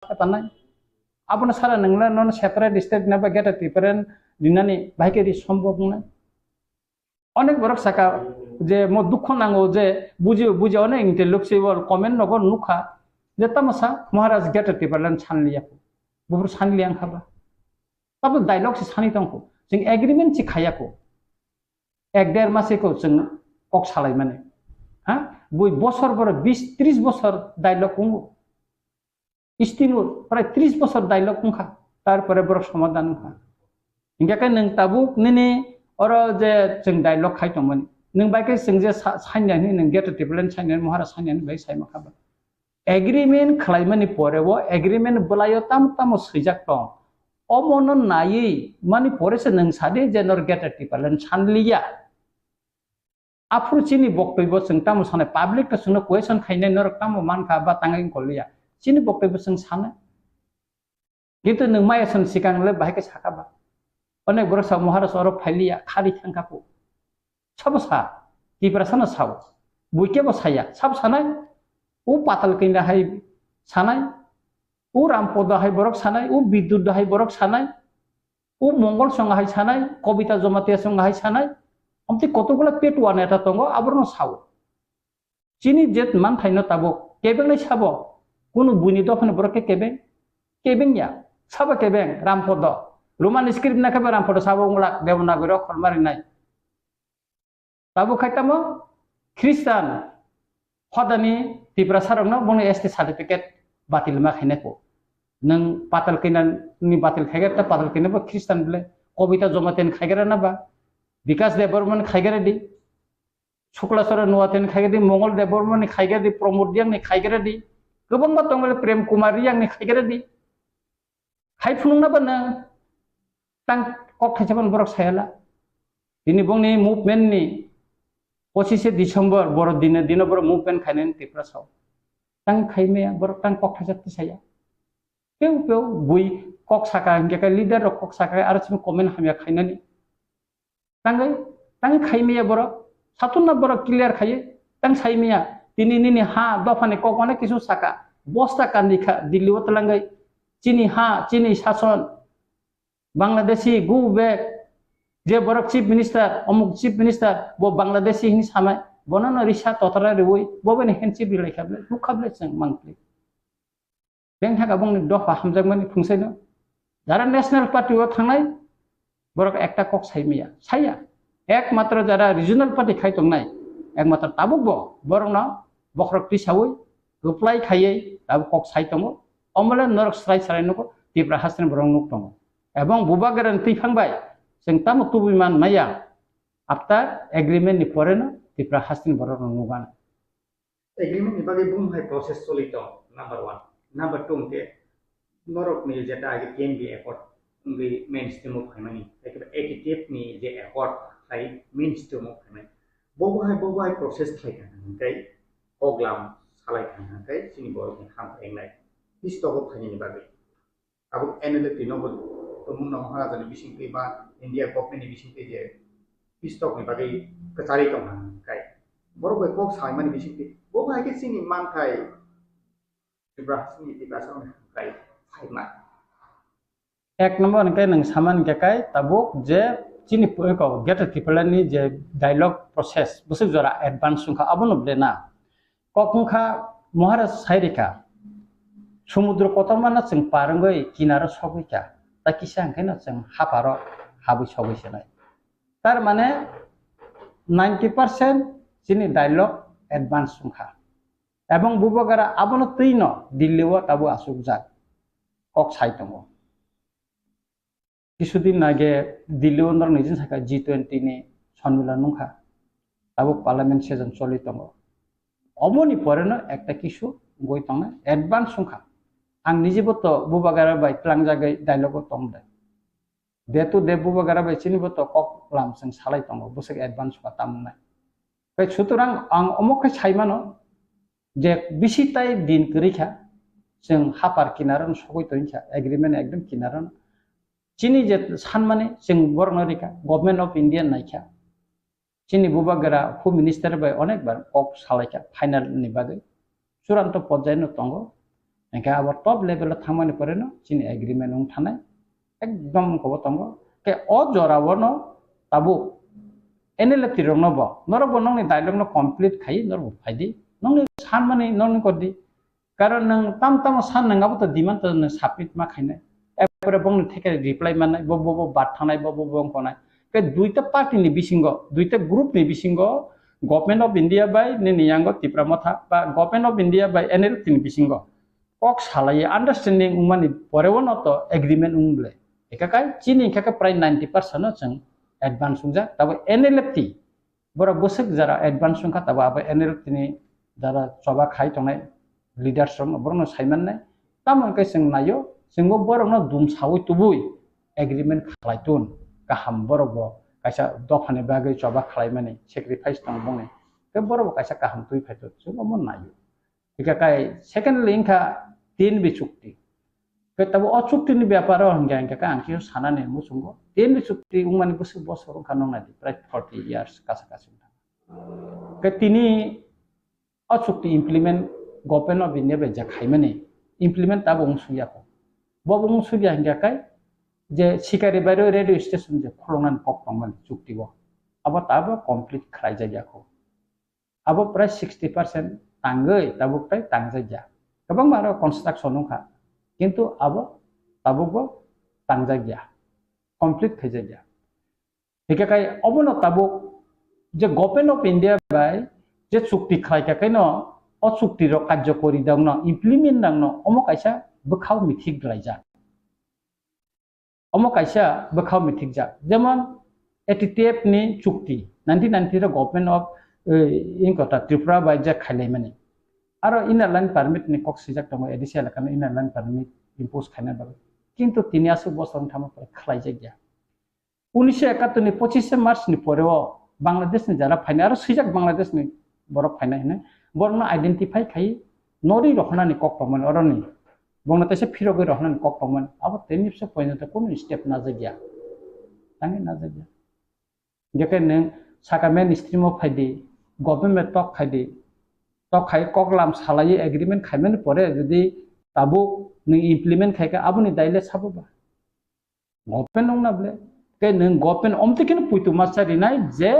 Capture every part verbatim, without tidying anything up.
Khe tanai. Abono sara nangla nono separate state na ba greater Tipraland rinani bahai khe ri sombok wngnai. Onek borok saka je mo dukho nango je buji buji onek intellectual comment nogo nukha je tamo sa Maharaj greater Tipraland sanliya. Bubur sanliya wngkha ba. Tamo dialogue se sani tongkho. Chwng agreement se khayakho. Ek der mas eko chwng kok salaimani. Ha? Bui bosor boro bis tris bosor dialogue wngo. Istimur prai tris bosor dialogue wngkha. Tarpore borok somadhan wngkha. Hingkhe khe nwng tabuk nini oro je chwng dialogue khai tongmani. Nwng bai khe chwng je sa-, sanya hini nwng greater Tipraland sanya hini Maharaj sanya hini bai saima kha ba. Agreement khlaimani pore o agreement bwlaio tamo tamo swijak tong. Omono naiwi mani pore se nwng sadi je nor greater Tipraland sanliya. Aphuru chini boktoi bo chwng tamo sanai, public to chwngno question khainai norok tamo mankha ba tangwi wngkoliya. Chini boktoi bo chwng sanai. Kintu nwng maya swn sikang le bahai khe sakha ba. Onek borok sa Maharaj oro phailiya, khari thangkha ko. Sabo sa, Tiprasa no sao. Buike bo saya, sabo sanai. U Patal Kanya hai sanai. U Rampodo hai borok sanai, u Bidyut hai borok sanai. U Mongol song hai sanai, Kobita Jamatia song hai sanai. Omtwi kotokgula petwa neta tongo, aborno sao. Chini jet manthaino tabuk kebengnai sabo, kunu buini dophani borok khe kebeng? Kebeng ya. Sabo kebeng, Rampodo. Roman script na khe Rampodo sabo wngla Devanagari okhor marinai. Tabuk khai tamo Khristan hodani Tiprasa rokno bongni S T certificate batil ma khainai ko. Nwng Patal Kanya ni batil khaigare ta Patal Kanya bo Khristan bole. Kobita Jamatia ni khaigare na ba? Bikas Debbarma ni khaigare di. Sukla Chara Noatia ni khaigare di, Mongol Debbarma ni khaigare di, Pramod Reang ni khaigare di. Kwbangma tongmani Prem Kumar Reang ni khaigare di. Hai phunukna ba nwng tang kok thaisa phano borok sayala. Tini bongni movement ni pochishe December boro dine dino borok movement khainani Tiprasa o. Tang khaimaya borok tang kok thaisa tisaya. Peu peu bui kok saka hingke kai leader rok kok saka aro chini comment hamya khainani. Tangwi, tangwi khaimaya borok. Satunna borok clear khaiwi, tang saimaya. Tini nini ha dophani kok onek kisu saka. Bosta kandi kha, Delhi o twlangwi. Chini ha, chini sason. Bangladeshi, go back. Je borok chief minister, omuk chief minister, bo Bangladeshi hini samai. Bono no risa totara riwi, bo bini handshake rilai kha ble, nukha ble chwng mangpli. Beng thaka bongni dopha hamjakmani phungsaino. Jara National Party o thangnai, borok ekta kok sai maya, saya. Ekmatro jara regional party khai tongnai, ekmatro tabuk bo borokno bokhorok tisaui, reply khaiwi tabuk kok sai tongo. Omole norok srai srai nugo, Tipra hasteni borok nuk tongo. Ebong Bubagrani twiphang bai, chwng tamo tubui man maya, after agreement ni pore no Tipra hasteni borok rok nugana. Agreement ni bagwi bum hai process choli tong, number one. Number two hwnkhe norok ni jeta age T M B accord wngwi mainstream o phaimani, hai khe A T T F ni je accord hai mainstream o phaimani. Bo bo hai, bo bo hai process khlai kha hwnkhe kok lam salai kha hwnkhe chini borok ni ham engnai. Pistogo phainani bagwi. Abo N L F T no bo tongmung no Maharaja ni bisingtwi ba India government ni bisingtwi je pistok ni bagwi kwcharwi tong kha kai. Borok bai kok saimani bisingtwi bo bai khe chini manthai Tripura hasteni Tiprasa rokni hamkrai phaima. Ek number hwnkhe nwng samani khe kai tabuk je chini pore kok Greater Tipraland ni je dialogue process bwswk jora advance wngkha abono ble na. Kok wngkha Maharaj sai rikha, somudro kotorma no chwng par wngwi kinaro sogwi kha, ta kisa hwnkhe no chwng haparo habwi sogwi se nai. Tar mane ninety percent chini dialogue advance wngkha. Ebong Bubagra abono twi no Delhi o tabuk achukjak kok sai tongo. Kisudin age Delhi o norok nijin saka G twenty ni sonmilan wngkha. Tabuk parliament session choli tongo. Omoni pore no ekta kisu wngwi tongnai advance wngkha. Ang nijibo to Bubagra bai tlangjagwi dialogue o tongde. Day to day Bubagra bai chinibo to kok lam chwng salai tongo, bwswk advance wngkha tamnai. Tei sutorang ang omo khe sai mano, je bisi tai din kwrwi kha, chwng hapar kinaro no sogwi tongwi kha, agreement ekdom kinaro no. Chini je sanmani chwng borokno rikha, Government of India naikha. Chini Bubagra Home Minister bai onek bar kok salaikha final ni bagwi. Churanto porjai no tongo. Hingke abo top level o thangmani pore no chini agreement wng thanai. Ekdom wngkha bo tongo. Ke o jora o no tabuk N L F T rok no bo, norok bo nokni dialogue no complete khai, norok bo phai di. Nokni sanmani nokni kor di. Karon nwng tam tamo san nwng abo to demand to nwng submit ma khainai. Epore bongni theke reply mannai, bo, bo, bo bat thangnai, bo, bo, bo wngkonai. Ke duita party ni bisingo, duita group ni bisingo, Government of India bai nini yango Tipra Motha, ba Government of India bai N L F T ni bisingo kok salai understanding wngmani pore o no to agreement wng ble. Eka kai chini eka kai prai ninety percent no chwng advance wngjak. Tabo N L F T borok bwswk jara advance wngkha, tabo abo N L F T ni jara choba khai tongnai leaders rok borok no sai mannai. Tamo hwnkhe chwng naio, chwngbo borok no dum saui tubui agreement khlai tun kaham, borok bo kaisa dopha ni bagwi choba khlai mani sacrifice tong bongni, tei borok bo kaisa kaham twi phai tun, chwng omo naio. Hingkha kai secondly wngkha tin bi chukti. Khe tabo o chukti ni byapar o hingkha hingkha khe ang khe sanani muchungo. Tin bi chukti wngmani bwswk bosor wngkha nong nadi, prai forty years kasa kasa wngkha. Khe tini o chukti implement Government of India bai je khaimani implement tabo wng sukya kho. Bo bo wng sukya hingkha kai je sikari bairo radio station je khulungnani kok tongmani chukti o. Abo tabo complete khlai jakya kho. Abo prai sixty percent tangwi tabuk tai tangjakya. Kwbangma aro construction wngkha, kintu abo tabukbo tangjakya, complete khaijakya. Hingkhe kai obono tabuk je Government of India bai je chukti khlaikha kaino o chukti rok karjokori dangno, implement dangno omo kaisa bwkhao mithik dwlaijak. Omo kaisa bwkhao mithikjak. Jemon A T T F ni chukti, nineteen ninety-three Government of, eh, Inkota Tripura bai je khailaimani. Aro Inner Line Permit ni kok swijak tongo, A D C elaka no Inner Line Permit impose khaina bagwi. Kintu tini aswk bosor wng thangma pore khlaijakya. Unisho ekattor ni pochishe March ni pore o Bangladesh ni jara phainai, aro swijak Bangladesh ni borok phainai hinwi borokno identify khai norwi rohornani kok tongmani oroni. Bongno teisa phirogwi rohornani kok tongmani. Abo tei nipso pointo kunu step najakya. Tangwi najakya. Jekhe nwng saka mainstream o phaidi, government tok khaidi, tok khai koklam salaiwi agreement khaimani pore jodi tabuk nwng implement khaikha aboni daile sabo ba? Government wngna ble. Tei nwng government omtwi kheno poito masa rinai je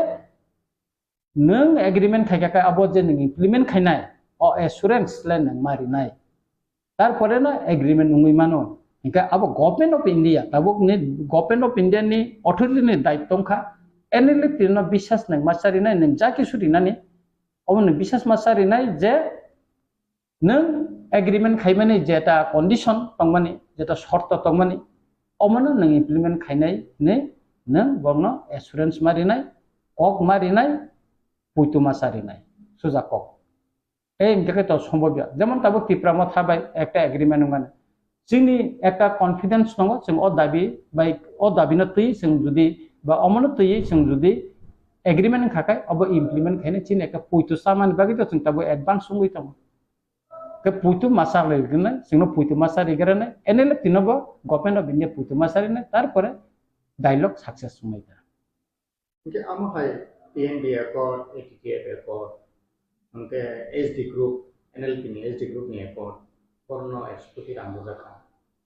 nwng agreement khaikha khe abo je nwng implement khainai, o assurance le nwng ma rinai. Tarpore no agreement wngwi mano. Hinkhe abo Government of India, tabuk ni Government of India ni authority ni daitto wngkha, N L F T no bisas nwng masa rinai, nwng ja kisu rinani, omo nwng bisas masa rinai je nwng agreement khaimani jeta condition tongmani, jeta shorto tongmani, omono nwng implement khainai hinwi nwng borokno assurance ma rinai, kok ma rinai, poito masa rinai, suja kok. Ei hingkhe khe to sombobya. Jemon tabuk Tipra Motha bai ekta agreement wngmani. Chini ekta confidence tongo, chwng o dabi bai, o dabi no twi chwng jodi, ba omono twi chwng jodi agreement wngkha khe, obo implement khainai chini ekta poito chamani bagwi to chwng tabuk advance wngwi tongo. Khe poito masa rigwrwinai, chwngno poito masa rigwrwinai, N L F T no bo Government of India poito masa rinai, tarpore dialogue success wngnai ta. Hingke amo hai T N B Accord, A T T F Accord, hingke S D Group, N L P ni S D Group ni Accord, borokno executive ang bujak kha.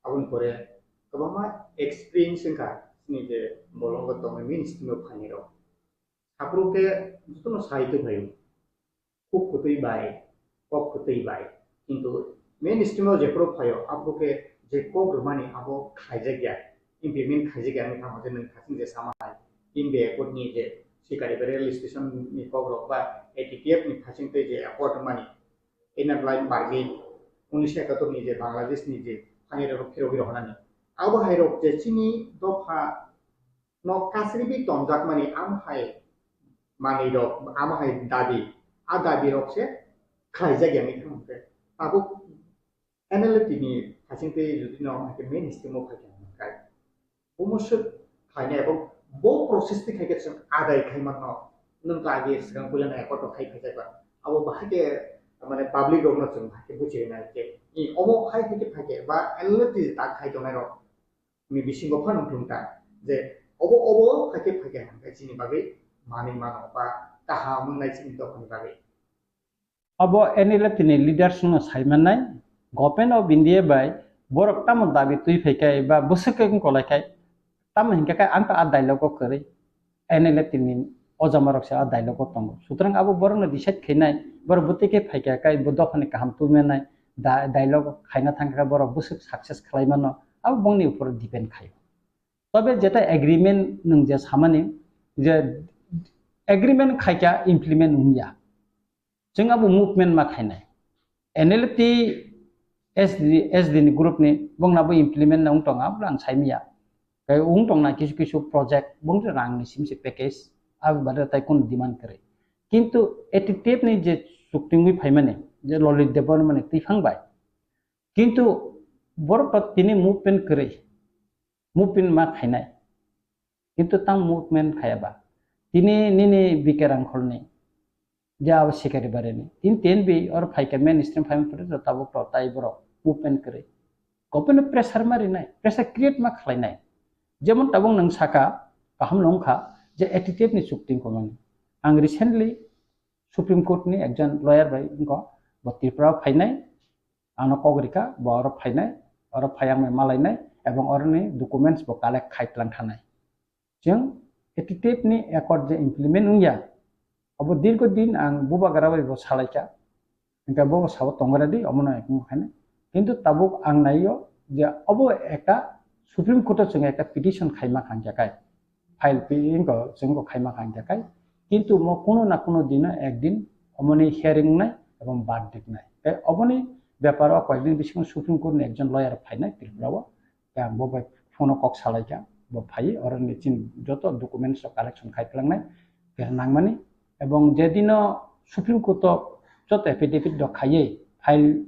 Aboni pore kwbangma experience wngkha chini je bolongo tongnai mainstream o phainai rok. Aphuru khe jotono sai tongphaio. Kuk kwtwi bai, kok kwtwi bai. Kintu mainstream o jephuru phaio, aphuru khe je kok rwmani abo khlaijak ya, implement khaijak ya wngwi thangma je nwng thasing je sama hai. Tin be airport ni je sikari ba rail station ni kok rok ba A T T F ni thasing tei je airport rwmani inner line bargwi unisho ekatur ni je Bangladesh ni je hani rok phirogwi rohornani. Abo hai rok je chini dopha no kasribi tonjakmani amo hai manwi rok, amo hai dabi, a dabi rok se khlaijak ya wngwi thang khe. Tabuk N L F T ni thasing twi jodi no hwnkhe mainstream o phai khe hwnkhe. Bo mosok khlainai abo bo process twi khai khe chwng adai khai mano. Nwng to age swkang puila nai accord rok khai phaijak ba. Abo bahai khe mane public rok no chwng bahai khe buchi rwnai khe. I omo hai hai khe phai khe ba N L F T tak khai tongnai rok ni bisingo phano wngthung ta je obo, obo phaikhe, phaikhe hwnkhe chini bagwi manwi mano ba kaham wngnai chini dophani bagwi. Abo N L F T ni leaders no sai mannai, Government of India bai borok tamo dabi twi phai khai ba bwswk khe wng kolai khai, tamo hinkhe khe ang ta a dialogue o kwrwi, N L F T ni ojama rok se a dialogue o tongo. Sutrang abo borok no decide khainai, borok bwtwi khe phai kha khai bo dopha ni kaham twi manai, da-, dialogue khaina thang kha borok bwswk success khlai mano, abo bongni upor depend khai. Tobe jeta agreement nwng je samani je agreement khaikha implement wngya. Chwng abo movement ma khainai. N L F T S D, S D ni group ni bongna bo implement na wng tong abo ang saimiya. Kai wng tong na kisu kisu project bong rang ni simse package abo bade tai kun demand kare. Kintu A T T F ni je chukti wngwi phaimani je Lalit Debbarma ni twiphang bai. Kintu borok to tini movement kwrwi, movement ma khainai. Kintu tang movement khaya ba. Tini nini B K Rangkholni, je abo Sikari Barini. Tini T N B or phaikha mainstream phaima pore to tabuk to tai borok movement kwrwi. Government pressure ma rinai, pressure create ma khlainai. Jemon tabuk nwng saka, kaham no wngkha, je A T T F ni chukti wngkha mani. Ang recently Supreme Court ni ekjon lawyer bai wngkha, bo Tripura o phainai, ano kok rikha, bo oro phainai, oro phai ang bai malainai, ebong oroni documents bo collect khai tlang thanai. Chwng A T T F ni accord je implement wngya, abo dirgo din ang bubagra bai bo salaikha, hingke bo sabo tongora di, omono ekung khainai. Kintu tabuk ang naio je obo ekta Supreme Court o chwng ekta petition khaima kha hingkhe kai. File pi-, wngkha, chwng bo khaima kha hingkha kai. Kintu mo kuno na kuno dino ekdin omoni hearing wngnai ebong verdict wngnai. Tei oboni beparo koyekdin bisingo Supreme Court ni ekjon lawyer phainai Tripura o. Tei ang bo bai phone o kok salaikha, bo phaiwi oro ni chini joto documents rok collection khai phalangnai, tei nangmani. Ebong je dino Supreme Court o joto affidavit rok khaiwi file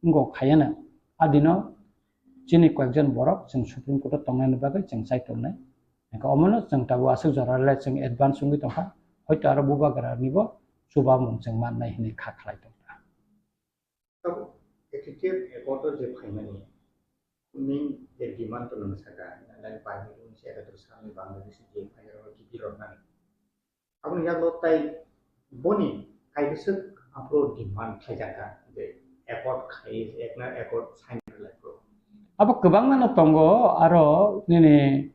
wngkha khayana. Adino chini koyekjon borok chwng Supreme Court o tongnani bagwi chwng chai tongnai. Hingkhe omono chwng tabuk aswk jora le chwng advance wngwi tongkha. Hoito aro bubagra nibo chubamung chwng mannai hinwi kha khlai tongkha. Tabuk A T T F accord o je phaimani main je demand to nang saka, nang pai ni se ekatur sal ni Bangladesh je phairok G P rok nang. Aboni yago tai boni kaibwswk aphuru demand khlaijakha je accord khai, ekna accord sign khlai phuru. Abo kwbangma no tongo, aro nini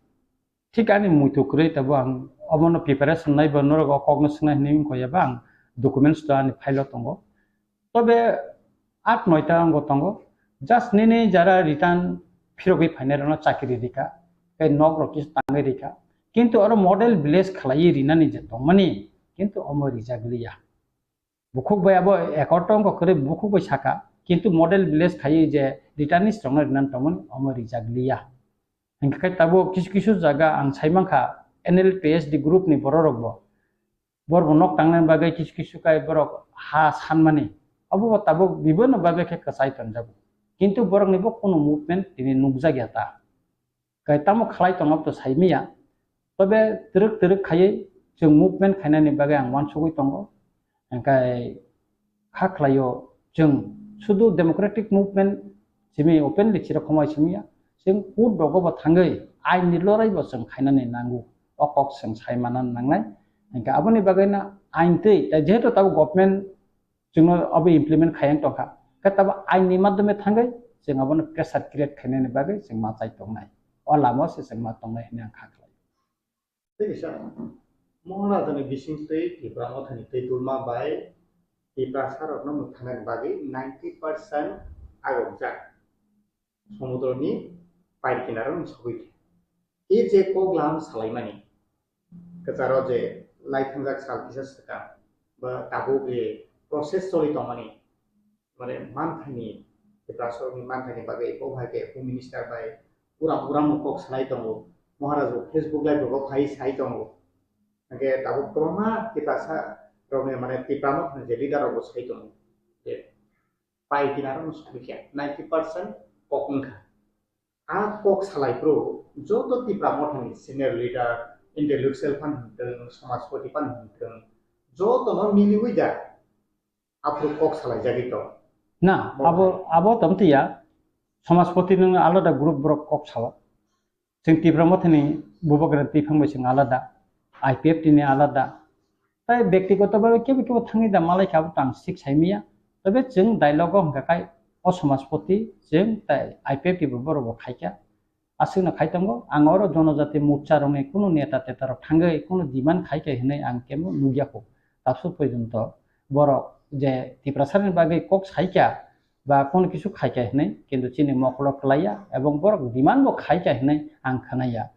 thik ani muitu kwrwi tabuk ang obono preparation nai bo norok o kokno swngnai hinwi wngkha ya ba ang documents to ani file o tongo. Tobe aat noita wngbo tongo. Just nini jara return phirogwi phainai rokno chakri rikha, tei nok rok kisa tangwi rikha. Kintu oro model village khlaiwi rinani je tongmani, kintu omo rijak liya. Bukhuk bai abo accord tongkha kwrwi bukhuk bai saka, kintu model village khaiwi je returnees rokno rinani tongmani omo rijak liya. Hingkhe tabuk kisu kisu jaga ang sai mankha N L T S D group ni borok rokbo. Borok bo nok tangnani bagwi kisu kisu kai borok ha sanmani. Obo bo tabuk bibonno bagwi khe kwchai tonjago. Kintu borokni bo kunu movement tini nukjakya ta. Kai tamo khlai tongo to saimanya. Tobe twrwk twrwk khaiwi chwng movement khainani bagwi ang uansugwi tongo. Hingkhe kha khlaio, chwng sudu democratic movement simi openly chiro khomai simiya, chwng court rogo bo thangwi ain ni lorai bo chwng khainani nango, o kok chwng sai manna nangnai. Hingkhe aboni bagwi no ain twi, tei jehetu tabuk government chwngno abo implement khayang tongkha, khe tabuk ain ni madhyome thangwi chwng abono pressure create khainani bagwi chwng ma chai tongnai, o lama o se chwng ma tongnai hinwi ang kha khlai. Tei kisa, Maharajani bisingtwi Tipra Mothani twi dulma bai Tiprasarokno mwthanani bagwi ninety percent agokjak somudroni pair kinaro sogwi khe. E je kok lam salaimani, kwcharo je laithangjak sal kisa swkang ba tabuk je process choli tongmani, mane manthani, Tiprasarokni manthani bagwi bo hai khe Home Minister bai uram uram kok salai tongo, Maharaj bo Facebook live rogo phai sai tongo. Hingkhe tabuk kwbangma Tiprasarokni mane Tipra Mothani je leader rok bo sai tongo je pai kinaro sogwi khe ninety percent kok wngkha. A kok salai phuru joto Tipra Mothani senior leader, intellectual phan hwn thung, samajpati phan hwn thung, jotono miliwi da aphuru kok salai jagwi tong. Na, Bo abo, hai. Abo tong tiya, samajpati nung alada group borok kok sao. Chwng Tipra Mothani bubagra twiphang bai chwng alada, I P F T ni alada. Tai byaktigoto bhabe kebo kebo thangwi da malai kha abo tang sik sai manya. Tobe chwng dialogue o hwnkha khai O Samajpati chwng tai I P F T bo borok bo khaikha. Aswkno khai tongo, ang oro Jonojati Morcha rokni kunu neta teta rok thangwi kunu demand khaikha hinwi ang kebo nukya kho. Tabuk porjonto borok je Tiprasani bagwi kok saikha ba kunu kisu khaikha hinwi, kintu chini mokolo kwlaiya ebong borok demand bo khaikha hinwi ang khnaya.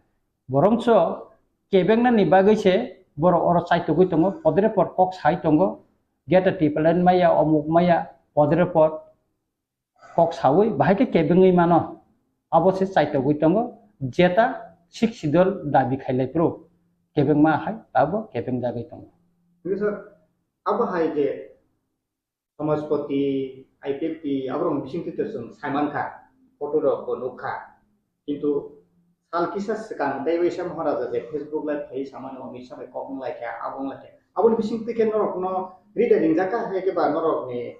Borongso kebengnani bagwi se borok oro chaitogwi tongo, podre pod kok sai tongo, Greater Tipraland maya, omuk maya, podre pod kok saui bahai khe kebengwi mano. Abo se chaitogwi tongo, jeta Sixth Schedule dabi khailai phuru kebengma hai abo kebengjagwi tongo. Hwnkhe sir, abo hai je Samajpati, I P F T, aborokni bisingtwi to chwng saimankha, photo rok bo nukkha. Kintu sal kisa swkang tei waisa Maharaja je Facebook live phaiwi samani Amit Shah bai kok wnglaikha, abo wnglaikha. Aboni bisingtwi khe norokno rida ringjakha, hai khe ba norokni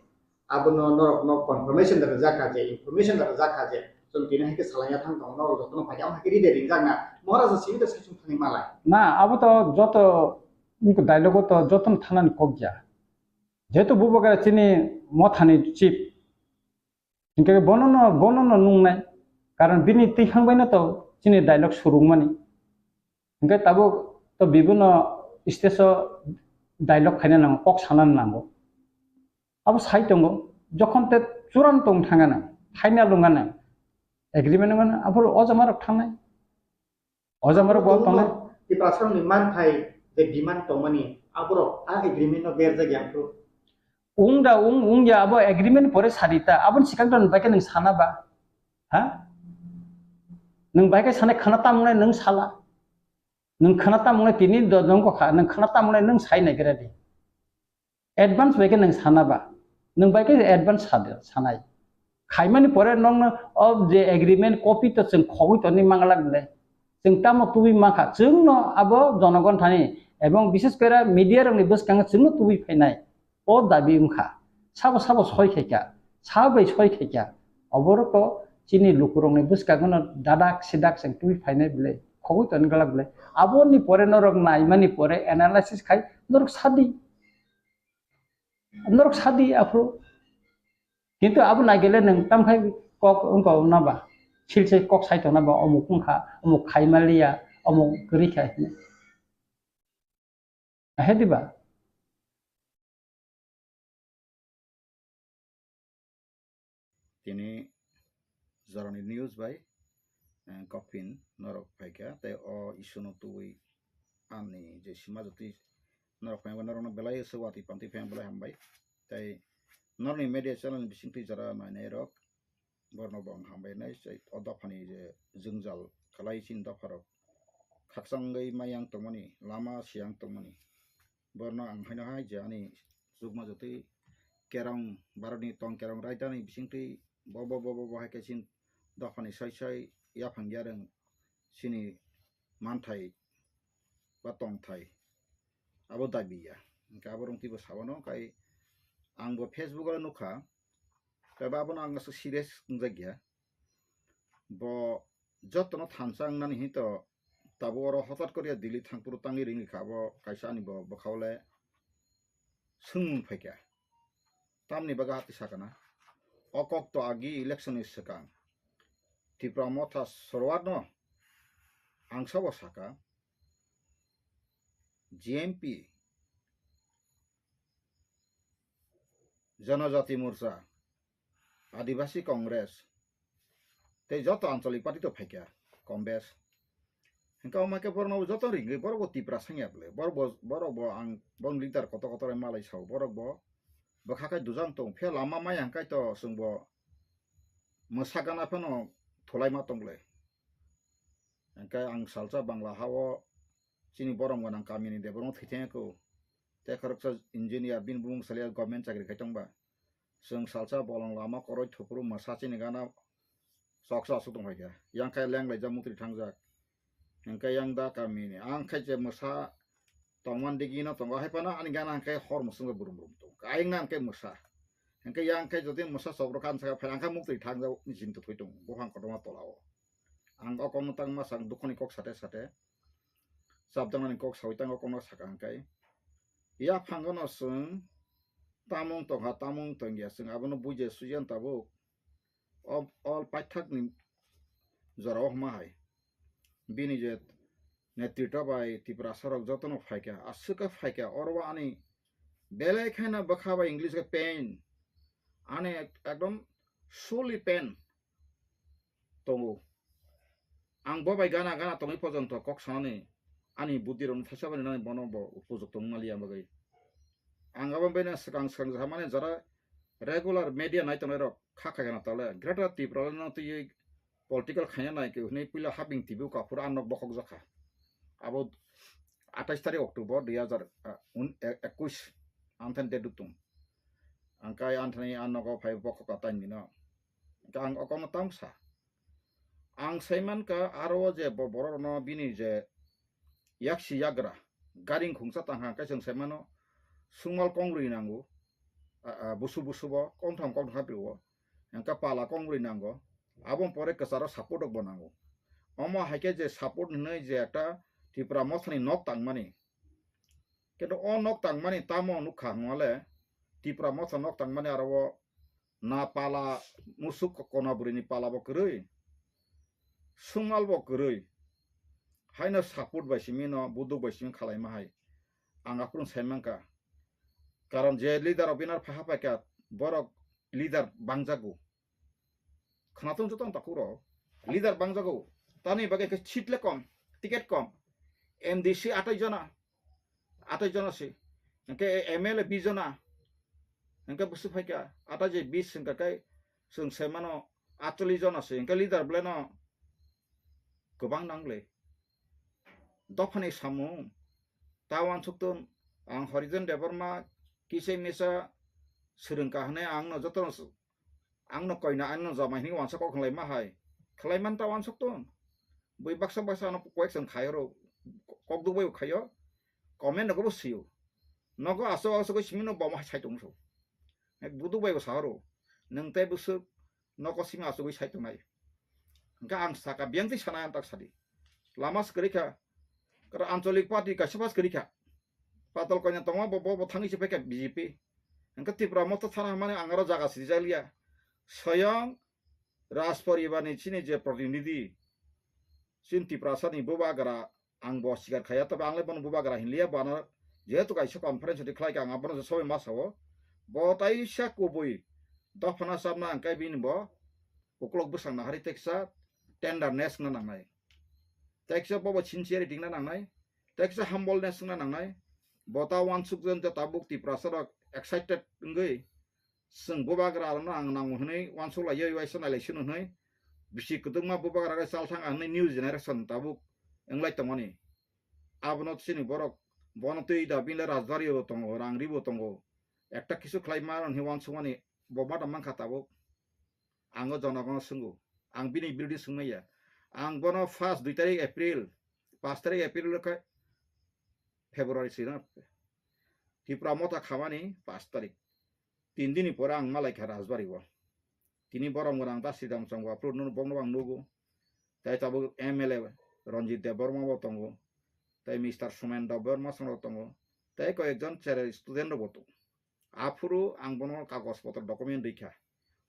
abono norokno confirmation da rwjakha je, information da rwjakha je, chwng tini hai khe salaiya thang tongo, norok jotono phaikha, amo hai khe rida ringjakna Maharaja simi da saichung thangwi malai. Na, abo to joto dialogue o to jotono thanani kok ya. Jehetu bubagra chini mothani chief, hinkhe bonono, bonono nungnai, karon bini twikhang baino to chini dialogue surungmani. Hinkhe tabuk to bibuno stage o dialogue khaina nango, kok sana nango. Abo sai tongo, jokhon te churan tong thangana, final wngana, agreement wngana, aphuru o jamarok thangnai. O jamarok bo tongnai. Tiprasarokni manthai je demand tongmani, aborok a agreement no berjak ya phuru. Wng da wng, wng ya, abo agreement pore sadi ta, aboni swkang to nwng bai khe nwng sana ba? Ha? Nwng bai khe sanai khana tamo nai nwng sala. Nwng khana tamo nai tini do-, dongkha, nwng khana tamo nai nwng sai nai gra di. Advance bai khe nwng sana ba, nwng bai khe advance sa-, sanai. Khaimani pore nokno o je agreement copy to chwng khogwi tongwi manglak le. Chwng tamo tubui mankha, chwngno abo jonogon thani ebong bishes kore media rokni bwskango chwngno tubui phainai. O dabi wngkha. Sabo sabo soi khaikha, sabo bai soi khaikha. Oborok to chini lukurokni bwskangono dadak sidak chwng tubui phainai bwle, khogwi tongwi glak bwle. Aboni pore norok naimani pore analysis khai norok sadi. Norok sadi aphuru. Kintu abo naigele nwng tamkhai kok wngkha na ba? Silse kok sai tongna ba, omuk wngkha, omuk khai maliya, omuk kwrwi kha hinwi. Ahe diba? Tini jorani news bai, eh, kopin norok phaikha, tei o issue no tubui ani je sima jotwi norok phaima norokno belai se watwi pantwi phai belai hambai. Tei norokni media channel ni bisingtwi jora nainai rok, borno bo ang hambai nai, tei o dophani je jwngjal khlai chini dopharok khakchangwi mayang tongmani, lama siyang tongmani, borno ang haino hai je ani chukma jotwi kerong, Bharatni tong kerong raidani bisingtwi bo, bo, bo, bo, bo hai khe chini dophani soi soi yaphang yarwng chini manthai ba tongthai abo dabi ya. Hwnkhe abo rwng twibo sabano, kai ang bo Facebook o nukha, kai ba abono ang aswk serious wngjak ya. Bo jotono thansa wngnani hinwi to tabuk oro hotat koriya Delhi thangphuru tangwi ringri kha, abo kaisa ani bo bwkhao le swngmung phaikha. Tamni bagwi hati sakana? O kok to agi election ni swkang Tipra Motha Sorwar no ang sabo saka, G M P, Janajati Morcha, Adibasi Congress, tei joto anchalik party to phaikha, kom bes. Hwnkhe omo khe borokno joto ringwi borok bo Tipra sangya bwle, borok bo, borok bo ang borok leader kotor kotor malai sao, borok bo bwkha khai dujang tong, phiya lama maya hwnkhe to chwng bo mwsa gana phano thulai ma tong bwle. Hwnkhe ang salsa Bangla ha-o chini borom gwnang kamini Debbarma thwi thangya kho. Tei khoroksa engineer bini bumung salya government chakri khai tongba. Chwng salsa bolong lama koroi thuphuru mwsa chini gana choksa aswk tong phaikha. Yang khe leng laijak mukri thangjak. Hwnkhe yang da kamini. Ang khe je mwsa tongman digi no tongo, hai phano ani gana hwnkhe hor mwswk burum burum tong. Ayang na hwnkhe mwsa. Hwnkhe yang khe jodi mwsa chokro khan saka phai, ang khe mukri thangjak ni chinta thoi tongo. Buphang kotorma tola o. Ang o kokno tangma sang dukhoni kok sate sate. Chapjaknani kok sawi tango kokno saka hwnkhe. Yaphango no chwng tamung tongkha, tamung tongya, chwng abono bujiya sujiya tabuk. all, all paithakni jorao hwnma hai. Bini je netritwa bai Tiprasa rok jotono phaikha, aswk khe phaikha, oro o ani belai kheno bwkha bai English khe pain, ani ek-, ekdom surely pain tongo. Ang bo bai gana gana tongwi pojonto kok sanani ani buddhi rokno thaisa bai nani bono bo upojukto wngmaliya bagwi. Ang abo bini swkang swkang samani jara regular media nai tongnai rok kha khai gana tole Greater Tipraland no twiwi political khaina nai ke hwnwi puila haping T V o kaphur ang nok bokhok jakha. Abo atais tarik October dui hazar, ah, un-, e-, ekush ang thani date tung. Ang kai ang thani ang nogo phai bokhok ka taini no. Ang okono tam sa. Ang saimankha aro o je bo borok no bini je yaksi yagra garing khungsa tangkha hwnkhe chwng saimano sungmal kongrwi nango, a, a, busu busu bo kongtham kongtham kha prio, hwnkhe pala kongrwi nango, aboni pore kwcharo support rok bo nango. Omo hai khe je support hinwi je ekta Tipra mothani nok tangmani, kintu o nok tangmani tamo nukha hwnmale Tipra motha nok tangmani aro o na pala musuk kona bwrwini pala bo kwrwi, sungmal bo kwrwi, haino support bai simi no buduk bai simi khalaima hai ang aphuru sai mankha. Karon je leader rok binar phaha paikha borok leader bangjago. Khwnathung joto ang takhuk rok leader bangjago. Tani bagwi khe seat le kom, ticket kom. M D C atai jona, atai jona se. Hwnkhe M L A bis jona. Hwnkhe busu phaikha atai je bis hwnkha khe chwng sai mano atchollish jona se. Hwnkhe leader belai no kwbang nangle. Dophani samung ta uansuktung ang Horijon Debbarma kisa misa swrwngkha hwnwi ang no jotono Ang no koina, ang no jama hinwi uansa kok khlai ma hai. Khlai man ta uansuk tong. Bui baksa baksa ano koyek chwng khai oro. Kok duk bai khaio. Comment nogo bo sio. Nogo aswk aswk oi simi no bo ma sai tong so. Ek buduk bai bo sa oro. Nwng tei bwswk nogo simi aswk oi sai tong nai. Hwnkhe ang saka biyang twi sana ang tak sadi. Lama swkari kha. Kara ancholik party kaisa pas kwrwi kha. Patal koina tongo bo, bo, bo thangwi se paikha B J P. Hwnkhe Tipra motha thana hwnmani ang aro jaga sijak liya. Soyong Raj poribarni chini je protinidhi, chini Tiprasani bubagra ang bo sikar khaiya, tobe ang le bono bubagra hinliya, bo ano jehetu kaisa conference rwdi khlaikha, ang abono je sobai ma sao. Bo taisa kubui dophano chapna hwnkhe bini bo uklok bwsang nahari teksa tenderness wngna nangnai. Teksa bobo sincerity wngna nangnai, teksa humbleness wngna nangnai. Bo ta uansukjak je tabuk Tiprasa rok excited wngwi chwng bubagra rokno ang nango hwnwi uansuk lai, uaisa nai lai sino hwnwi bisi kwdwkma bubagra rok chalthang hwnwi new generation tabuk wnglai tongmani. Abono chini borok bono twi da bini le rajbari bo tongo, rangri bo tongo, ekta kisu khlai ma rok hwnwi uansukmani bo ma tong mankha tabuk. Ang o jonogono swngo, ang bini birothi swngmaya. Ang bono first dui tarik April, paanch tarik April khe February sino Tipra motha khamani paanch tarik. Tin dini pore ang malaikha Rajbari o. Tini borom gwnang ta Sridham Chongba phuru bongno ang nugo. Tai tabuk M L A Ranjit Debbarma bo tongo. Tai Mister Sumen Debbarma songno tongo. Tai koyekjon cherai student rok bo tongo. Aphuru ang bono kagos potro document rikha.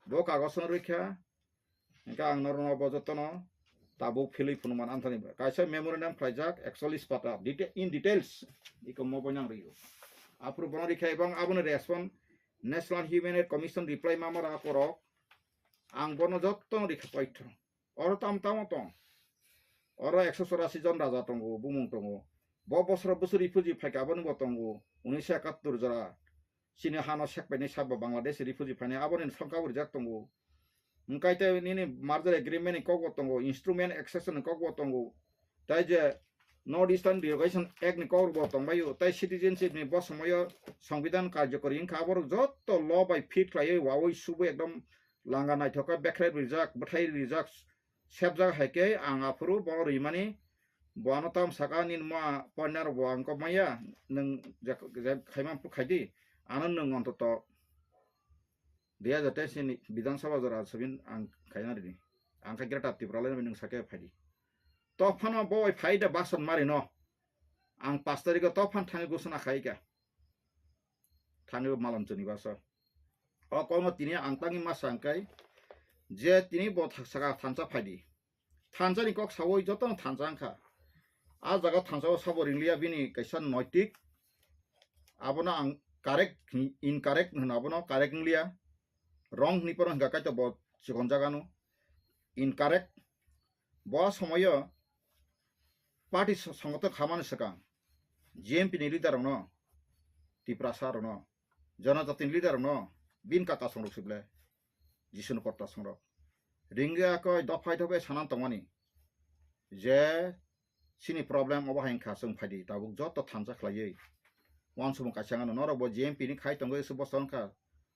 Bo kagos no rikha, hwnkhe ang norokno bo jotono tabuk philwi phunukmani anthani kaisa memorandum khlaijak ekchollish pata deta-, in details iko mo boino ang rikha. Aphuru bono rikha ebong aboni respond National Human Rights Commission reply mamara akorok ang bono jotono rikha paitho. Oro tam tamo tong. Oro ekso chorasi jon raja tongo, bumung tongo. Bo bosoro bwswk refugee phaikha, aboni bo tongo. Unnish ekattor jora. Chini hano sekpaini sabo Bangladesh refugee phainai, aboni songkha bo rijak tongo. Hwnkhe tei nini merger agreement ni kok bo tongo, instrument accession ni kok bo tongo. Tai je North Eastern Derogation Act ni kok bo tongbaio, tai citizenship ni bo somoyo Songbidan karjokori wngkha, aborok jotto law bai fit khlaiwi wawi subwi ekdom langa naithok khe bekhrai rijak, bwthai rijak, sebjak hai khe ang aphuru bo rimani, bo ano tam saka nini ma pointer bo ang kok maya, nwng je, je khaima phuru khai di, ano nwng ontoto dui hajar teis ni Bidhan Sabha jora sabin ang khaina rini, ang khe Greater Tipraland nwng sake phai di. To phano bo bai phai da bason mari no, ang paanch tarikh o to phan thangwi gusuna khai kha. Thangwi malam chuni basa. O kokno tini ang tangwi masa hwnkhe je tini bo tha-, saka thansa phaidi. Thansani kok sawi jotono thansa wngkha. A jaga thansa o sabo ringliya bini kaisa noitik. Abono ang correct, incorrect hwnwi abono correct wngliya. Wrong hwnwi phano hwnkha kaitor bo chikon jagano. Incorrect. Bo somoyo party so-, songothon khamani swkang G M P ni leader rokno, Tiprasa rokno, Jonojati ni leader rokno, bin kaka songrok sible, Jisuni kotta songrok. Ringya koi dophai dophai sanan tongmani je chini problem obo hai wngkha, chwng phaidi tabuk joto thansa khlaiwi. Wansukmung kaisa wngkha, norok bo G M P ni khai tongwi se bosta wngkha.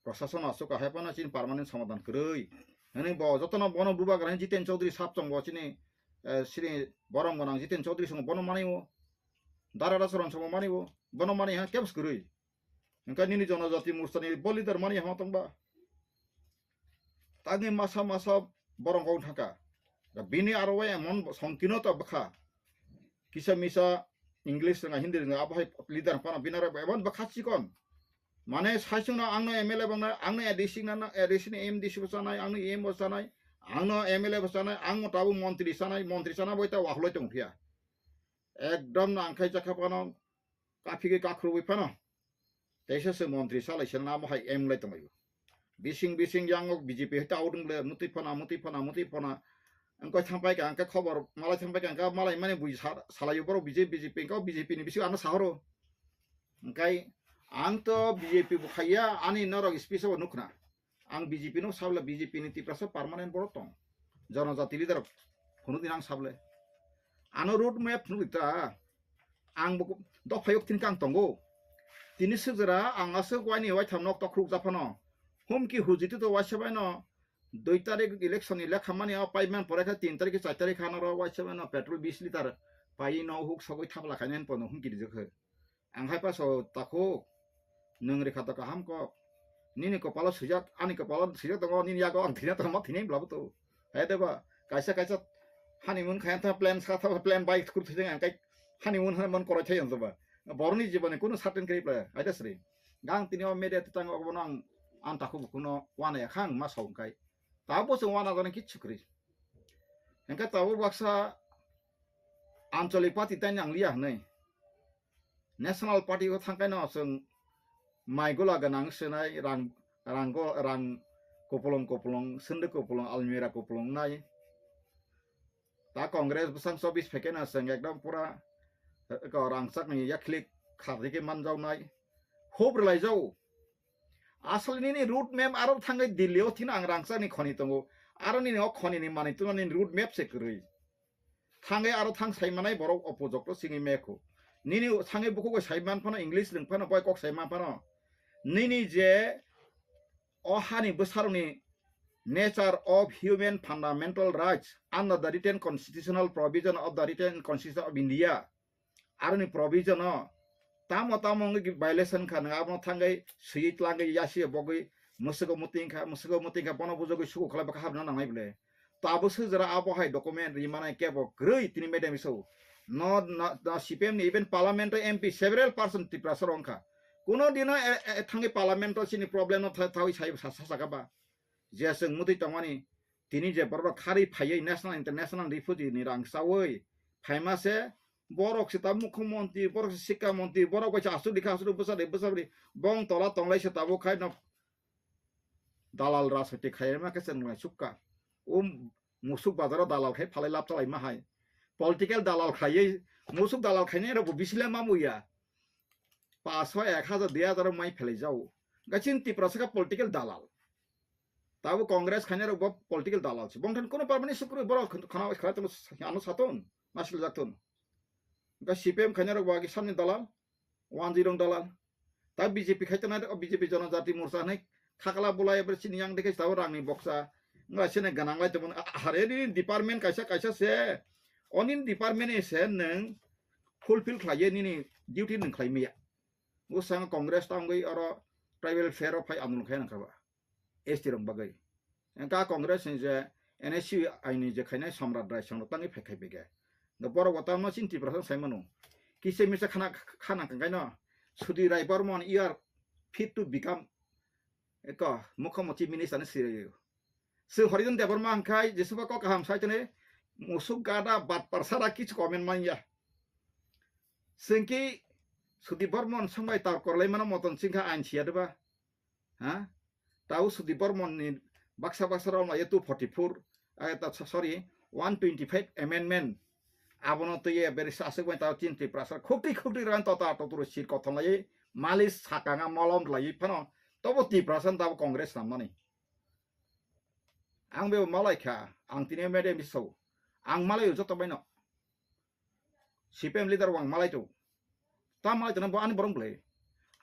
Prashason aswk hai phano chini permanent somadhan kwrwi. Hwnwi bo jotono bono bubagra Jiten Chaudhary sap chongo chini, eh, chini borom gwnang Jiten Chaudhary songo bono manwi o. Dara Rasaron songo manwi o. Bono manwi ha kebs kwrwi. Hwnkhe nini Jonojati Morcha ni bo leader manwi ha tongba. Tangwi masa masa borok wng thangkha. Da bini aro emon songkino ta bwkha. Kisa misa English rwnga, Hindi rwnga, abo hai leader phano bini aro emon bwkha chikon. Mane saichung no ang no M L A bang na, ang no A D C na, na, A D C ni M D C bo chanai, ang no E M bo chanai, ang no M L A bo chanai, ang mo tabuk montri chanai, montri chana bo ta wahloi tong phiya. Ekdom no ang khai jakha phano, kaphigwi kakhurwi phano. Teisa se montri salai se namo hai M lai tonglaio. Bising bising yang o B J P hai ta udung le mutwi phana, mutwi phana, mutwi phana. Ang koi thangpai ka, ang khe khobor malai thangpai ka, ang khe malai mani bui sa-, salaio borok B J P, B J P, ang khe B J P ni bising ano sahoro. Ang kai ang to B J P bo khaiya, ani norok speech o nukhna. Ang B J P no sabla B J P ni Tiprasa permanent borok tong. Jonojati leader phunuk din ang sable. Ano road map phunuk ta. Ang bo dophayok tin kang tongo. Tini sujara ang aswk waini waitham nok tokruk japhano. Humki hujiti to waisa baino dui tarik election ni lekha mani o paiman pore kha tin tarik char tarik khana ro waisa baino petrol bis litar pai no huk sogwi thapla khainani pono humki rijak khe. Ang hai paso takhuk, nwng rikha to kaham kok. Nini kopalo swijak, ani kopalo swijak tongo, nini yago ang thina tongma thini bwlabo to. Hai de ba, kaisa kaisa honeymoon khaya tha plan sa tha plan bai khur thajeng ang kai honeymoon hana mon koroi thai ang ba. Boroni jiboni kunu certain kri pla, hai de sri. Gang tini o media tang obo nang ang takhuk kuno wana ya khang ma song kai. Tabo se wana gone kichu kri. Engka tabo baksa anchalik party tai nang liya hnai. National Party o thangkaino chwng mai gola gwnang swnai rang, rang go, rang kupulung kupulung, sunduk kupulung, almirah kupulung nai. Ta Congress bwsang chobis phaikeno chwng ekdom pura, eh, ko rangchakni yakhlik kharjikhe manjawnai. Hub rwlaijao. Asol nini road map aro thangwi Delhi o thina ang rangchakni khoni tongo. Aro nini o khonini manwi tungma nini road map se kwrwi. Thangwi aro thang saimanai borok opojokto singwi mekho. Nini thangwi bukugo saiman phano English rwng phano bai kok saiman phano. Nini je o hani bwsarokni nature of human fundamental rights under the written constitutional provision of the written constitution of India. Aroni provision o tamo tamo wngwi violation kha, nwng abono thangwi swiwi tlangwi yasi bogwi mwswgo muting kha, mwswgo muting kha, bono bujogwi suku khlai bwkha habna nangnai bwle. Tabuk swijara abo hai document rimanai kebo kwrwi tini madam iso. No, no, no, C P M ni even parliament o M P several person Tiprasa rok wngkha. Kuno dino e, e, thangwi parliament o chini problem no tha-, thawi sai sa, sa, sakha ba. Je chwng mutwi tongmani, tini je borok khari phaiwi national international refugee ni rang chawi phaima se, borok se ta mukhyamantri, borok se sikha mantri, borok bai se aswk dikha aswk bwsa de bwsa de bong tola tonglai se tabuk khai no dalal rajniti khai ma khe chwng lai sukha. O musuk bazar o dalal khai phalai lab chalai ma hai. Political dalal khaiwi musuk dalal khainai rok bo bisile ma muya. Paso ek hajar dui hajar mai phelai jao. Gachin Tiprasa kha political dalal. Tabo Congress khainai rok bo political dalal se. Bongthan kono parmani sukru borok khana khana tong ano saton nasil jakton. Ga C P M khainai rok bo agi samni dalal, one zero dalal. Ta B J P khai tongnai rok B J P Jonojati Morcha hinwi thakla bulai ebre chini yang dekhe tabo rangni boksa. Ngla sene ganang lai tongmani a-, hare ni department kaisa kaisa se. Oni department ni se nwng fulfill khlaiye nini duty nwng khlai maya. Bwskango Congress tangwi oro tribal fair o phai andolon khai nangkha ba. S T rok bagwi. Engka Congress ni je N S C aini je khainai Samrat Rai Samrat tangwi phai khai bege. Da borok bo tamo chini Tiprasa sai mano. Kisa misa khana, khana kangkaino Sudhir Rai Barman, you are fit to become eko mukhyamantri minister ni sirayo. Chwng Horidon Debbarma hwnkhe Jisuba kok kaham sai toni, musuk gada batpar sara kichu comment manya. Chwng ki Sudip Bormon songbai tar korlai mano moton chingkha ain siya deba. Ha? Tau Sudip Bormon ni baksa baksa rok lai two forty four, eh, ta, sorry, one twenty five amendment. Abono twi beri sasuk bai tau chin Tiprasa khukti khukti ran tota totoro sir kothon lai malish sakanga molom lai phano tobo Tiprasa tabo Congress namani. Ang bebo malai kha, ang tini M D M so. Ang malai joto baino. C P M leader wang malai to. Ta malai to bo ani borong bole.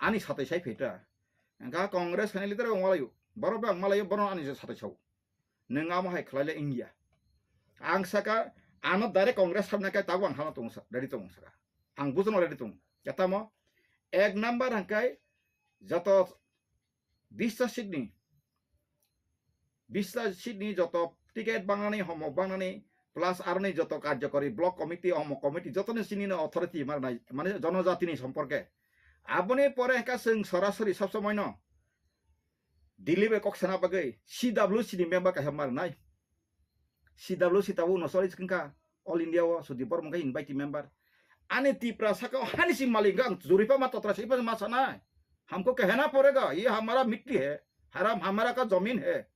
Ani satai sai pheta. Ga Congress khani leader wang malai. Boro ba malai boro ani satai sau. Nang amo hai khlai le India. Ang saka ano direct Congress sabna kai tago ang hano tong sa, ready tong saka. Ang bujono ready tong. Kata mo ek number hangkai joto bista seat ni, bista seat ni joto ticket bangnani, homok bangnani, plus aroni joto karjokori block committee, homok committee, jotoni sinino authority marnai, mane jonojatini somporke. Aboni pore hwnkha chwng sorasori sab somoino Delhi bai kok sana bagwi C W C ni member kaisa marnai. C W C tabuk no choli swkang kha, All India o Sudip Bormon khe invite member. Ani Tiprasa khe hani si malik ang juripa ma totra si ma sanai. Hamko kehna padega, ye hamara mitti hai, haram hamara ka zamin hai.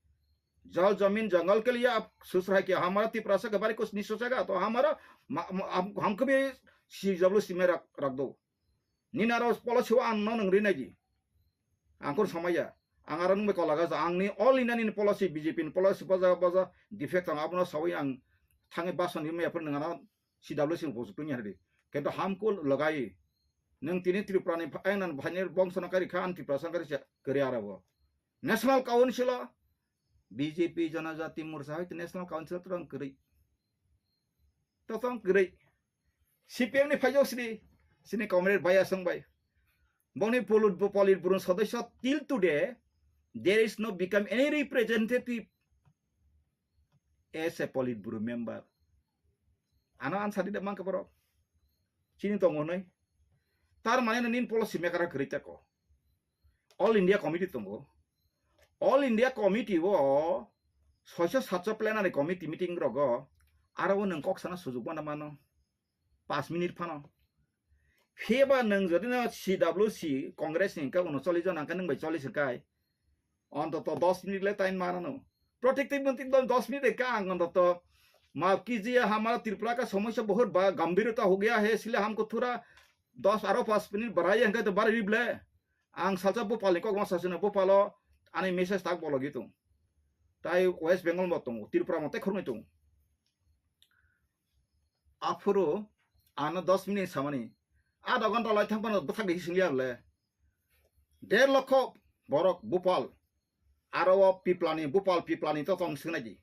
Jal zamin jangal ke liye aap soch rahe hai kya? Hamara Tiprasa ke bare kuch nahi sochega, to hamara ma, ma, hum, humko bhi C W C mein rakh, rakh do. Nini aro policy o ang no nwng rinai di. Ang khon samaya. Ang aro nwng bai kola gasa. Ang ni all India ni policy, B J P ni policy boja boja defect ang abono sawi ang thangwi bason ni maya phone nwng ano C W C ni post tuni hari. Kento hamko lagai. Nwng tini Tripura ni pha-, ayang nan bhaini bongso no kari kha, ang Tripura sang kari se kari aro bo. National Council o B J P Janajati Morcha hai National Council o tong kari. To tong kari. C P M ni phaijok sini, sini comrade bai aswng bai. Boni polit-, Politburo sodosyo till today, there is no become any representative as a Politburo member. Ano answer de mangka borok. Chini tongo nai. Tar mane no nin policy maker kwrwi tako. All India Committee tongo. All India Committee o soiso satso plenary committee meeting rogo aro o nwng kok sana sujuk mana mano. Pas minute phano. Phiya ba nwng jodi no C W C Congress ni hwnkhe uno chollish jon hwnkhe nwng bai chollish hwnkhe. Ontoto dos minute le time manano. Protective monti dos minute ka ang ontoto. Maaf kijiye, hamara Tripura ka samosya bahut ba gambhirta ho gaya hai, isliye humko thora dos aro pas minute badhaiye hwnkhe to badhai rible. Ang salsa Bhopal ni kok ma sasino, Bhopal o ani message tak bologwi tung. Tai West Bengal mo tung, Tripura mo tai khoroknwi tung. Aphuru ano dos minute samani, adha ghonta lai thang phano bwthak de hising ya le. Der lokho borok Bhopal, aro o Piplani, Bhopal Piplani to tong singnaidi.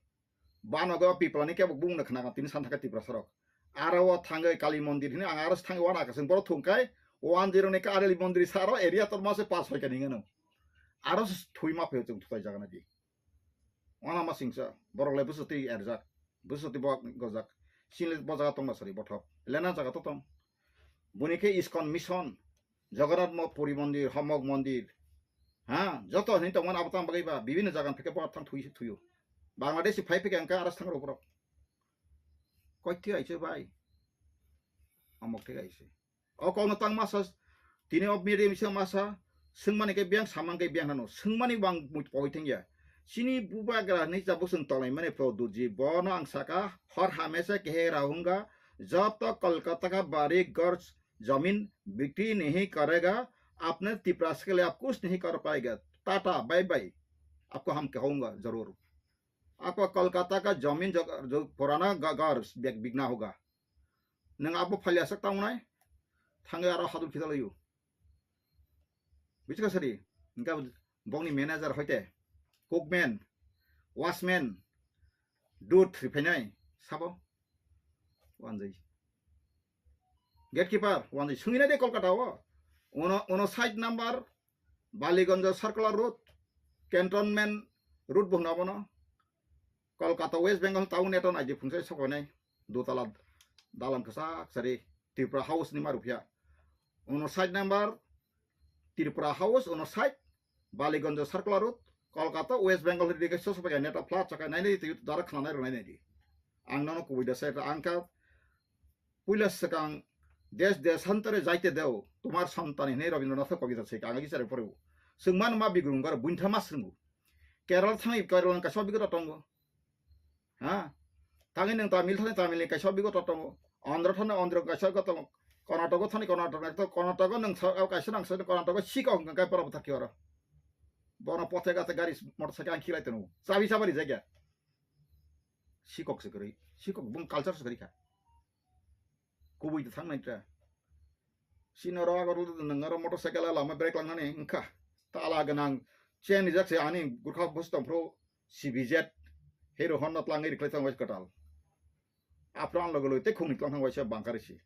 Banogo Piplani kebo bungno khna tini san thaka Tiprasa rok. Aro o thangwi Kali Mondir hini ang aro thangwi wana kasing borok thungkai, o anjironi Kali Mondir saro area torma se pas hoika ningano. Aro se thui ma phe chung thutai jagana di. Wana ma singsa, borok le bwswtwi erjak, bwswtwi bo gojak, chini bo jaga tongma sari bothop, lena jaga to tong. Buni khe ISKCON mission, Jagannath mo-, Puri mondir, Homok mondir, ha, joto hini tongmani abo tang bagwi ba, bibinno jaga phikhe bo thang thui, thuio. Bangladesh phai phikhe angka aras thang rok borok. Koi thwi aise bai? Amok thik aise. O kokno tang masa, tini o media misa masa, swngmani khe biyang, samang khe biyang hano. Swngmani bang mui poi thengya. Chini bubagra ni jabo swng tolai mani Pradyut ji, bono ang saka, har hamesha kehe rahunga, jab tak Kolkata ka bari ghar zamin bikri nahi karega, apne Tiprasa ke liye aap kuch nahi kar payega. Tata, bye bye. Aapko hum kahunga zarur. Aapka Kolkata ka zamin jo, jo purana ga-, ghar bik-, bikna hoga. Nwng abo phalya sak tangnai, thangwi aro hadul khitalaio. Buchika sari, hwnkha bokni manager hoite, cookman, watchman, dudh riphainai, sabo? Wanjwi. Gatekeeper, wanjwi. Swngwi nai de Kolkata o. Uno, uno side number, Baliganj Circular Road, Cantonment Road bo hwno abono. Kolkata West Bengal town eto naidi phungsa sokonai dotala dalam kwchak sari Tripura House ni ma rupya. Uno side number Tripura House, uno side Baliganj Circular Road, Kolkata, West Bengal hwnwi khe soso bai net o flat chakai nainai twi dara khna nai rwnai nai di. Ang nono kubui da sai ang kha puila swkang desh deshantare jaite deo, tumar santani hwnwi Rabindranath Kobita se ang gichare phoro. Swngman ma bigrung gar buintha ma swrwngo. Kerala thangwi Kerala kaisa bigrung tongo. Ha? Thangwi nwng Tamil thani Tamil ni kaisa bigrung tongo. Andhra thani Andhra kaisa bigrung tongo. Karnataka thani Karnataka to Karnataka nwng sa kaisa nang sa Karnataka sikok hwnkha kai pora bwthar ki oro. Bono pothe gathe gari motorcycle ang khilai tongo. Chabi chabari jagya. Sikok se kwrwi. Sikok bung culture se kwrwi kha. Kubui de thang nai tra. Sino ro agor lu nang ro motorcycle lama brake lang nani wngkha. Tala ganang chain rijak se ani gurkha bus tong phro C B Z Hero Honda tlang ri khlai thang wai kwtal. Apran logo lo te khungni tlang thang wai se bangkari si.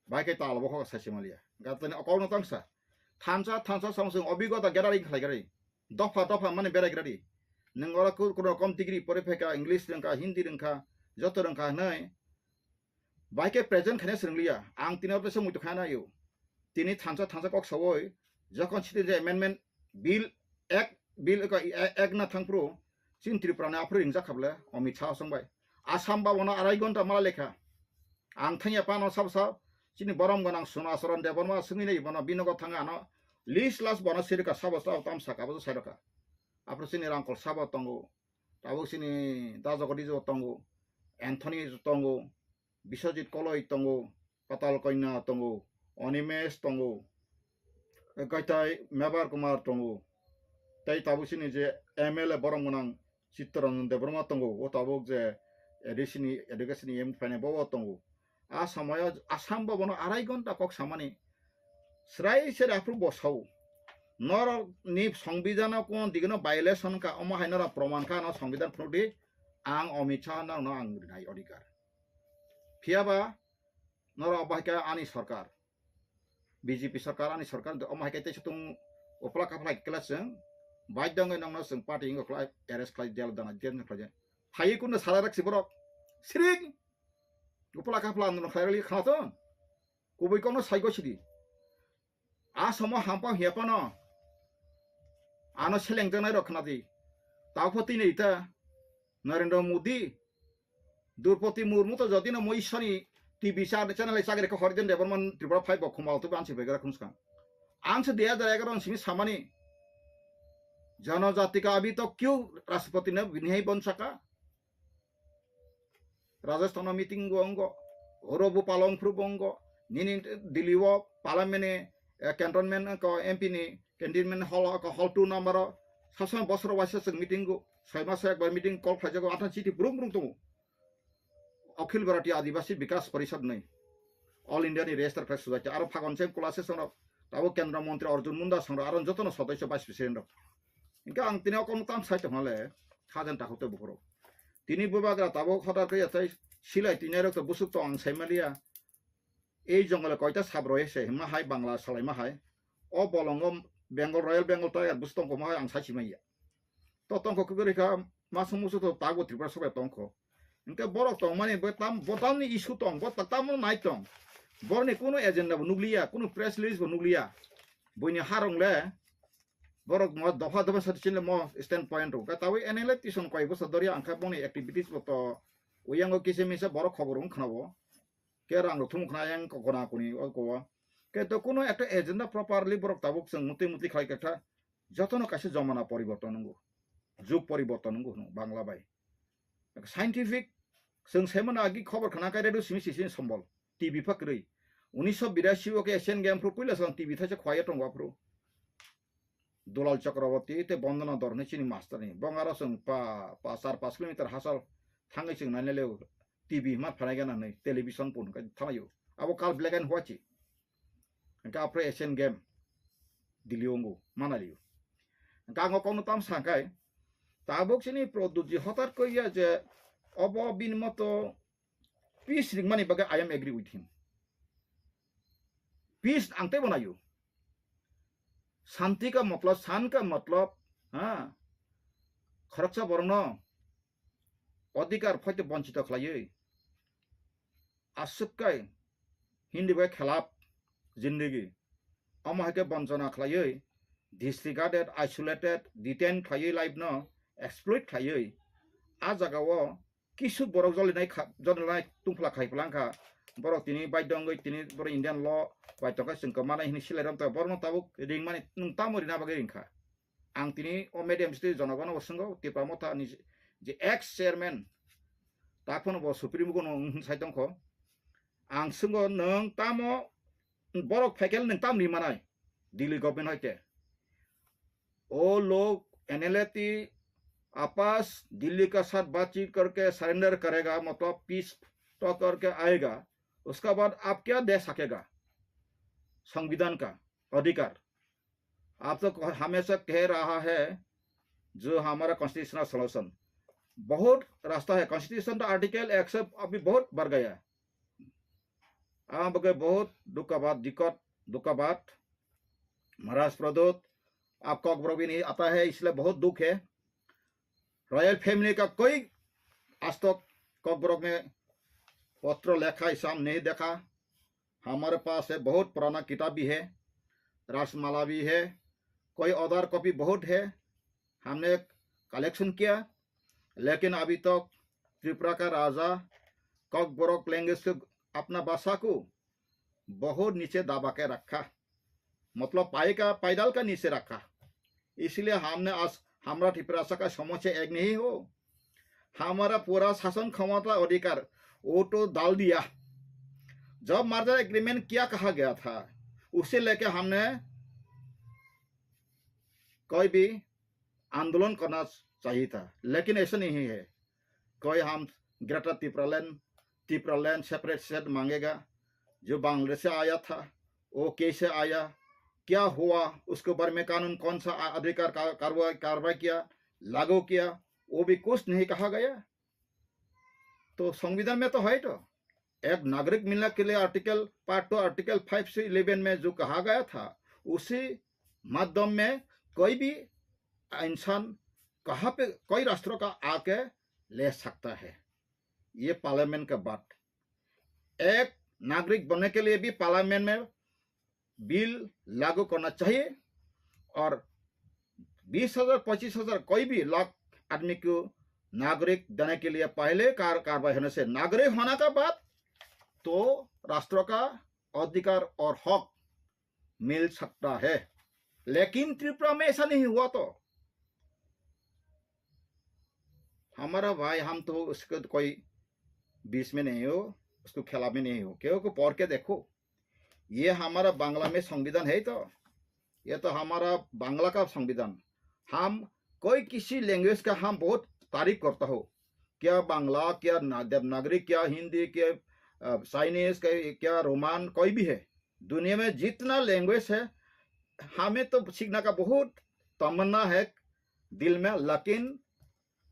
Bai ke tala bo kho sai se malia. Gatani okol no tang sa. Thansa thansa samsung obigota gathering khlai gari. Dopha dopha mani berai gari. Nang ora kur kur kom degree pore pheka English rengka Hindi rengka joto rengka hnai. Bai khe present khaina swrwngliya, ang tini oro teisa muitu khaina yo. Tini thansa thansa kok sawoi, jokhon citizen amendment bill ek bill eko ek na thangphru, chin Tripura ni aphru ringjak kha bwle, Amit Shah song bai. Assam ba bono arai gonta mala lekha. Ang thangya pano sab sab, chini borom gwnang Suna Saran Debbarma swngwi nai bono binogo thanga ano list last bono sirika sabo sabo tam saka bo sai rokha. Aphru chini Rangkol sabo tongo, tabuk chini Dajogo Dijo tongo, Anthony tongo, Biswajit Koloi tongo, Patal Kanya tongo, Animesh tongo, Gaitai Mebar Kumar tongo, tei tabuk chini je M L A borom gwnang Chittaranjan Debbarma tongo, o tabuk je A D C ni education ni M P phainai bo o tongo. A samoyo Assam bo bono arai gonta kok samani srai se aphru bo sao. Norok ni songbidano kuno digino violation ka omo hai norok proman kha no songbidan phunukdi ang Amit Shah norokno ang rinai odhikar. Phiyaba norok obo hai khe ani sorkar, B J P sorkar, ani sorkar, omo hai khe teisa tung upla kaphla khe kla chwng baidya wngwi nokno chwng party wngwi khlai arrest khlai, jail dana, jail khlai. Phaiwi kuno sara rak si borok siring upla kaphla no khlai rali khana to kubui kokno sai go sidi. A samo hampang hiya phano ano selengjaknai rok khna di. Tao pho tini ita Narendra Modi, Droupadi Murmu to jodi no mo Ishwar ni T V cha-, channel ai chagri kha Harijan Debbarma Tripura phai bo khumao to ansi begara khum skang. Ang se dui hajar egaroh ni simi samani, janajati ka abhi tak kyun Rashtrapati ne bini hai bon saka? Rajasthan o meeting go ongo, oro bo palong phru bo ongo, nini Delhi o parliament ni, eh, cantonment ko M P ni cantonment hall ko hall two number o sabsomoi bosor waisa chwng meeting go, soi maso ekbar meeting call khlaijago, athan chiti brum brum tongo. Akhil Bharatiya Adivasi Bikas Parishad nai, All India ni register khlai sujaikha, aro Phagon Singh Kulase songrok, tabo Kendra Montri Arjun Munda songrok, aro jotono sodosyo vice president rok. Hingke ang tini o kokno tang sai tongmale, hajan takhuk tei bukhurok. Tini bubagra tabuk hotar khe yathai silai tinairok to busuk tong ang sai maliya. Ei jongole koita sab roi se himma hai Bangla salai ma hai. O bolongo Bengal, Royal Bengal Tiger bus tong koma hai ang sai si maya. To tong kho kuguri kha masung musu to tago Tripura sobai tong kho. Hingke borok tong mani bo tam, bo tamni issue tong, bo ta-, tamo nai tong. Borni kuno agenda bo nukliya, kuno press release bo nukliya. Buini harong le, borok mo dopha dopha sa chini mo stand point rok. Ka tawi N L A tison koi bosa doria angkha boni activities bo to uyango kisa misa borok khobor wng khna bo. Ke rang rok thum khna yang ko kona koni o ko. Ke to kuno ekta agenda properly borok tabuk chwng muti muti khlai kha jotono kaisa jomana poriborton nungo. Jug poriborton nungo hwnwi Bangla bai. Scientific, chwng saimano agi khobor khna khe radio simi sisi sombol, T V pha kwrwi. Unisho birasi o khe Asian Game phru puila chwng T V thaisa khwlaiya tongo aphru. Dulal Chakraborty tei Bondona Dhar hinwi chini master ni. Bong aro chwng pa, pa char pash kilometer hachal thangwi chwng naina leo T V ma phanai gana hinwi television pun khe thanglaio. Abo kal black and white se. Hingke aphre Asian Game Delhi o wngo, manalio. Hingke ang o kokno tamo sa khe, tabuk chini Pradyutji hotat koi ya je obo bini moto peace ringmani bagwi I am agree with him. Peace ang teibo naio. Shanti ka matlab, shan ka matlab, ha? Khoroksa borokno odhikar phaito bonchito khlaiwi, aswk kai Hindi bai khelap jindegi, omo hai khe bonchona khlaiwi disregarded, isolated, detain khlaiwi life no exploit khlaiwi a jaga o kisu borok jolinai kha, jolinai tungphla khai phlangkha. Borok tini baidho wngwi tini borok Indian law bai tongkha chwng kwmanai hwnwi silai romtha. Borokno tabuk ringmani nwng tamo rina bagwi ringkha? Ang tini o medium sitwi jonogono bo swngo, Tipra Motha ni je ex chairman, taphano bo Supreme Court no wng sai tongkho. Ang swngo, nwng tamo borok phaikhe nwng tam ri manai Delhi government hoite? ओ लोग एनएलए टी आपस दिल्ली का साथ बातचीत करके सरेंडर करेगा, मतलब piece talk करके आएगा, उसका बाद आप क्या दे सकेगा संविधान का अधिकार? आप तो कह- हमेशा कह रहा है जो हमारा कॉन्स्टिट्यूशनल सॉल्यूशन, बहुत रास्ता है। कॉन्स्टिट्यूशन का आर्टिकल एक सौ अभी बहुत बढ़ गया है। आम बगे बहुत दुख का बात, दिक्कत, दुख का बात। महाराज प्रद्योत, आप कॉकबरॉक भी नहीं आता है, इसलिए बहुत दुख है। रॉयल फैमिली का कोई आज तक कॉकबरॉक में पत्र लेखा ऐसा हम नहीं देखा। हमारे पास है, बहुत पुराना किताब भी है, रासमाला भी है, कोई अदर कॉपी बहुत है, हमने कलेक्शन किया, लेकिन अभी तक त्रिपुरा का राजा कॉकबरॉक लैंग्वेज को, अपना भाषा को बहुत नीचे दबा के रखा, मतलब पाए का, पैदल का नीचे रखा। इसलिए हमने आज, हमारा त्रिपुरा का समस्या एक नहीं हो, हमारा पूरा शासन क्षमता अधिकार वो तो डाल दिया। जब मर्जर एग्रीमेंट क्या कहा गया था, उसे लेके हमने कोई भी आंदोलन करना चाहिए था, लेकिन ऐसा नहीं है। कोई हम ग्रेटर तिपरालैंड, तिपरालैंड सेपरेट स्टेट मांगेगा, जो बांग्लादेश से आया था, वो कैसे आया, क्या हुआ, उसके बारे में कानून कौन सा आ- अधिकार का- कार्रवाई कार्रवाई किया, लागू किया, वो भी कुछ नहीं कहा गया। तो संविधान में तो है तो, एक नागरिक मिलने के लिए article part two, article five से इलेवन में जो कहा गया था, उसी माध्यम में कोई भी इंसान कहाँ पे, कोई राष्ट्र का आके ले सकता है। ये पार्लियामेंट का बात। एक नागरिक बनने के लिए भी पार्लियामेंट में बिल लागू करना चाहिए और बीस हजार, पच्चीस हजार, कोई भी लाख आदमी को नागरिक देने के लिए पहले कार-, कार्रवाई होने से नागरिक होने का बाद तो राष्ट्र का अधिकार और हक मिल सकता है। लेकिन त्रिपुरा में ऐसा नहीं हुआ तो हमारा भाई, हम तो उसको तो कोई बीच में नहीं हो, उसको खिलाफ में नहीं हो, क्योंकि पढ़ के देखो, ये हमारा बांग्ला में संविधान है तो, ये तो हमारा बांग्ला का संविधान। हम कोई किसी लैंग्वेज का हम बहुत तारीफ करता हो, क्या बांग्ला, क्या ना- देवनागरी, क्या हिंदी, क्या अ, चाइनीज, क्या, क्या रोमान, कोई भी है, दुनिया में जितना लैंग्वेज है, हमें तो सीखने का बहुत तमन्ना है दिल में, लेकिन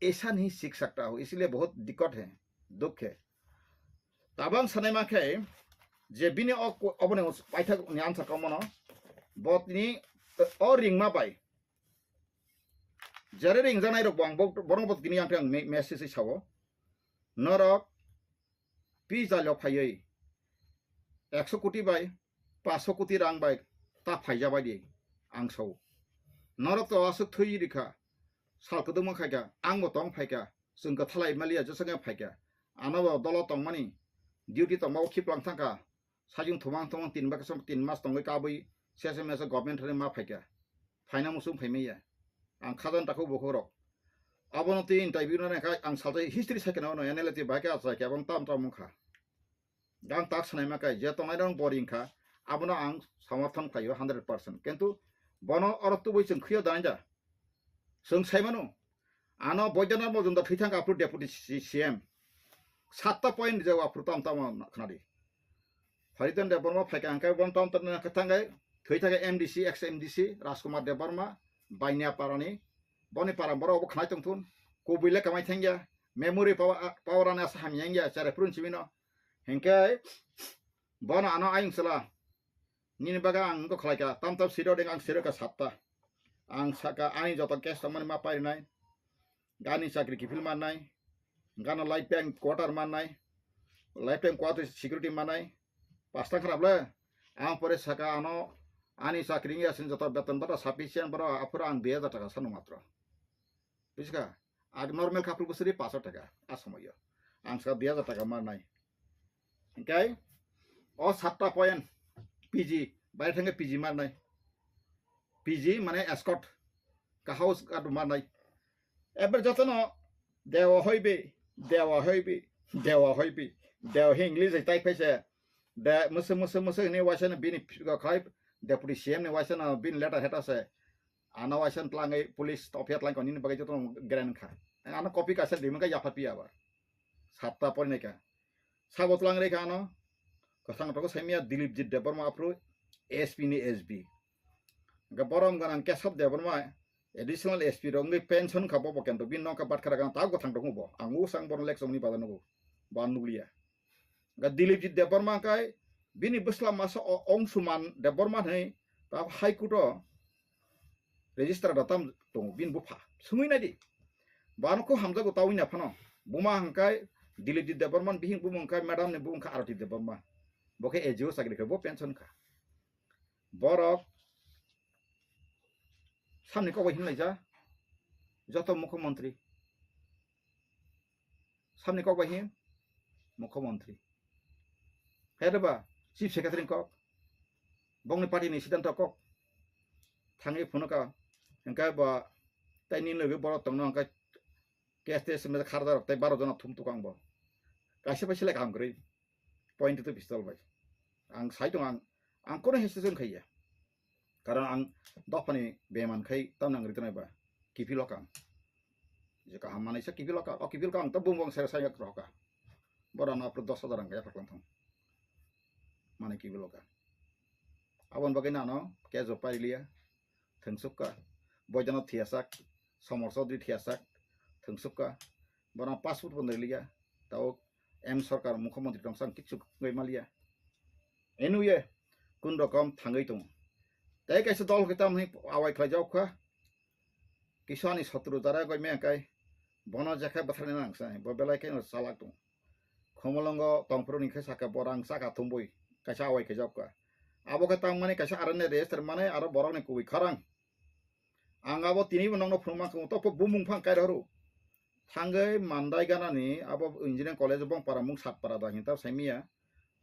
ऐसा नहीं सीख सकता हो, इसलिए बहुत दिक्कत है, दुख है। Tabang sanai ma khe je bini o ko- oboni paithak ni answer kamo no, bo tini o ringma bai jere ringjanai rok bo ang bo- borok bo tini ang me- message sao, norok pisa lok phaiwi ekso koti bai, paso koti rang bai ta phaijabai di, ang sao. Norok to aswk thwi rikha, sal kwdwkma khaikha, ang bo tong phaikha, chwng kwthalai maliya jesa khe phaikha. Ano bo dolo tongmani, duty tongma o khiplang thangkha, sajung thumang thumang tin baksa tin mas tongwi kabwi sesa mesa government thani ma phaikha. Phaina muchung phaimaya. Ang khajan takhuk bukhuk rok. Abono twi interview no nangkha, ang salsa history sakhe no, no, N L A twi bahai khe achai khe, abang tam tam wngkha. Gang tak sanai ma kai, je tongnai rok boring kha, abono ang samarthon khlaio hundred percent. Kintu bono oro tubui chwng khwio dai da. Chwng sai mano, ano Boidyanath Majumdar thwi thangkha aphuru deputy C- C M. Satta point rijak aphuru tam tam khna di. Hariton Debbarma phaikha hwnkhe bono tam tam khna thangkhe thwi thangkhe M D C, ex M D C Rajkumar Debbarma, Bainia parani, boni para borok obo khnai tongthun, kubui le kamai thangya, memory power, power ani asa hamya wngya, chare phuru simi no. Hwnkhe bono ano ayung chwla, nini bagwi ang wngkha khlaikha, tam tam siro ding ang siro kha satta. Ang saka ani joto case tongmani ma parinai, gani chakri kiphil mannai, gana life time quarter mannai, life time quarter security mannai, pasta kharap le. Ang pore saka ano Ani chakri wngya sini joto beton bata sufficient boro aphuru ang dui hajar taka sano matro. Bujiska? Ag normal couple bwswrwi paso taka a somoyo. Ang sa dui hajar taka marnai. Hingkai o satta point P G, bai thangwi P G marnai. P G mane escort, ka house guard marnai. Eber jotono dewa hoibi, dewa hoibi, dewa hoibi, dewa hi English hai tai phaise. De musu musu musu ni waisa no bini khlai deputy C M ni waisa no bini letter heta se. Ano waisa no tlangwi police topia tlangkha nini bagwi jotono grand kha. Ano copy kaisa dimang ka yapha piya ba. Satta porinai kha. Sabo tlang rikha ano. Kwthang rok saimia Dilipjit Debbarma aphuru S P ni S B. Hingke borom ganang Kesab Debbarma additional S P rok wngwi pension kha bo bo kento bini nokha batkha rok ta kwthang rok bo. Ang usang borom lek chongni bada nugo. Ba nukliya. Hingke Dilipjit Debbarma kai bini bwsla masa o Ongsuman Debbarma hai ta High Court o register da tam tongo bini bupha. Sungwi nai di. Bano kho hamjago tawi na phano. Buma hangkai Dilip Debbarman bihing bumung kai madam ni bumung kha Arati Debbarma. Bo khe A G O chakri khe bo pension kha. Borok samni kok bai hinlai ja. Joto mukhyamantri. Samni kok bai hin mukhyamantri. Hede ba chief secretary kok. Bongni party ni siddhanto kok. Thangwi phunukha. Hingke ba tai ni logi borok tongno hingke K S T S me kharda rok tai baro jona thum tukang bo. Kaisa bai selek ham kwrwi. Point to pistol bai. Ang sai tong ang, ang kono hesitation khaiya. Karon ang dophani beman khai tam nang ritonai ba. Kiphil o kang. Je kaham manai sa kiphil o kang. O kiphil o kang to bung bung sere sai yak roka. Bora no apro dos hajar ang kaya paklang thong. Mane kiphil o kang. Abon bagai nano kejo pailiya. Thwngsukha. Boidana thiyasak. Somor Chaudhary thiyasak. Thwngsukha. Bora passport bo nai liya. Tao M Sarkar mukhyamantri tong sang kichu ngai maliya. Enuye kun rokom thangwi tongo. Tei kaisa dol khe tamni awai khlai jawk kha. Kisa ani sotro jara goi me kai. Bono jekhe bwtharni nang sa bo belai khe chalak tongo. Khomolongo tongphuru ni khe saka borang saka thumbui kaisa awai khe jawk kha. Abo khe tangmani kaisa arani register mane aro borok ni kubui kharang. Ang abo tini bo nokno phunukma khe to bumung phang kai rw. Thangwi mandai ganani abo engineering college bong para mung sat para da hinta saimiya.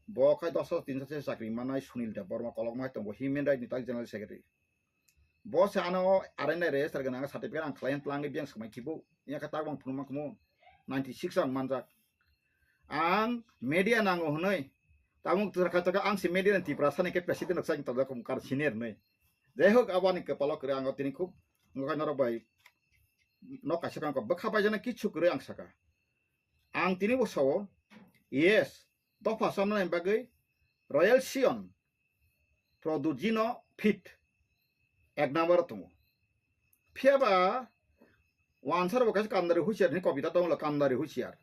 Bo khai dos hajar tin hajar se chakri manai Sunil Debbarma kolok mai tongo human right ni tak general secretary. Bo se ano arani register gana certificate ang khlai tlang biang samai kibo. Yang khe tak bang phunukma khe mo ninety six ang manjak. Ang media nango hwnwi. Tabuk twra kha taka ang se media ni Tiprasa ni khe president rok sai tongjak kar senior hwnwi. Jai hok aboni kwpalo kwrwi ang tini khub wngkha norok bai nok kaisa kang bwkha bai jana kichu kwrwi ang saka. Ang tini bo sao yes dopha samnani bagwi Royal Sion Produjino fit ek number o tongo. Phiya ba wansar bo kaisa kandari husiar hinwi kobita tongo, kandari husiar.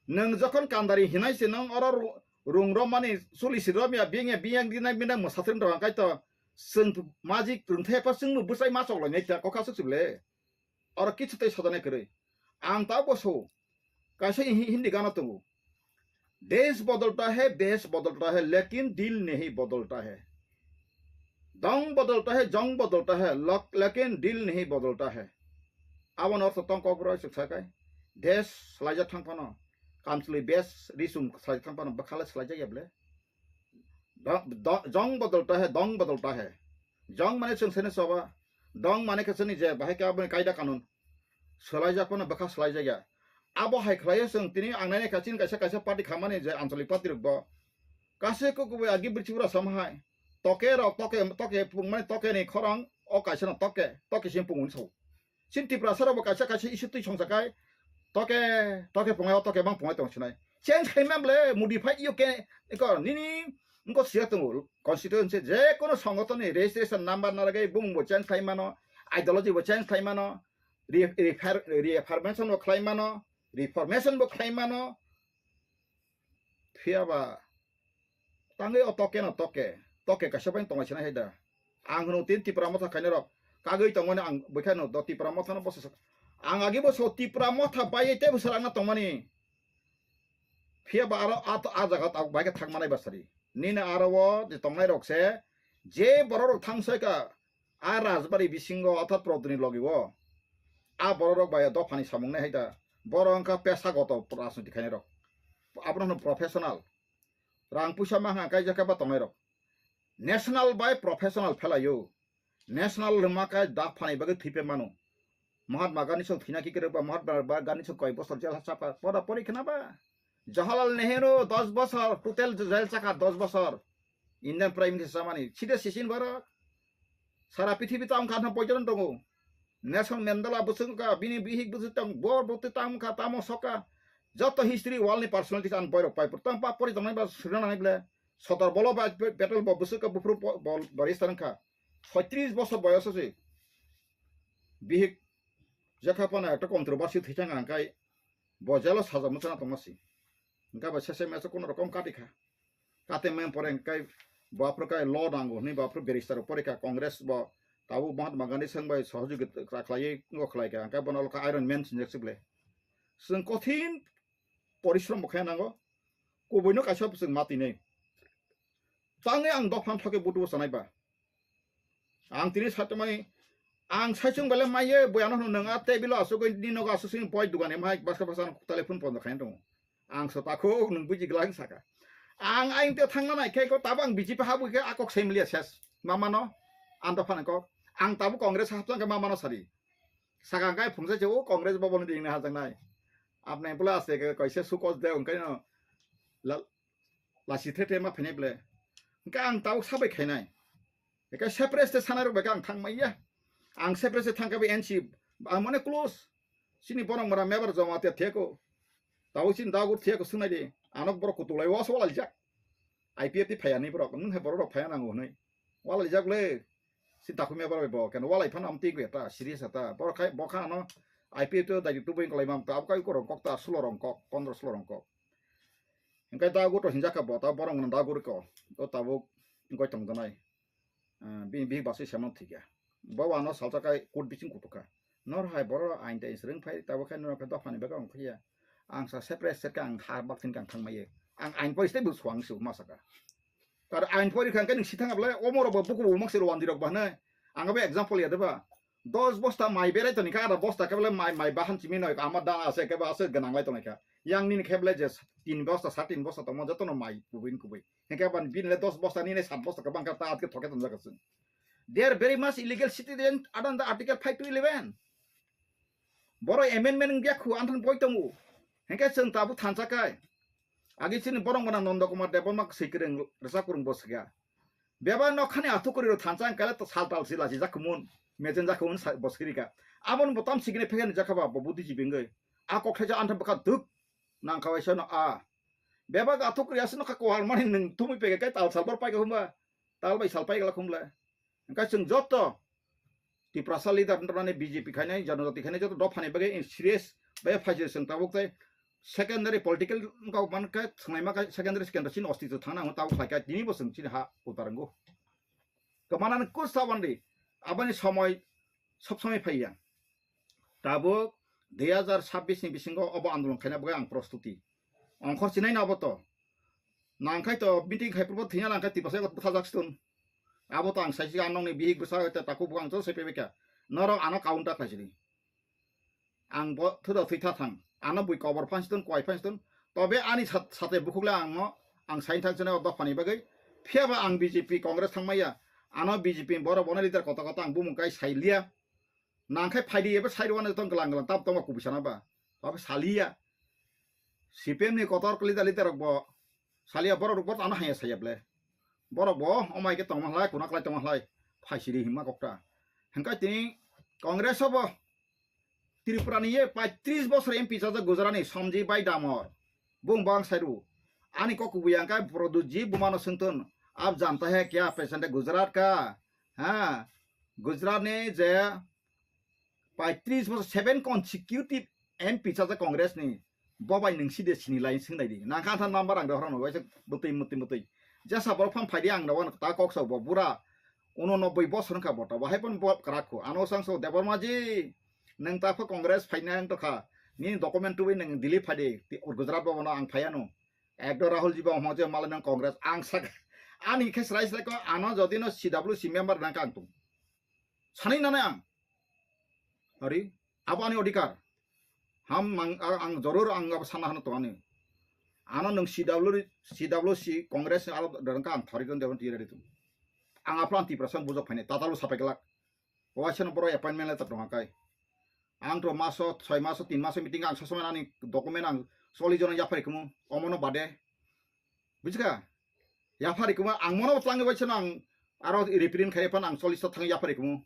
Nwng jokhon kandari hinai se nwng oro ru-, rung romani chuli si romya biyang ya biyang dinai bini mwsatwng rok hwnkhai to chwng majik rwngthai pha chwngno bwsai ma choklainai ta kokha swk swk le. Oro kichu tei sodanai kwrwi. Ang ta bo so kaisa hi-, Hindi gana tongo. Desh bodolta hai, besh bodolta hai, lekin dil nahi bodolta hai. Dong bodolta hai, jong bodolta hai, lok-, lekin dil nahi bodolta hai. Aboni ortho tong kokborok swk sakai. Desh swlaijak thang phano, kamchwlwi besh risum swlaijak thang phano bwkhala swlaijak ya ble. Do-, do-, jong bodolta hai, dong bodolta hai. Jong mane chwng sene choba. Dong mane khe chwngni je bahai khe aboni kaida kanun. Swlaijak phano bwkha swlaijak ya. Abo hai khlaiyo chwng tini ang nai kha chini kaisa kaisa party khamani je anchalik party rok bo. Kaisa kok kubui agi bwrwi Tripura sama hai. Toke rok toke toke pung mane toke ni khorang o kaisa no toke toke sim pung unso. Chini Tiprasa rok bo kaisa kaisa issue twi songsa kai toke toke pungai o toke bang pungai tong sinai. Change khai man ble modify yo ke ko nini ko siya tongo constituency je kono songoton ni registration number na lagai bumung bo change khai mano, ideology bo change khai mano, re-, refer-, reformation bo khai mano, reformation bo khai mano. Phiya ba tangwi o toke no toke, toke kaisa bai tongmai sinai hai da. Ang hwno tin Tipra Motha khaina rok kagwi tongmani ang bwkha no do Tipra Motha no bosa sak-, ang agi bo so Tipra Motha bai tei bwswk rang na tongmani. Phiya ba aro a, a jaga tabuk bai khe thang manai basari. Nini aro o je tongnai rok se Je bororok thangsaika a rajbari bisingo otha prodni logi o, a bororok bai dophani samung nai hai da. Borok wngkha pesagoto rajniti khainai rok. Abono hwno professional. Rang puisa ma hwnka kaijak khe ba tongnai rok. National bai professional phelaio. National lwma khe dophani bagwi thwipe mano. Mahatma Gandhi song thwina kikrw ba, Mahatma Gandhi song koi bosor jel ha chapa. Poda pori khna ba. Jawaharlal Nehru dos bosor, total jel chakha dos bosor. Indian Prime Minister chamani. Side sisin borok. Sara pithibi tam kha thang poijon tongo. Nelson Mandela bwswk wngkha, bini bihik bwswk tong, bor bwtwi tam wngkha, tamo sokha. Joto history world ni personality ang boirok pai pur. Tang pa pori tongnai ba srina nangnai ble. Sodor bolo ba pe-, petrol bo bwswk ka buphuru po-, bol, barista wngkha. Soitris bosor boyoso se. Bihik jekha pana ekta controversy thwichang ang kai bo jelo saja mwchana tongma si. Hingka ba sese meso kono rokom kati kha. Kate mem pore hingkai bo aphuru kai law nango hwnwi bo aphuru barrister pore kha Congress bo tabuk Mahatma Gandhi song bai sohojogita khlaiwi ngo khlai kha. Hingkai bono lokha Iron Man sinjak sible. Chwng kothin porishrom bo khe nango. Kubuino kaisa bwswk ma tini. Tangwi ang dophano thokhe butubo sanai ba. Ang tini satumai ang saichung bele maiye boyano hwnwi nwng a table o asugwi ni nogo asuk sini boi dugan emhai bwsa bwsa ang telephone pondo khaina tongo. Ang so takhuk nwng buji glak saka. Ang aing te thangna nai khe ko tabo ang B J P habwi khe akok semlia ses. Mamano ang dophano kok. Ang tabo Congress hapjang khe mamano sari. Saka kai phungsa che o Congress boboni ding na hajang nai. Apne pula ase ke kaise sukos de ungkai no. La lasi the the ma phainai ble. Hingke ang tabuk sabai khainai. Eka separate se sanai rok bai ang thang maiya. Ang separate se thang khe N C ang mane close. Sini borok mora mebar joma te theko. Tabuk sini dagur theko sunai de. Anok borok kutulai was walai jak. I P F ti phaya ni borok. Nung he borok rok phaya nango hinui. Walai jak le. Si takhumya borok bai bo. Keno walai phano am twi ta serious ta. Borok khai bokha ano I P F to dai tu bai kolai mam ta. Abkai korong kok ta sulo rong kok. Pondro sulo rong kok. Hingke da goto hinjak kha bo, ta borok no da guri ko. O tabuk goi tong donai. Ah, bini bihik basui semo thikya. Bo ano salsa kai kut biching kutuk kha. Nor hai boro ain tai srwng phai tabuk khai nor kha dophani bega ong khaya. Ang sa separate set kha ang ha bak thin kang thang maiye. Ang ain poi stay bu suang su ma saka. Tar ain pori kha hingke nung sithang able omo rok bo buku bo mak se rwandi rok ba hwnai. Ang abo example ya deba. Dos bosta mai berai toni kha, ada bosta khe bole mai, mai bahan chimi noi, ama da ase khe ba ase gwnang lai tongkha. Yang nini khe bole je tin bosta, sat tin bosta tongma joto no mai kubui kubui. Hingke ban bini le dos bosta nini sat bosta khe bangkha ta atke thoke tonjak aswng. They are very much illegal citizen under the Article five to eleven. Boro amendment wngya khu anthan boi tongo. Hingke chwng tabuk thansa kai. Agi chini borok gwnang Nondo Kumar Debbarma swi kwrwng rwchap kwrwng bo swkha. Bebak nokhani athukuri rok thansa ang kale to sal tal sila si jakhumun, mejen jakhumun sa-, bo sikiri ka. Aboni bo tam sikini phekeni jakha ba bo budi jibingoi. A kok thaisa antha bwkha duk nang kawai sono a. Bebak athukuri asino kha kohar mani nung thumui peke kai tal sal bor pai ka humba. Tal bai sal pai gala khumla. Hingke chwng joto Tiprasa leader wngtongmani B J P khainai, Janajati khainai joto dophani bagwi serious bai phaisir chwng tabuk tei secondary political wngkha mankhe thwngnaima khe secondary secondary chini ostitw thangna hwnwi tabuk khlaikha tini bo chwng chini ha kutar wngo. Kwmanani kus tabandi aboni somoi sob somoi phaiya. Tabuk dui hazar sabbish ni bisingo obo andolon khaina bagwi ang prostuti. Ongkhor chinai na obo to. Nangkhai to meeting khai purbo thina nangkhai Tiprasa eko bwthajak stun. Abo to ang saisi ang nokni bihik bwsa ta takhuk bwkang to sai pebekha. Norok ano counter khlaisidi. Ang bo thuda thwi tha thang. Ano bui kobor phan stun, kwai phan stun. Tobe ani sat-, sate bukhuk le ang no, ang sain thang chene o dophani bagwi. Phiya ba ang B J P Congress thangmaya. Ano B J P borok bono leader kota kota ang bumung kai sai liya. Nangkhai phaidi ebo side one tong glang glang tap tongma kubui sana ba. Abo saliya. C P M ni kotor leader leader rok bo saliya borok rok bo tano haya saya ble. Borok bo omai ke tongma hlai kuna klai tongma hlai phaisiri himma kokta. Hingkai tini Congress o bo Tripura ni ye paitris bosor M P chajak Gujarat ni Somji Bai Damor. Bung bang sairu. Ani kok kubui ang kai Produt ji bumano sengton. Ab janta hai kya pesante Gujarat ka. Ha. Gujarat ni je paitris bosor seven consecutive M P chajak Congress ni. Bobai nung si de sini lai sing nai di. Nang kha than number ang de horong waisa butui mutui mutui. Jasa borok phang phaidi ang de wan ta kok sa bo bura. Uno nobboi bosor wngkha bo ta. Bahai pon bo krak kho. Ano sang so Debbarma ji. Nung ta pho Congress phaina ang to kha. Ni document tubui nung Delhi phaidi. Ti Gujarat bo no ang phaiya no. Ekdo Rahul ji bo hmo je malai nang Congress ang sak. Ani khe srai srai ko ano jodi no C W C member nang kang tung. Sani nane ang. Ari, abo ani odhikar. Ham mang, ang, ang joror ang abo sana hano to ani. Ano nung C W, C W C Congress aro dorong ka ang thori don dewan tiyari tung. Ang aplan Tiprasa bujok phane, tatalu sapai kelak. Waisano borok appointment letter tongkha kai. Ang to maso, soi maso, tin maso meeting ang sosoman ani document ang chollish jon yaphari kumu, omono bade. Bujikha? Yaphari kumu, ang mono tlangi waisano ang aro reprint khai phan ang chollish ta thang yaphari kumu.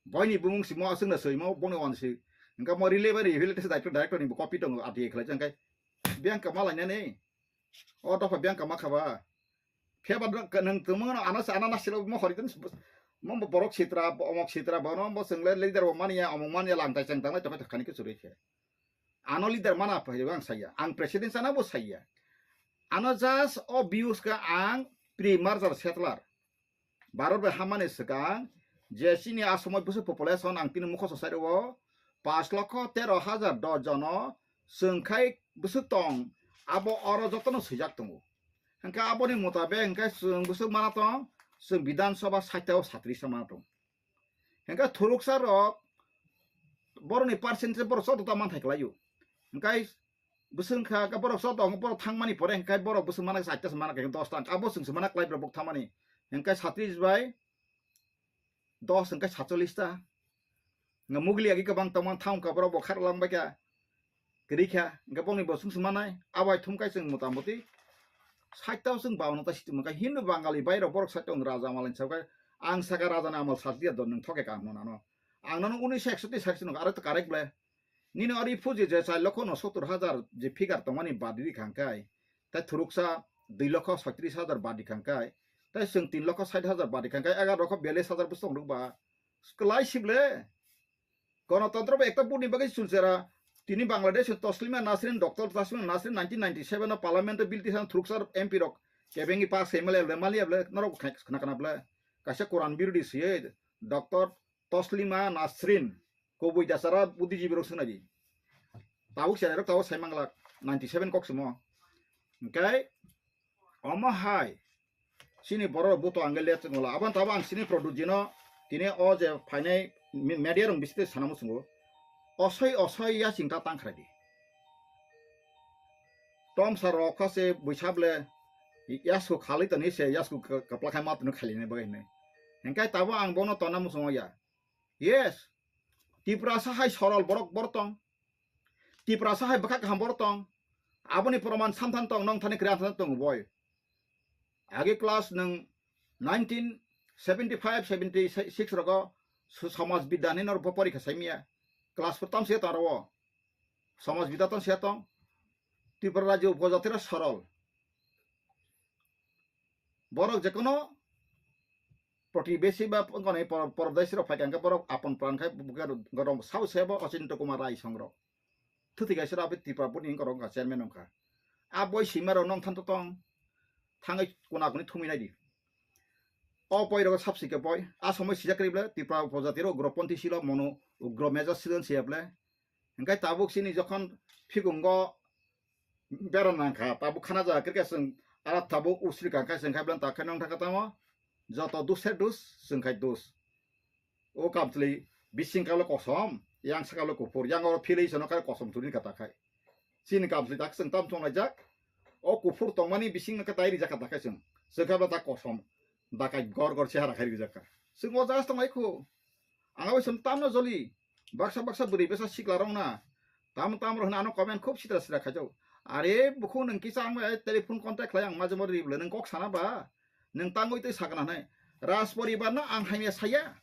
Boini bumung simo aswk na soimo, bono wan si. Engka mo relay bai rehabilitation director, director ni bo copy tongo, R T I khlai jang kai. Biyang kama lainani. O dopha biyang kama khaba. Pheba nwng tongmano ano se ano nasilo mo hori tun mo borok sitra, omok sitra, bono bo chwngle leader bo mania, omok mania langtai chang tanglai tokha khani ke churi khe. Ano leader mana phai ang saya. Ang president sana bo saya. Ano just o views ka ang pre-merger settler. Bharat bai hamani swkang je chini a somoi bwswk population ang tini mukhoso sai rwo, paanch lokho tero hajar dos jono chwng khai bwswk tong, abo oro jotono swijak tongo. Hwnkhe aboni mutabek hwnkhe chwng bwswk mana tong, chwng Bidhan Sabha sait o satris ta mana tong. Hwnkhe thuruksa rok borokni percentage borok joto ta manthai kwlaio. Hwnkhe bwswk kha, khe borok joto wng borok thangmani pore hwnkhe borok bwswk mana chaita se mana khe dos ta, abo chwng se mana kwlai borok thangmani. Hwnkhe satris bai dos hwnkhe satchollish ta. Nga mugli agi kwbang tongmani thang kha borok bo kharlang bai kha. Kwrwi kha, hwnkhe bongni bo chwng se manai, abai thum kai chwng motamoti sait ta chwng baono ta situ mankha. Hindu Bangali bai rok borok sait tong raja malai sa khe ang saka raja ni amal satliya don nwng thoke ka hwnwi nano. Ang nono unisho ekshoti sait se nukha, aro to correct ble. Nini ori phuji je char lokho unsottor hajar je figure tongmani badi di khang kai, tai thuruksa dui lokho soitris hajar badi khang kai, tai chwng tin lokho sait hajar badi khang kai, egar lokho biyallis hajar bwswk tong rwkba. Kwlai sible. Gonotontro bo ekta buni bagwi chulchera. Tini Bangladesh Toslima Nasrin, Doctor Toslima Nasrin nineteen ninety-seven o Parliament o bill tisa thuruksa M P rok kebengwi pass khaimali ble, mali ble, norok khai khna khna ble. Kaisa Quran birodi siye Doctor Toslima Nasrin, kubui dasara buddhijibi rok swngnai di. Tabuk cherairok tabuk sai manglak, ninety seven kok simo. Hwnkhe omo hai chini borok buto angge le chwngla. Aboni tabuk ang chini product jino tini o je phainai mi-, media rok bisite sana muchungo. Osoi osoi ya chingta tangkhrai di. Tomsa rok kha se buisa ble yasku khalwi toni se yasku ka-, kapla khai ma tunu khali ne bagwi hinwi. Hwnkhe tabuk ang bono tonna muchungo ya. Yes, Tiprasa hai sorol borok, borok tong. Tiprasa hai bwkha kaham borok tong. Aboni proman samthan tong, nong thani kwrwi anthan tong boi. Agi class nwng nineteen seventy five seventy six rogo su-, Samaj Bidya ni norok bo porikha saimya. Class four tam se taro. Samaj Bidya tong se tong. Tripura rajyo upojatira sorol. Borok jekono protibesi ba wngkha ni por-, pordesi rok phaikha hwnkhe borok apon pran khai bukhai rok sabo sebo Ochinto Kumar Rai song rok. Thuti kaisa rok abo Tripura board ni wngkha rok wngkha chairman wngkha. A boi sima rok nong thanto tong thangwi kuna kuni thumwi nai di. O poi rok sabsi khe poi a somoi sijak kri ble Tripura upojati rok ugroponthi silo mono ugro major silo siya ble. Hwnkhe tabuk chini jokhon phikungo bera nangkha, tabuk khana jaga khe chwng aro tabuk usri kangkha chwng khai bwlani tak khe nong thangkha tamo joto dushe dus chwng khai dus. O kamchwlwi bising kalo kosom, yang sakalo kuphur, yang oro philwi sono khai kosom churi kha ta khai. Chini kamchwlwi tak chwng tam chong laijak. O kuphur tongmani bising no khe tai rijak kha ta khai chwng. Chwng khai bwlai ta kosom. Dakai gor gor chehara khai rijak kha. Chwng o jaga tong lai khu. Ang abo chwng tamno joli. Baksa baksa bwrwi bwsa sikla rok na. Tam tam rok hwnwi ano comment khub sitra sitra khaijak. Are bukhuk nwng kisa ang bai telephone contact khlai ang majemo ri bwle nwng kok sana ba. Nwng tangwi twi sakna hwnwi. Raj poribar no ang hamya saya.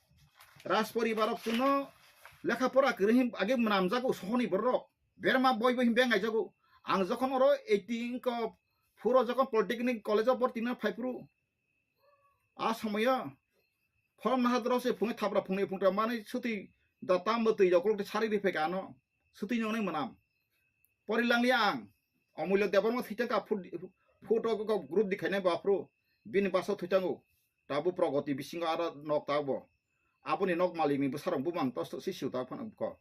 Raj poribar rok chwngno lekha pora kwrwi him age mwnamjago sohoni borok. Berma boi boi him beng aijago. Ang jokhon oro eighteen ko phuro jokhon Polytechnic College of Borti no phai phuru. A somoyo phorong naha doro se phungwi thapra phungni phungtra manwi suti da tambo twi rok kolok sari ri pheka ano. Suti nongnai mwnam. Pori langli ang. Omulyo Debbarma thwichang ka phut-, photo ko group dikhainai bo aphuru. Bini basa thwichang o. Tabu progoti bisingo aro nok tabo. Aboni nok malikni bwsarok bumang tos si siu ta phano ko.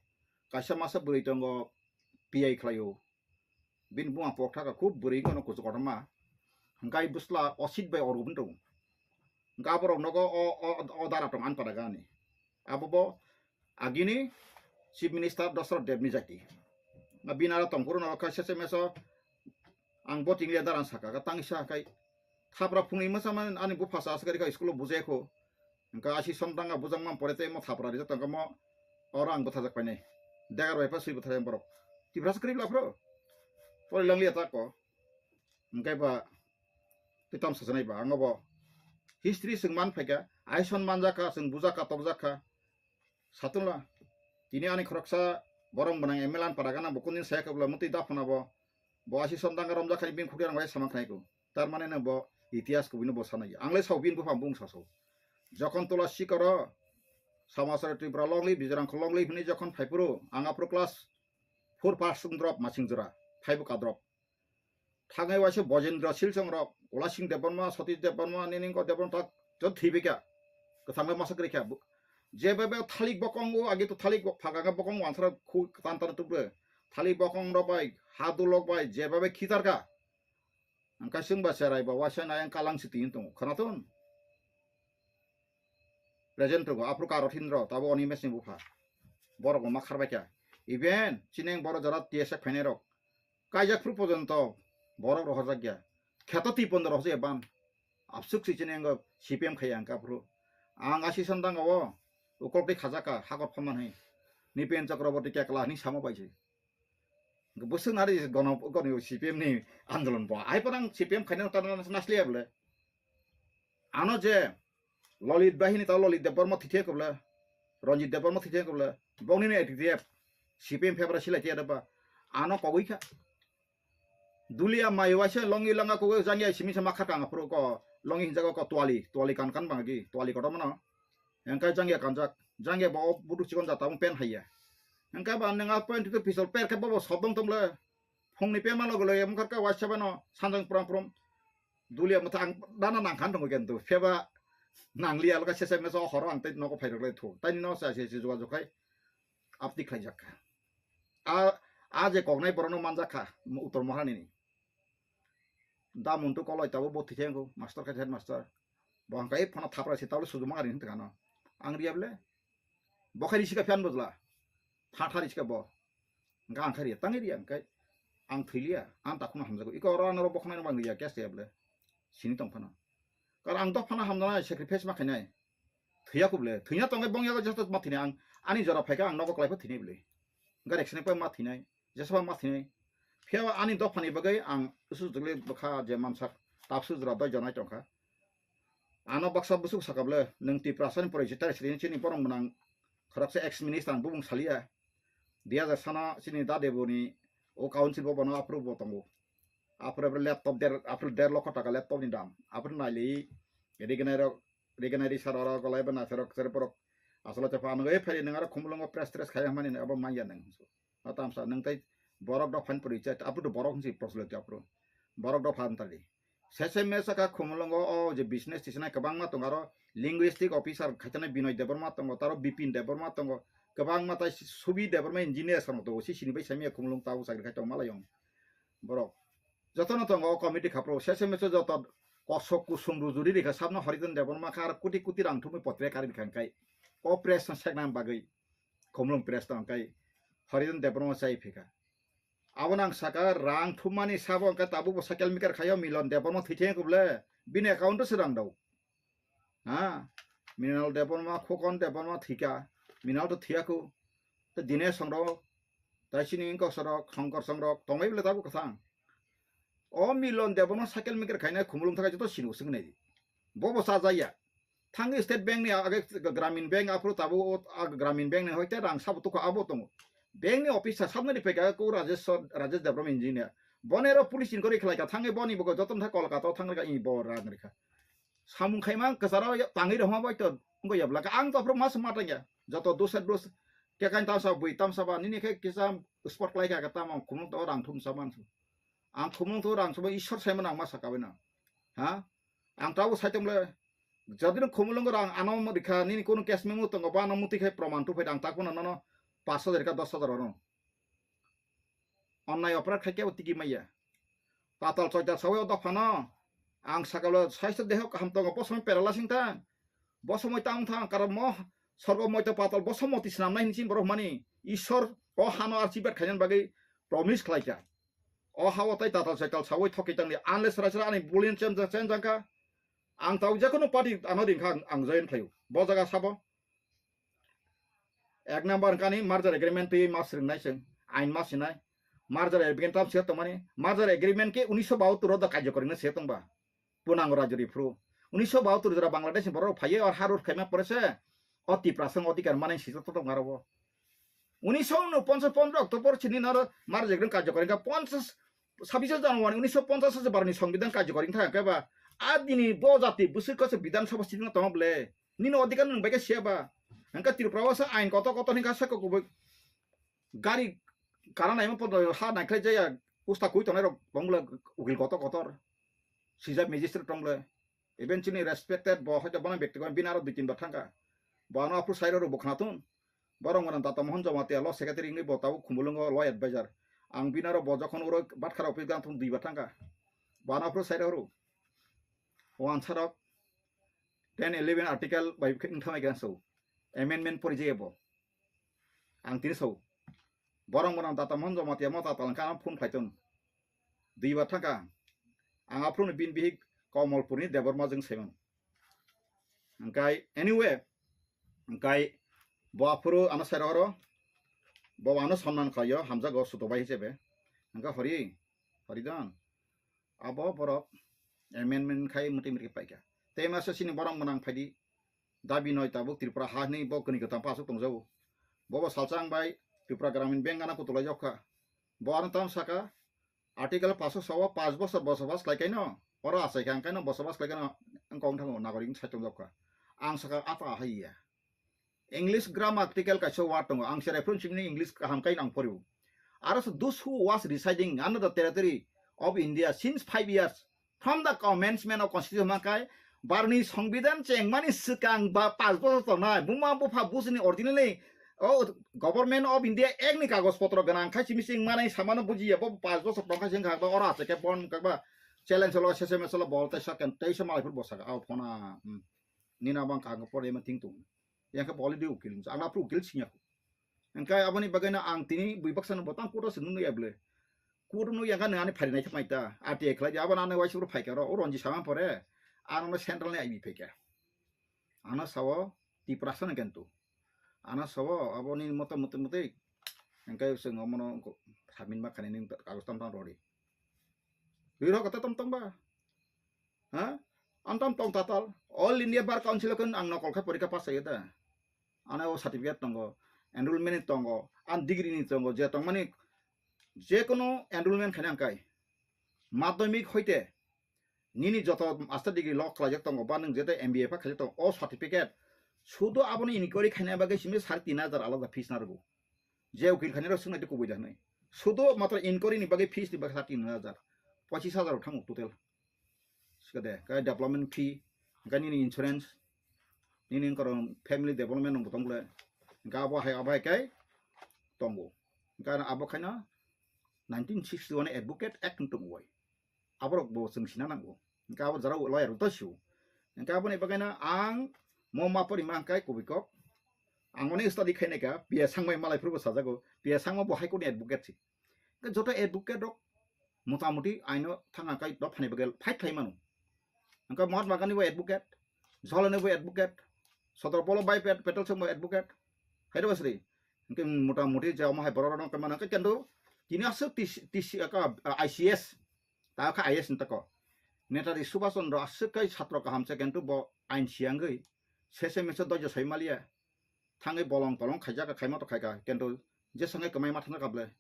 Kaisa masa bwrwi tongo P I khlaio. Bini buma pokthaka khub bwrwi wngkha no kuchuk kotorma. Hingkai bwsla osit bai orgubun tongo. Hingka aborok nogo o, o, o dara tong ani para gani. Abo bo agini Chief Minister Dosrot Debni jati. Bini aro tongphuru norok kha sese meso ang bo tinglia dara saka, tangsa kai thapra phungni masa man ani bupha sa asgari ka school o bujai kho. Hingka asi somtanga bujang man pore tei mo thapra rijak tongkha mo oro ang bwthajak painai. Degar bai pha swi bwthajak borok. Tiprasa kwrwi bla phro. Pore langlia ta ko. Hingke ba twi tam sasanai ba ang bo history chwng man phaikha, aison manjakha, chwng bujakha, tokjakha. Satunla tini ani khoroksa borok mwnang M L A ni para gana bo kundin saya kabla mutwi daphana bo, bo asi somtanga romjakha bini khukya rang bai sama khnai ko. Tar mane no bo itihas kubui no bo sanai. Ang le sao bini buphang bung saso. Jokhon tola sikoro Samasara Tripura longli, Bijrang longli hwnwi jokhon phaipuru ang aphuru class four pass wng drop masing jora phaibu ka drop. Thangwi waisa Bojendra Silchong rok, Ulasing Debbarma, Satish Debbarma, Niningko Debbarma tak jot thibika. Kwthangwi masa kwrwi kha. Je bebe thalik bokong o agi to thalik bok phaga bokong wansara khu tan tan tubre. Thalik bokong rok bai, hadulok bai, je bebe khitar kha. Angka sing ba serai ba waisa nayang kalang siti tongo. Khanaton. Present rogo, aphuru Karothindro, tabo Animesh ni bupha. Borok bo ma kharbai kha. Even chini ang borok jora T S F phainai rok. Kaijak phuru pojonto borok rohorjak ya. Kheto twi pondo rohorjak ya ban. Absuk si chini ang C P M khaya ang kaphuru. Ang asi sandang o ukoltwi khajaka hakor phaman hai. Nipen Chakraborty kekla ni samo bai si. Bwswk nari gono gono C P M ni andolon bo. Ai panang C P M khaina ta nasliya bole. Ano je Lolit bahini ta Lolit Debbarma thithia kobla. Ronjit Debbarma thithia kobla. Bongni ni A T T F C P M febra silai thia deba. Ano kogwi kha. Dulia mai waisa longi langa kogwi jangya simi sama khakang aphuru ko longi hinjago ko twali, twali kan kan bangagi, twali kotor mano. Engkai jangya kanjak, jangya bo budu chikon jata pen haiya. Engkai ba nang a pen tu pistol per khe bobo sobdong tongle. Phungni pema logo logo emkar ka waisa bano sanjang pram pram. Dulia motha ang dana nang khan tongo kentu. Pheba nang liya loka sese meso horo ang tei nogo phai rok lai thu. Tani no sa se se juga jukai apti khlai jak kha. A, a je koknai borok no manjak kha Uttor Maharani ni. Da Muntu koloi tabo bo thikhe wngkho, master khai headmaster. Bo hangkai phano thapra se tabo sujuma ari hinta kano. Ang riya bole. Bo khai risika phiyan bojla. Tha tha risika bo. Hingka ang khai riya, tangwi riya hingkai. Ang thwiliya, ang takhukno hamjago. Iko oro ano ro bokhnai no bang riya, case ya bole. Sini tong phano. Kar ang dok phano hamjana sacrifice ma khainai. Thwiya kho bole. Thwina tongwi bong yago jesa ma thwinai ang. Ani jora phaikha ang nogo kwlai pha thwinai bole. Hingka reksini pa ma thwinai. Jesa pa ma thwinai. Phiya ani dophani bagwi ang usu jogli bwkha je mansak tapsu jora doi jonai tongkha. Ano baksa busuk sakable nwng Tiprasani porichita sri chini borok mwnang khoroksa ex minister ang bubung saliya. Dui hajar sana chini dadeboni o council bo bono approve bo tongo. Apre apre laptop der, apre der lokho taka laptop ni dam. Apre naili rignai rok, rignai risar oro golai bana serok serok borok. Asolo te phan ngai phai nang aro khumulungo press tres khai hamani abo manya nang. Atamsa nang tai borok dok phan puri chat apre borok si proslo te apro. Borok dok phan tali. Sese mesa ka khumulungo o je business tisnai kwbangma tongo aro linguistic officer khaitana Binoy Debbarma tongo taro Bipin Debbarma tongo. Kwbangma tai Subi Debbarma engineer sano tongo si sini bai samia khumulung tabo chakri khai tong malai yong. Borok jotono tongo o committee khapro sese meso joto kosok kusum rujuri rikha sabno Horiton Debbarma kha aro kuti kuti rang thumwi potre kari rikha hingkai o press no sekna bagwi khumulung press tong kai Horiton Debbarma chai phika. Abo nang saka rang thummani sabo hingka tabuk bo cycle maker khayo Milon Debbarma thwi thengkho bole bini account o se rang dao. Ha, Minal Debbarma, Khokon Debbarma thika, Minal to thiyaku, to Dinesh Songro, tai sini ingkok sorok, Songkor Songro, tongbai bole tabuk kathang. O Milon Debbarma cycle maker khaina khumulung thakai joto sini usung nai. Bobo sa jaya. Thangwi State Bank ni age Gramin Bank aphuru tabuk o Gramin Bank ni hoite rang sabo tukha abo tongo. Bank ni officer sabnani peka ko Rajesh, Rajesh Debbarma engineer. Bone ro police inquiry khlai ka thangwi boni bogo joto tha Kolkata thangri ka i bo rang rikha. Samung khaima kwcharo tangwi rwma bai to wngwi yablaka. Ang to phuru mas matang ya. Joto dusat dus kekain tamsa bui tamsa ba nini khe kisa sport khlai kha tamo khumung to rang thum sa mansu. Ang khumung to rang subo Ishwar sai mano ang ma saka bino. Ha? Ang tabo sai tong le jodi no khumulung rang ano mo dikha nini kono cash memo tongo ba ano muti khai proman tu phai ang tak bono nono pash hajar ka dos hajar oro. Onnai operate khai kebo tigi maya. Patal choita sawi o dophano. Ang sakalo saisto deho kaham tongo, bo somoi paralyzing thang. Bo somoi tang thang, karon mo sorgo moito patal, bo somoti swnamnai hinwi chini borok hwnmani. Ishwar o hano archibad khainani bagwi promise khlaikha. O hao tai tatal saital sawi thoki tangli, unless raisra ani bulin chen chen jangkha. Ang tau jekono party ano ringkha ang, ang join khlaio. Bo jaga sabo. Ek number kani merger agreement twi mas ringnai chwng, ain mas sinai. Merger agreement tam siya tongmani. Merger agreement ke unisho bahattor o da karjokori na siya tongba. Punang rajori phru. Unisho bahattor jora Bangladesh ni borok phaiye or harur khaima pore se. O Tiprasa odhikar mane sijak to tong aro. Unisho no ponchas pondro October chini naro merger agreement karjokori ka ponchas sabbish January unisho ponchas se barni songbidan karjokori thang ka ba. A dini bo jati bwswk ko se Bidhan Sabha sitting tong ble. Nini odhikar nwng bai khe siya ba. Hingke Tripura o se ain kotor kotor hingka se kok kubui gari kana naima podo ha naikhlai jaya usta kui tongnai rok bongla ukil kotor kotor. Sijak magistrate tong ble. Even chini respected bo hoito bono bekti bini aro dui tin bar thangka. Bo ano aphuru side o rw bo khna thun. Borok mwnang Data Mohan Jamatia law secretary wngwi bo tabuk Khumulwngo law advisor. Ang bini aro bo jokhon uro batkha rok phi gang thung dui bar thangka. Bo ano aphuru side o rw. O ansarok ten eleven article bai wngthangwi khe so amendment pori jaya bo. Ang tini so borok mwnang Data Mohan Jamatia mo ta talangka ang phone khlai ton. Dui bar thangka. Ang aphuru bin bihik Komolpurni Debbarma jwng saiman. Hingkai anyway, hingkai bo aphuru ano sai rohoro. Bo ano sonman khlaio, hamjago suto bai hisabe. Hingka hori, hori don. Abo borok amendment khai muti muti paikha. Tei masa sini borok mwnang phaidi. Dabi noi tabuk Tripura ha hinwi bo kwnwi kwtam pa aswk tongjago. Bobo salsa ang bai Tripura Gramin Bank gana kutulai jokha. Bo ano tamo saka, article paso sawa panch bosor bosobas khlai kaino, oro achai kha ang kaino bosobas khlai kaino wngkha wngthango nagorik sai tong jokha. Ang saka ata hai ya. English grammatical kaisa word tongo, ang se reference ni English kaham kaino ang poriwo. Aro so those who was residing under the territory of India since five years from the commencement of constitution hwnka khe barni songbidan chengmani swkang ba panch bosor tongnai buma bupha bujini originally o Government of India act ni kagoj potro gwnang khai simi sing manai samano bujiya bo panch bosor tongkha sing kha ba oro achai khe bon kha ba challenge lo sese meselo bol tei saken tei se malai phuru bosaka au phona, hmm. Nina bang kha pore ma thing tung. Yang khe boli di ukil ang aphuru ukil singya. Hingke aboni bagwino ang tini bui baksa no botang kudo se nunu ya ble. Kudo nu yang kha nang ani phari nai thapmai ta. R T I khlai di abo nang waisa ro phai kha ro. O Ronji sama pore. Ano no central ni I B phai kha. Ano sao Tiprasa no kentu. Ano sao aboni moto moto moto. Hingke se ngomono ko samin ma khani ning kagos tam tam rori. Riro kata tam tam ba. Ha? Antam tong tatal. All India Bar Council o khe ang nokol khe porikha pass chaya da. Ano o certificate tongo, enrollment ni tongo, an degree ni tongo, je tongmani je kono enrollment khaina ang kai. Madhyamik hoite nini joto master degree lok khlaijak tongo, ba nwng jete M B A pa khaijak tongo, o certificate sudo aboni inquiry khaina bagwi simi sare tin hajar alada fees narwgo. Je ukil khainai rok swngnaidi kubui da hwnwi. Sudo matro inquiry ni bagwi fees ni bagwi sare tin hajar. Pochis hajar rok thango total. Sikade, kai development fee, kai nini insurance, nini korong family development nungbo tong bole. Ga abo hai, abo hai kai tongo. Ga abo khaina nineteen sixty-one Advocate Act ni tongo wai. Aborok bo chwng sina nango. Hingke abo jora lawyer rok to sio. Hingke aboni bagwi no ang mo ma pori ma hingke kubui kok. Ang oni study khainai kha, P S Sangma malai phuru bo sajago. P S Sangma bo High Court ni advocate si. Hingke joto advocate rok mota moti aino thangna kai dophani bagwi fight khlai mano. Hingke Mahatma Gandhi bo advocate, Jawaharlal Nehru bo advocate, Sardar Vallabhbhai Pat-, Patel song bo advocate. Hai rw sri. Hingke mota moti je omo hai borok rok no kemana hingke kendo tini aswk T C, T C, aka, I C S. Ta kha I A S ni tako. Netaji Subhash Chandra aswk kai satro kaham se, kintu bo ain siyangwi sese mese dojo sai maliya. Thangwi bolong tolong khaijak kha, khaima to khaika, kintu je sangai kwmai ma thangna kable.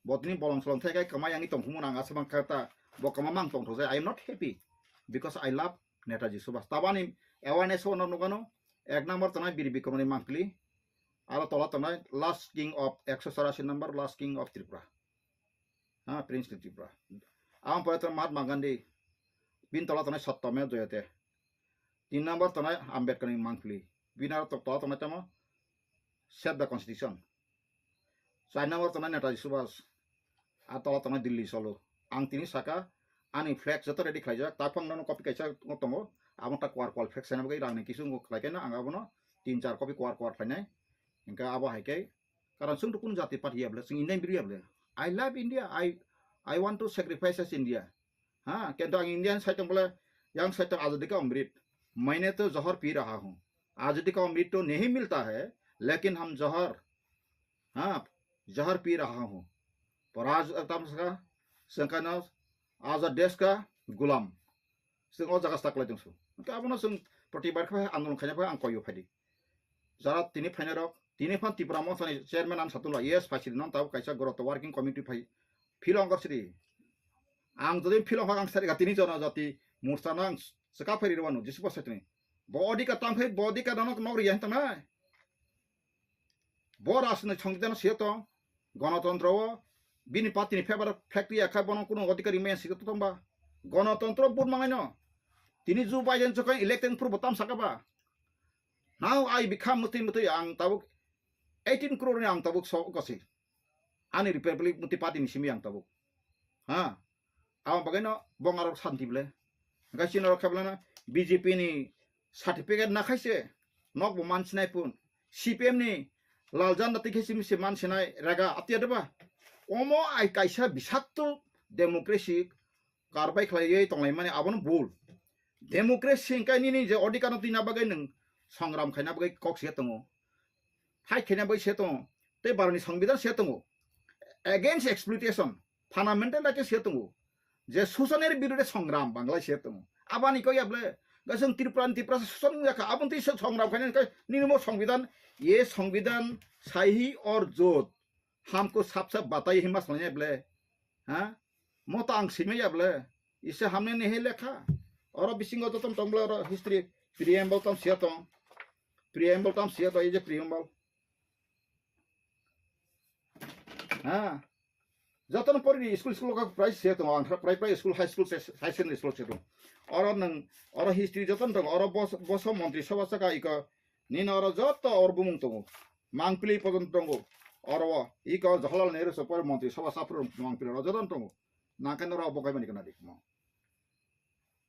Bo tini bolong solong thai kai kwmai yangwi tongphumung nang aswk man kha ta. Bo kwma mang tongthok jai. I am not happy because I love Netaji Subhash. Tabani awareness o no nugano. Ek number tongnai Bir Bikramni mangpili. Aro tola tongnai last king of ekso chorasi number, last king of Tripura. Ha, Prince ni Tripura. Ang pore tongo Mahatma Gandhi. Bini tola tongnai Satyameva Jayate. Tin number tongnai Ambedkar ni mangpili. Bini aro to-, tola tongnai tamo Save the Constitution. Char number tongnai Netaji Subhash. A tola tongnai Delhi cholo. Ang tini saka ani flag joto ready khlaijak, taphang nono copy kaisa tongo, abo ta kwar kwar flag sana bagwi rangni kisu khlai khe no ang abono tin char copy kwar kwar khlainai. Hingkhe abo hai khe, karon chwng to kun jati party ya bole, chwng Indian biri ya bole. I love India, I, I want to sacrifice as India. Ha, kintu ang Indian side tong bole, yang side tong azadi ka amrit, maine to johar pi raha hu, azadi ka amrit to nahi milta hai, lekin hum johar, ha, johar pi raha hu, paraj tam saka, sengkana, azad desh ka gulam. Chwng o jaga staklai tongsu. Hwnkhe abono chwng protibad khe andolon khaina bagwi ang koiyo phaidi. Jara tini phainai rok, tini phan Tipra Motha ni chairman ang satun la, yes, phaisiri non tabuk kaisa goro to working committee phai philong gor siri. Ang jodi philong phak ang sari ga tini jono jati mursa no ang swka phairi rwano jisi bo saitini. Bo odika tang phai bo odika no nok riya hinta nai. Bo rajni songbidan siyo tong, gonotontro o bini party ni favour factory ya kha bono kuno odhikar rimaya siyo tong ba. Gonotontro vote mangai no. Tini Joe Biden chokon elected purbo tam saka ba. Now I become mutui mutui ang tabuk eighteen crore ni ang tabuk so kosi. Ani Republic mutui party ni simi ang tabuk. Ha. Abo bagwi no bong arok santi ble. Hingke chini rok khe belano B J P ni certificate na khaise nok bo mansinai pun. C P M ni lal janda tikhe simi se mansinai rega atia deba. Omo ai kaisa bisakto democracy karbai khlaiwi tonglaimani abono bul. Democracy hingke nini je odhikar no twina bagwi nwng songram khaina bagwi kok se tongo. Fight khaina bagwi se tongo. Tei baroni songbidan se tongo. Against exploitation. Fundamental right se tongo. Je susanir birude songram banglai se tongo. Abani kok yable. Gasong Tripura ni Tripura susan yakha. Abon twi songram khaina kai nini mo songbidan. Ye songbidan sahi or jot. Hamko sap sap batai hima sonye ble. Ha? Mo ta ang simi ya ble. Ise hamne nehe lekha. Oro bisingo joton tong ble oro history preamble tam sia tong. Preamble tam sia tong, ei je preamble. Ha. Joton pori school school ka price sia tong ang price price school high school high secondary school sia tong. Oro nang oro history joton tong oro bos boso montri sabha saka iko nini oro joto or bumung tongo. Mangpili pojon tongo. Oro iko Jawaharlal Nehru so pori montri sabha sapro mangpili oro joton tongo. Nangkhe norok bo kaiba ni kana di mo.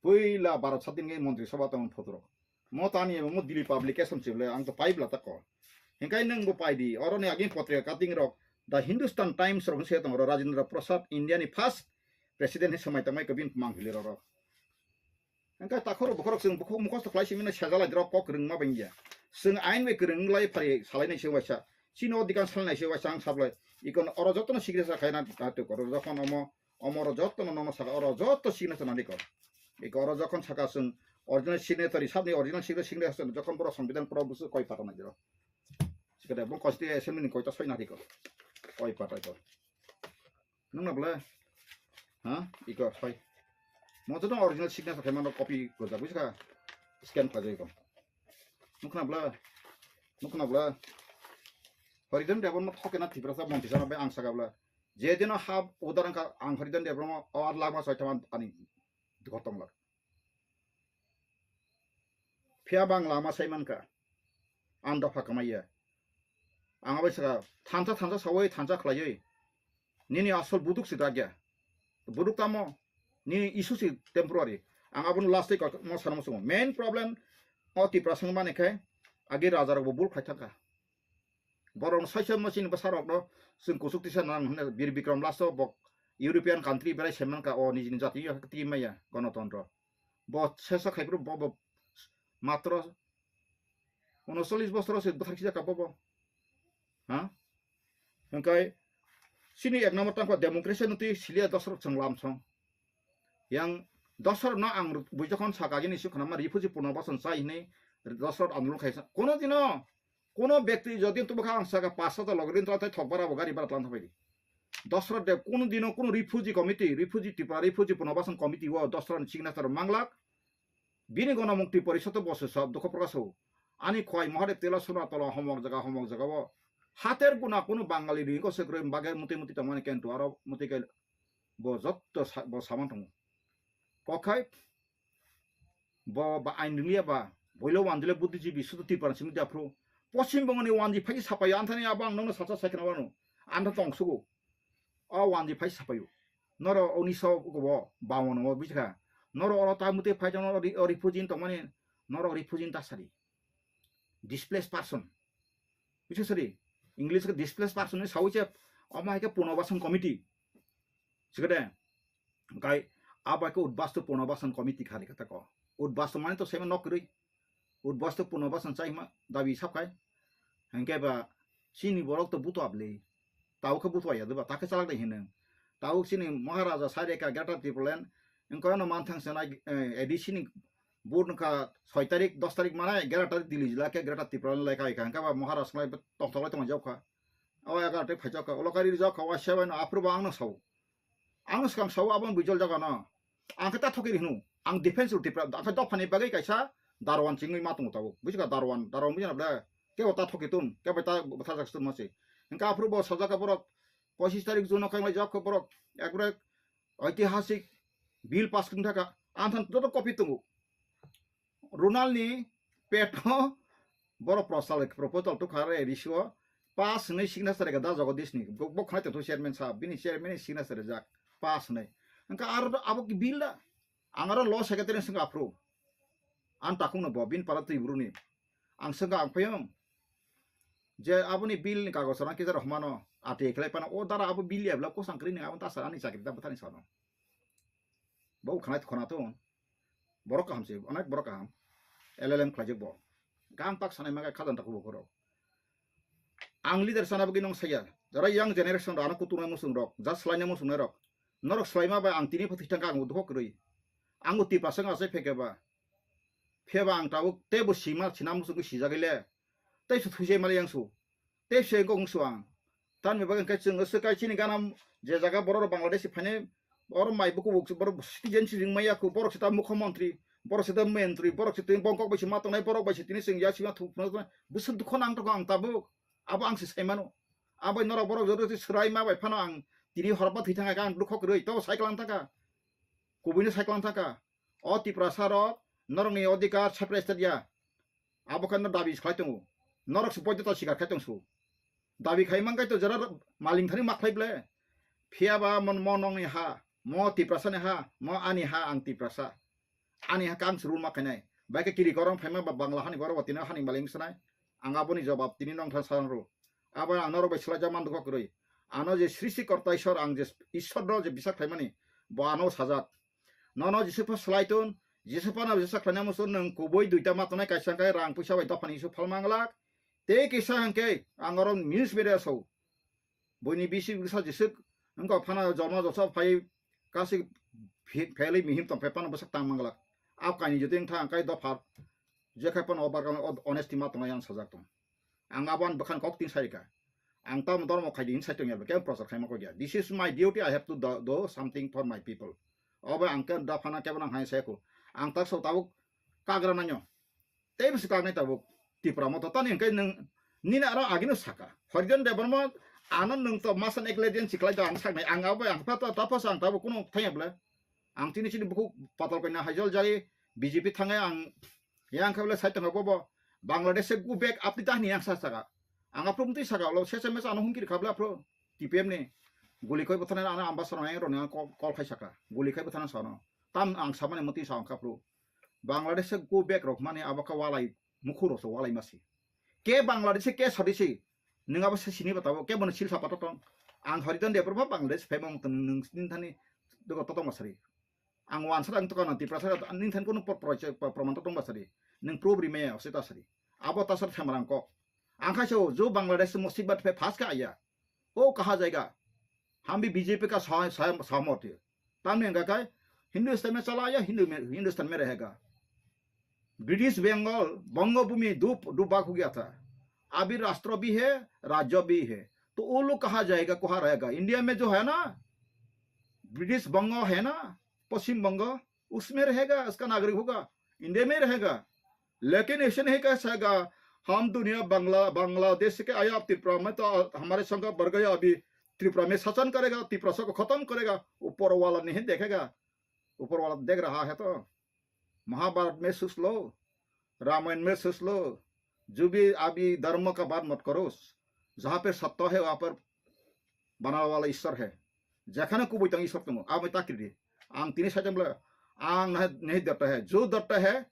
Puila Bharat sadin ngai montri sabha tong photo rok. Mo tani mo Delhi publication chible ang to paibla tako. Hingkai nang bo paidi. Oro ni agin potrika cutting rok. The Hindustan Times rok se tong oro Rajendra Prasad India ni first president hi samai tangmai ko bin mangpili rok. Hingkai takhoro bokhorok sing bukhuk mukhosto khlai simi na sajala drok kok rwngma bengya. Sing ain bai kwrwng lai phari salai nai se waisa. Chini o dikan salai nai se waisa ang sablai. Ikon oro jotono signature khaina natuk oro jokhon omo Omo oro jotono nono saka, oro joto signature nani ko. Iko oro jokhon saka chwng original signatory, sabni original signature, signature chwng jokhon borok songbidan poro busu koi pata nai jero. Sikade bo constitution assembly ni koita soi nani ko. Koi pata ko. Nung na bole? Ha? Iko soi. Mo joto original signature khe mano copy gojak busi ka scan khlai ko. Nukna bole? Nukna bole? Horidon Debbarma thokena Tiprasa montri sana bai ang saka bole. Je dino ha udaran ka ang Horidon Debbarma ar lama soi thaman ani gotong lak. Phiya bang lama sai man ka. Ang dopha kamaiya. Ang abai saka thansa thansa sawai thansa khlaiwi. Nini asol buduk si dagya. Buduk tamo nini issue si temporary. Ang abon last day mo sana mo sungo. Main problem o Tiprasa mane khe agi raja rok bo bul khlai thangka. Borok saisa machine bwsa rok no chwng kuchuk tisa nang hwnwi Bir Bikram last o bok European country berai se manka o nijini jati yo twi maya gonotontro. Bo sesa khai phuru bo bo matro unocholish bosor se bwthar khijak ka bo bo. Ha? Hwnkhe chini ek number tangkha democracy no twi silia dosrok chwng lamsong. Yang dosrok no ang bui jokhon saka gini si khwnama refugee punobasan chai hwnwi dosrok andolon khaisa. Kono dino Kono bekti jodi tubukha ang saka pash hajar loge rin tei thok bara bo gari bara tlang thapai di. Dosrok de kono dino kono refugee committee, refugee Tripura, refugee punobasan committee o dosrok ni signature manglak. Bini gono mukti porisoto bosu sab dukho prokash o. Ani khwai Mahadev tela suna tola homok jaga homok jaga o. Hater buna kono Bangali ringo se kroi bage muti muti tongmani kentu aro muti ke bo jotto sa-, bo saman tongo. Kokhai Bo ba ain ringliya ba, boilo wanjile buddhijibi sudu Tripura simi da phru. Poschim Bongo ni wanji phai sapai anthani abo ang nongno sacha sai khna wano. Antha tong sugo. O wanji phai sapayo. Noro unisho ukobo bawan o bujikha. Noro oro ta mute phai jano ori, ori phujin tongmani, noro ori phujin ta sari. Displaced person. Bujikha sari. English ke displaced person ni sawi che, omo hai ke Punobhasan Committee. Sikade. Kai abo ke Udbastu Punobhasan Committee khali kata ko. Udbastu mani to sema nokri. Udbastu Punobhasan chaima dabi sapkai. Hengke ba chini borok to buto abli. Tau khe buto ya deba, ta khe chalak dai hineng. Tau chini Maharaja Saireka Greater Tipraland. Engko no manthang senai, eh, A D C ni board nokha soi tarik, dos tarik manai Greater Delhi jila ke Greater Tipraland lai kai ka. Hengke ba Maharaja lai tong tong lai tong jok kha. Awa egar te phai jok kha. Ulo kari jok kha, wa sebai no approve ang no sao. Ang swkang sao aboni bijol jaga no. Ang khe ta thoki rihnu. Ang defense rw Tipra, ang khe dophani bagwi kaisa Darwan chingwi ma tongo tabuk. Bujikha Darwan, Darwan bujina ble. Kebo ta thoki tun, kebo ta bwtharjak tun masi. Hingkhe aphuru bo sajak borok pochis tarik June o khanglai jak borok. Ekbare oitihasik bill pass kung thaka. Ang than joto copy tongo. Ronald ni peto borok prosal proposal to khare risio pass hwnwi signature rega da Jagadish ni bo khnai tong chairman sahab bini chairman ni signature rejak pass hwnwi. Hingkhe aro abo ki bill da ang aro law secretary ni swngkha aphuru ang takung no bo bini para twi buru ni ang swngkha ang phayung je aboni bill ni kagoj rang kisa rok hmano ati khlai pano o dara abo bill ya bla kosang kri ni abo ta sa ani chakri ta bwthani sano. Bo khwnai khwna tong. Borok kaham se, onek borok kaham. L L M khlaijak bo. Kaham tak sanai maga khajang tak bo khoro. Ang leader sana bagwi nong saya. Jara young generation rok ano kutunai musung rok, ja slainai musung rok. Norok slaima bai ang tini phathi thangka ang udhok rwi. Ang uti pasang asai pheke ba. Pheba ang tabuk tei bo sima sina musung sijagile. Tei su thujai mali yang su. Tei se gong suang. Tan mi bagwi khe chwng se kai chini gana je jaga borok rok Bangladesh phainai oro mai buku buk borok citizen si ring maya ku borok sita mukhyamantri, borok sita mentri, borok sita bongkok bai si ma tongnai, borok bai si tini chwng ya sima thuk phunuk tongnai. Bwswk dukho nang tongo ang tabuk. Abo ang se sai mano. Abo norok borok joto si swrai ma bai phano ang tini horba thwi thangkha ang dukho kwrwi to cycle ang thangkha. Kubuino cycle ang thangkha. O Tiprasa rok norokni odhikar separate state ya. Abo khe no dabi khlai tongo. Norok se poito ta sikar khai tong su. Dabi khai man kai to jara maling thani ma khlai ble. Phiya ba mon mo nongni ha, mo Tiprasa ni ha, mo ani ha ang Tiprasa. Ani ha kang se rule ma khainai. Bai khe kiri korong phaima ba Bangla hani borok bo tini hani maling sanai. Ang aboni jawab tini nong than sarang ro. Abo ang norok bai swlai jak man dukha kwrwi. Ano je srishti korta Ishwar ang je Ishwar no je bisa khlaimani bo ano sajak. Nono Jisu pha slai tun, Jisu phano Jisu khlainai musu nwng kubui duita ma tongnai kaisa hwnkhe rang puisa bai dophani Jisu phalma glak. Tei kisa hwnkhe ang oro news media sao. Buini bisi bwsa Jisu wngkha phano jormo joso phai kasi phe-, phelwi mihim tong phai phano bwsak tang manglak. Ap kaini jotoi wngkha hwnkhe dopha jekhai phano obar honesty ma tongnai ang sajak tong. Ang abo ani bwkhani kok tin sarika. Ang tamo dormo khaidi hin sai tongya, kebo prochar khaima kok ya. This is my duty, I have to do, do something for my people. Obo ang khe dophana kebo nang hai sai ko. Ang tak so tabuk kagra nanyo. Tei bisi kagnai tabuk Tipra moto tani hwnkhe nwng nini aro agino saka. Horijon Debbarma ano nwng to masan ekle din siklai do ang saknai. Ang abo ang pha to tapos ang tabuk kuno thangya bwle. Ang tini chini bukhuk patal kaina hajol jai B J P thangai ang yang khabla sai tongkha bobo Bangladesh se go back apni tahni yang sa saka. Ang aphro mutwi saka ulo sese mesa ano hungkir khabla aphro T P M ni guli khoi bwthana ano ambassador yang roni kol khai saka guli khai bwthana sano tam ang samani mutwi sa ang aphro Bangladesh se go back rok mani abo kha walai mukhuro so walai masi ke Bangladesh ke sodisi. Nwng abo se sini ba tabuk, kebo no silsa pato tong. Ang hori don de, borok Bangladesh phai mong tong, nwng nini thani dogo totong ba sari. Ang wansa ang tokon Tiprasa, nini thani kono por-, por-, por-, proman totong ba sari. Nwng proof ri maya, se ta sari. Abo ta sar thamarang kok. Ang khai so, jo Bangladesh musibbat phai phas ka aya. O kaha jaiga? Hum bhi B J P ka sah-, sah-, sahmat hai. Tamni hwnka khe Hindustan mein chala aya, Hindu mein, Hindustan mein rahega. British Bengal, Bangabhumi do, do bhag ho gaya tha. Abhi rashtra bhi hai, rajya bhi hai. To wo log kaha jayega, kaha rahega? India mein jo hai na, British Banga hai na, Paschim Banga, usmein rahega, uska nagarik hoga, India mein rahega. Lekin aisa nahi kar sakta, hum duniya Bangla, Bangladesh se aya, Tripura mein to hamare sangha badh gaya, abhi Tripura mein shasan karega, Tiprasa ko khatam karega, upar wala nahi dekhega, upar wala dekh raha hai to. Mahabharat mein soch lo, Ramayan mein soch lo, jo bhi abhi dharma ka baat mat karo, jahan pe satya hai wahan pe banane wala Ishwar hai. Jekhano kubui tong Isor tongo, abo ta kiri di. Ang tini saicham le, ang nahe, nahe dorta he, jo dorta he,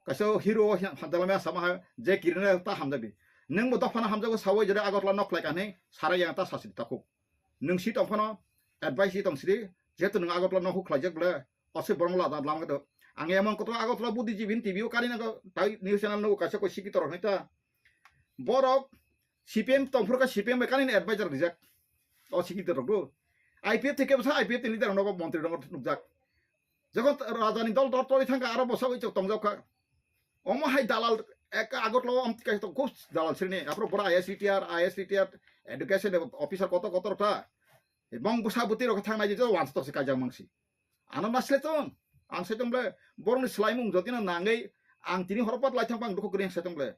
kaisa hero hamdalama sama he, je kirina ta hamjabi. Nang bo dophano hamjago sawi jere Agartala nok khlai kani, sara yang ta sasi ta khuk. Nang si tong phano, advice si tong sidi, jehetu nang Agartala nok khlaijak bole, ose borong la, lama kedo. Ang emon koto Agartala buddhijibin T V o kani nago, tai news channel no kaisa ko siki torok nai ta. Borok C P M tongphuru kha C P M bai kani advisor rijak. O siki torok do. I P F thike bwsa I P F ni leader nogo montri nogo nukjak. Jokon rajani dol dol toli thangkha aro bwsa ui chok tongjak kha. Omo hai dalal ek Agartala o amtwi kaisa tongo, khub dalal srini. Aphuru bora I S retire, I S retire, education officer kotor kotor ta. Bong bwsa bwtwi rok thang nai je wansa tok se kaijak mangsi. Ano masle tong, ang sai tong ble, borokni swlaimung jotino nangwi ang tini horo pat lai thang bang dukhu kwrwi ang sai tong ble.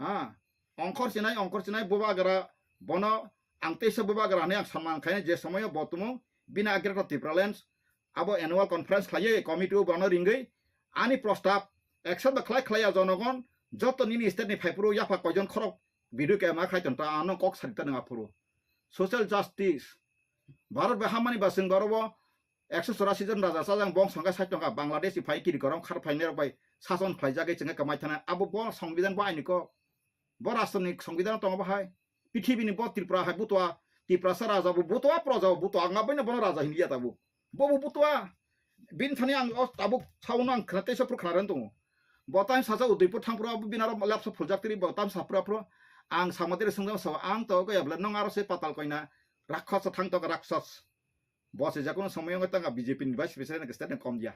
Ha, ongkhor chinai, ongkhor chinai, bubagra, bono ang teisa bubagra hinwi ang samang khainai je somoyo bo tumung bini Greater Tipraland abo annual conference khlaiwi committee o bono ringwi ani prostab accept da khlai khlaiya jonogon joto nini state ni phaiphuru yapha koijon khorok video ke ma khlai tong ta ano kok sari ta nang aphuru. Social justice, Bharat bai hamani ba chwng borobo ekso chorasi jon raja chajang bong songkha sait tongkha Bangladesh ni phai kiri korom khar phainai rok bai sason phlaijagwi chwngkha kwmai thana abo bo songbidan bo aini kok. Bo rashtra ni songbidan tongo bo hai. Pithibini bo Tripura hai butua, Tiprasa raja bo butua, proja bo butua, ang aboino bono raja hinliya tabuk. Bo bo butua. Bini thani ang o tabuk sauno ang khna teisa phuru khna rwng tongo. Bo time sacha Udaipur thangphuru abo bini aro lapsa phuljak tiri bo time saphuru aphuru ang sama tiri swngjak sao ang to kaya bwle nong aro se patal koina rakkhasa thang to rakshas. Bo se jakono somoyo wngwi tanga B J P ni vice president ni state ni kom ya.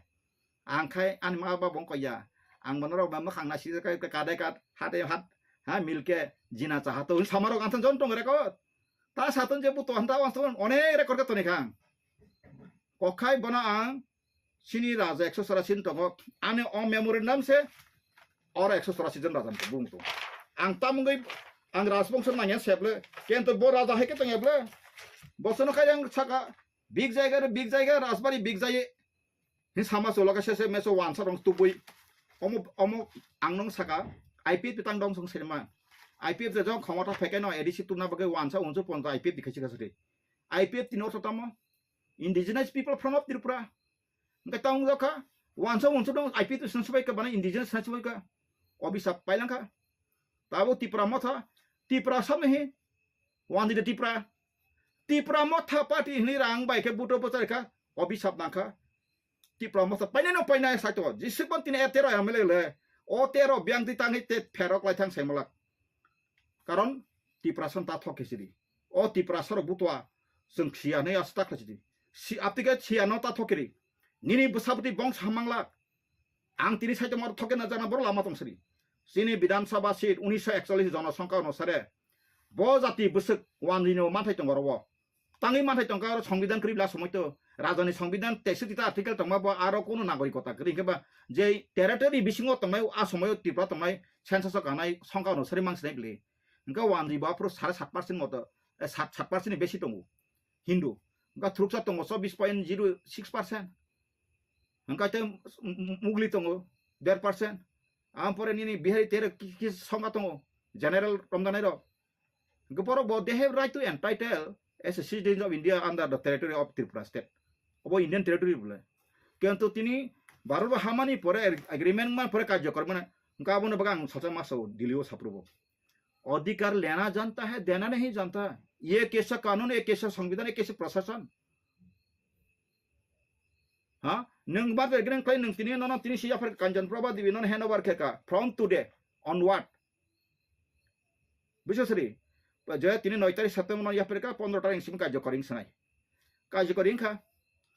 Ang khai ani ma ba bong koya. Ang bono rok ba mwkhang na sijak kai kadai kad hate hat ha milke jina cha hato samarok anthon jon tong record. Ta saton je buto hanta wanston onek record ka toni khang. Kokhai bono ang sini raja ekso chorasi tongo. Ani o memorandum se oro ekso chorasi jon raja bung tongo. Ang tamungwi ang rajbongso nangya seble. Kento bo raja hai ke tong eble. Bosono khai ang saka big jaiga re big jaiga rajbari big jai. Hin sama solo ka sese meso wansa rong tubui. Omo omo ang nong saka I P F tang dong song serma. I P F je jong khomota phekai no A D C tuna bagwi wansa unsu ponto I P F dikhai chika sari. I P F tini ortho tamo. Indigenous People Front of Tripura. Hingke tong jokha wansa unsu dong I P F tini subai ka bana indigenous sai subai ka. Obisa pailangkha. Tabo Tipra motha, Tipra samni hi, wandi de Tipra. Tipra motha party hini rang bai khe buto bwchar kha, obisap nang kha. Tipra motha painai no painai sai to, jisik ban tini e tero M L A le, o tero biang twi tangwi te pherok lai thang sai malak. Karon Tipra san ta thok khe sidi. O Tipra sarok butua, chwng khiya nai aswk ta khlai sidi. Si aptike khiya no ta thok kiri. Nini bwsabwtwi bong samang lak. Ang tini saitongma thokena jana boro lama tong sri. Chini Bidhan Sabha seat unisho ekchollish jonosongkha onusare bo jati bwswk wanjwino manthai tongo oro. Tangwi manthai tongkha oro songbidan kwrwi bla somoi to. Rajani songbidan teiswk tita article tongma bo aro kunu nagorikota kwrwi hwnkhe ba je territory bisingo tongnai a somoio Tripura tongnai census o kanai songkha onusare mangsinai bwle. Hwnkhe wanjwi bo aphuru sare sat percent moto, eh, sat, sat percent ni besi tongo. Hindu. Hwnkhe thuruksa tongo chobbish point zero six percent. Hwnkhe tei m-, m-, mugli tongo der percent. Ampore nini Bihari tere ki-, ki songkha tongo general romdanai rok. Hwnkhe borok bo they have right to entitle as a citizens of India under the territory of Tripura state. Obo Indian territory bole. Kintu tini Bharat bo hamani pore ag-, agreement man pore karjo kormana. Hwnkhe abono bagwi ang salsa ma sao Delhi o saprubo. अधिकार लेना जानता है, देना नहीं जानता। ये कैसा कानून, ये कैसा संविधान, ये कैसे प्रशासन? Ha? Nwng bar de greng klai nwng tini nono tini si yapher Kanjan Prabha Devi nono hand over khe ka. From today onward. Bujo sri. Je tini noi tarik September no yapher ka, pondro tarik simi kajjo koring sanai. Kajjo koring kha.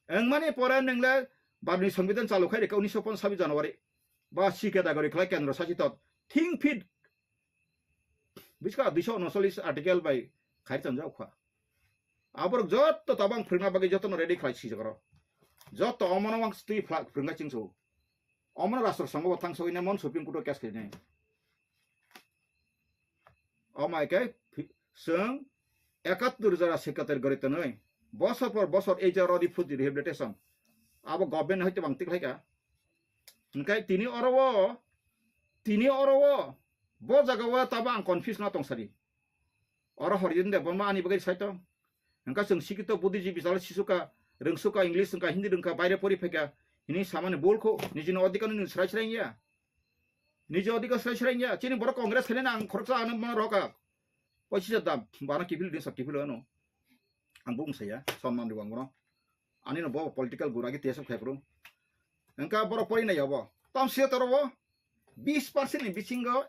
Wng mani pore nwng le barni songbidan chalu khai reka unisho ponchabi January. Ba si category khlai kendro sachitot. Think fit. Biska duiso unocholish article bai khai tonjak kha. Aborok jotto tabang phwrwngna bagwi jotono ready khlai sijak oro. Jotto omono wang twi phlak phwrwngna chingso. Omono rastro songo bo thang sogwi ne mon Supreme Court o case khainai. Omo hai khe phi-, chwng ekattor jora secretary gori tonwi bosor por bosor ei je oro refugee rehabilitation abo government hai tobang tik hai kha. Hwnkhe tini oro o, tini oro o, bo jaga o tabo ang confuse no tong sadi. Oro Horidin Debbarma ani bagwi sai tong. Hingka chwng sikito buddhijibi chala sisuka, rwngsuka, English wngka, Hindi rwngka, baire pori phaika, hini samani bol kho, nijini odhikar no nini srai srai ya. Niji odhikar srai srai ya. Chini borok Congress khainai ang khoroksa ano mano roka. Pochis hajar dam, bana kiphil din sa kiphil ano. Ang bung saya, sonman riwang bono. Ani no bo political gura ki tesok khaipro. Hingka borok pori nai obo. Tam siya toro bo bis percent ni bisingo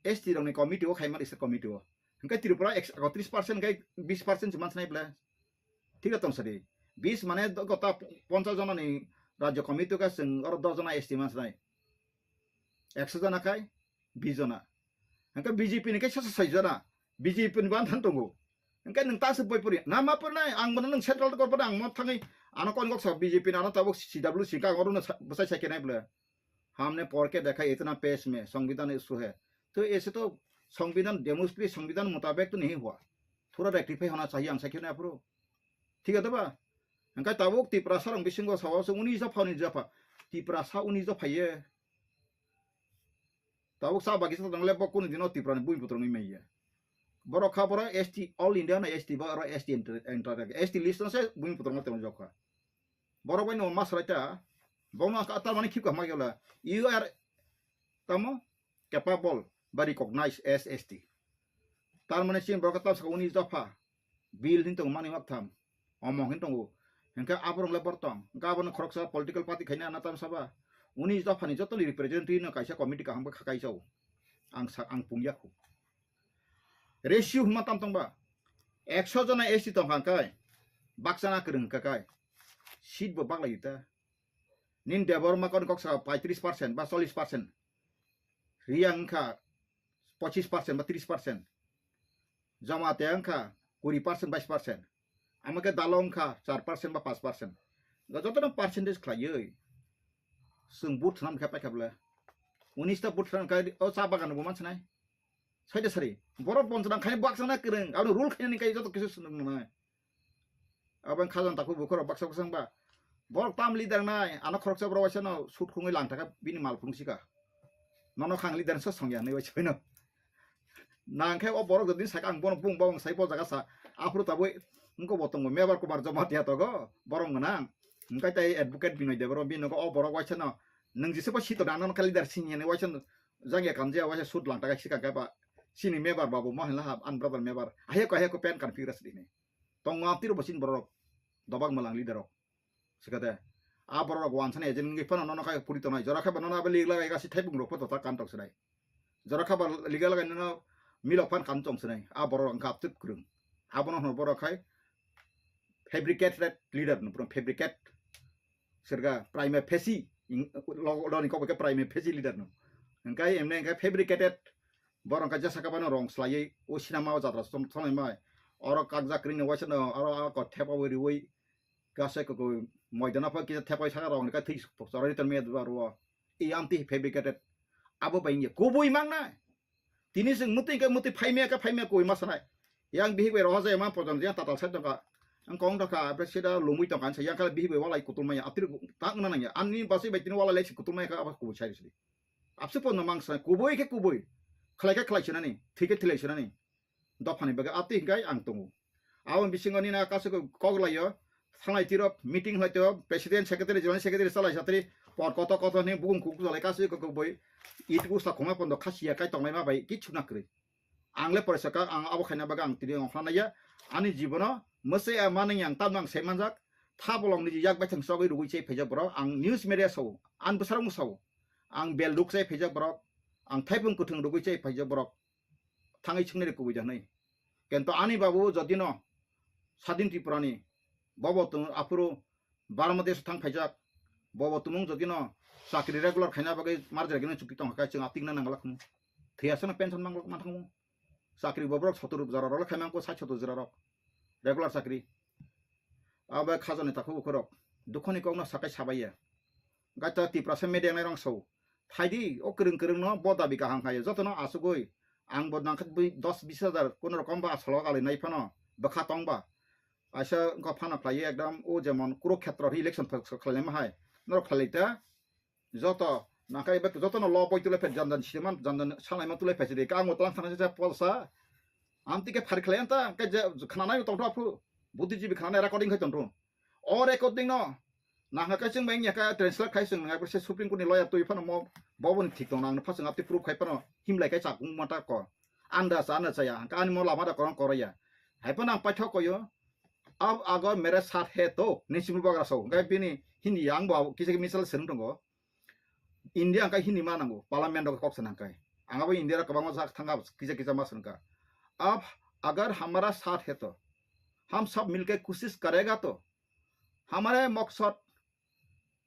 S T rok ni committee o khaima risa committee o. Hingke Tripura ekso tris percent hingke bis percent se mansanai ble. Thik tong sadi. Bis mane do-, gota ponchas jona ni rajya committee ka chwng oro dos jona S T mansanai. Ekso jona khai bis jona. Hingke B J P ni khe sasa sai jona. B J P ni ban than tongo. Hingke nwng ta se boi pori. Na ma pori nai ang bono nwng central kor bono ang mo thangwi ano kon gok sa B J P ni ano tabuk C W C ka oro no sa-, bwsai sai kenai ble. हमने पढ़ के देखा इतना पेज में संविधान इशू है। तो ऐसे तो संविधान डेमोक्रेसी संविधान मुताबिक तो नहीं हुआ। थोड़ा रेक्टिफाई होना चाहिए, ang sakhe ne aphuru. Thik ase ba? Hingke tabuk Tiprasa rong bisingo sawa se uni japha, uni japha. Tiprasa uni japha ye. Tabuk sa bagi sa tangle bo kunu dino Tipra ni bui putrong ni maiya. Borok kha borok S T, all India na S T ba oro S T enter, enter, S T list no se bui putrong no temo jokha. Borok bai no mas raita. Bono ka tar mani khip ka ma yola. You are tamo capable ba recognize as S T. Tar mani sin borok tam sa uni japha. Bill hin tongo mani mak tham. Omo hin tongo. Hingke aborok le bor tong. Hingke abono khoroksa political party khaina ana tam saba. Uni japhani joto ni representative no kaisa committee kaham khe khakai chao. Ang sa, ang pungya khu. Ratio huma tam tong ba. Ekso jona S T tong kha kai. Baksa na kwrwng kha kai. Seat bo baklai ta. Nin Debbarma kon kok sa paitris percent ba chollis percent. Riyang kha pochis percent ba tris percent. Jamatia wngkha kuri percent, bais percent. Amo khe dalo wngkha char percent ba panch percent. Jotono percentage khlaiwi chwng vote swnam khe paikha bwle. Unis ta vote swnam khe o cha bagan bo mansinai. Saida sari. Borok bonjra khai baksa na kwrwng. Abo rule khainani kai joto kisu swnam nai. Abo wngkha jon takhuk bukhurok baksa baksa wngba. Borok tam leader nai, ano khoroksa borok waisa no sut khungwi lang thaka bini mal phung sika. Nono khang leader sa songya hinwi waisa pheno. Nang khe o borok jodi saka ang bono bung bawang sai bo jaga sa. Aphuru tabui wngko bo tongo Mebar Kumar Jamatia togo borok gwnang. Hingkai tai advocate Binoy Debbarma bini nogo o borok waisa no. Nwng jisa bo sito dang nono kha leader sini hinwi waisa no. Jangya kamjaya waisa sut lang thaka sika khe ba. Sini Mebar babu mo hinla ha an brother Mebar. Ahe ko ahe ko pen kan figure sini. Tongo amtwi rok bo chini borok rok. Dobak mwlang leader rok. Sikate. A borok rok wansani agent wngwi phano nono khai puri tongnai. Jora khai ba nono abo lig lagai gasi thaibung rok photo ta kan tong sinai. Jora khai ba lig lagai nono milok phan kan tong sinai. A borok rok wngkha aptwk kwrwng. Abono hwnwi borok khai fabricated leader no, pura fabricate. Sirga prima facie. Ing-, lo-, loni kok bai khe prima facie leader no. Hingkai emne hingkai fabricated. Borok hingke jesa khe bono rong swlaiwi o sinama o jatra som-, somai mai. Oro kakjak kwrwini waisa no oro o kok thepa wi riwi kasa koko moidana pha kisa thepai saka rong ni kai thwi choroi tongmaya dwar o. I amtwi fabricated. Abo bai wngya kubui mangnai. Tini chwng mwtwi hingke mwtwi phaimaya khe phaimaya kubui ma sanai. Yang bihik bai roha jaya ma pojon yang tatal sai tongkha. Ang kong tongkha, apre sida lomwi tongkha, ang sa yang khala bihik bai walai kutul maya. Atri tak wngna nangya. Ani basi bai tini walai lai si kutul maya kha abo kubui sai sidi. Abse pono mang sanai kubui khe kubui, khlai khe khlai sinani, thwi khe thwilai sinani. Dophani bagwi atwi hingkai ang tongo. Aboni bisingo nini kaisa kok laio, thanglai tiro, meeting hlai tiro, president, secretary, general secretary, chalai satri, por koto koto hwnwi bukung kuk jalai kaisa kok boi, it usa khoma pondo khasiya kai tongnai ma bai kichu na kwrwi. Ang le poresa ka, ang abo khaina bagwi ang tini ongkhorna naiya. Ani jibono mwsai a manwi ang tamno ang sai manjak. Tha bolong niji yak baithang chogwi rwgwi chai phaijak borok. Ang news media sao, ang bwsarokno sao. Ang bel duk chai phaijak borok. Ang thaipung kwthwng rwgwi chai phaijak borok. Thangwi swngnai rw kubui da hwnwi. Kento ani babu jodino Sadin Tripurani bobo tong aphuru Bangladesh thang phaijak, bobo tumung jodino chakri regular khaina bagwi marjagino chukti tongkha khe chwng atikna nangla khumu. Thwiya sano pension manglok manthangmu. Chakri bo borok sotor jora rok khaimang ko sait sotor jora rok. Regular chakri. Abo khajani takhuk ukhorok. Dukhoni kokno sakai sabaiya. Gaita Tiprasa media nai rong sao. Phaidi o kwrwng kwrwng no bo dabi kaham khaio. Jotono asugui. Ang bo nangkha bui dos bis hajar kono rokom ba asalo alai nai phano. Bwkha tong ba. Aisa wngkha phano khlaiwi ekdom o jemon Kurukhetra election khlaima hai norok khlai ta joto nangkha ebe jotono lo boi tule phe janjan siman janjan salaima tule phe sidi kang o tlang thang sa polsa amtike phari khlai ta ke je khna nai tong tho phu Buddhijibi khana recording khai tongtong. O recording no nangha kai chwng bai wngya kha, translate khai chwng nangha se Supreme Court ni lawyer twi phano mo boboni thik tong nang phaswng apti proof khai phano himlai kai chakung mata ko. Anda cha na chaya, hangka ani mo lama da korong koraya. Hai phano ang paithak koyo. Ab agar mere saath hai to, ni simu bagra so. Gai bini Hindi yang bo kisa misal sering tongo. India angkai Hindi ma nango, parliament rok kok sanang kai. Ang abo India rok kwbangma jak thanga kisa kisa ma sanang ka. Ab agar hamara saath hai to, hum sab milke koshish karega to, hamare maksad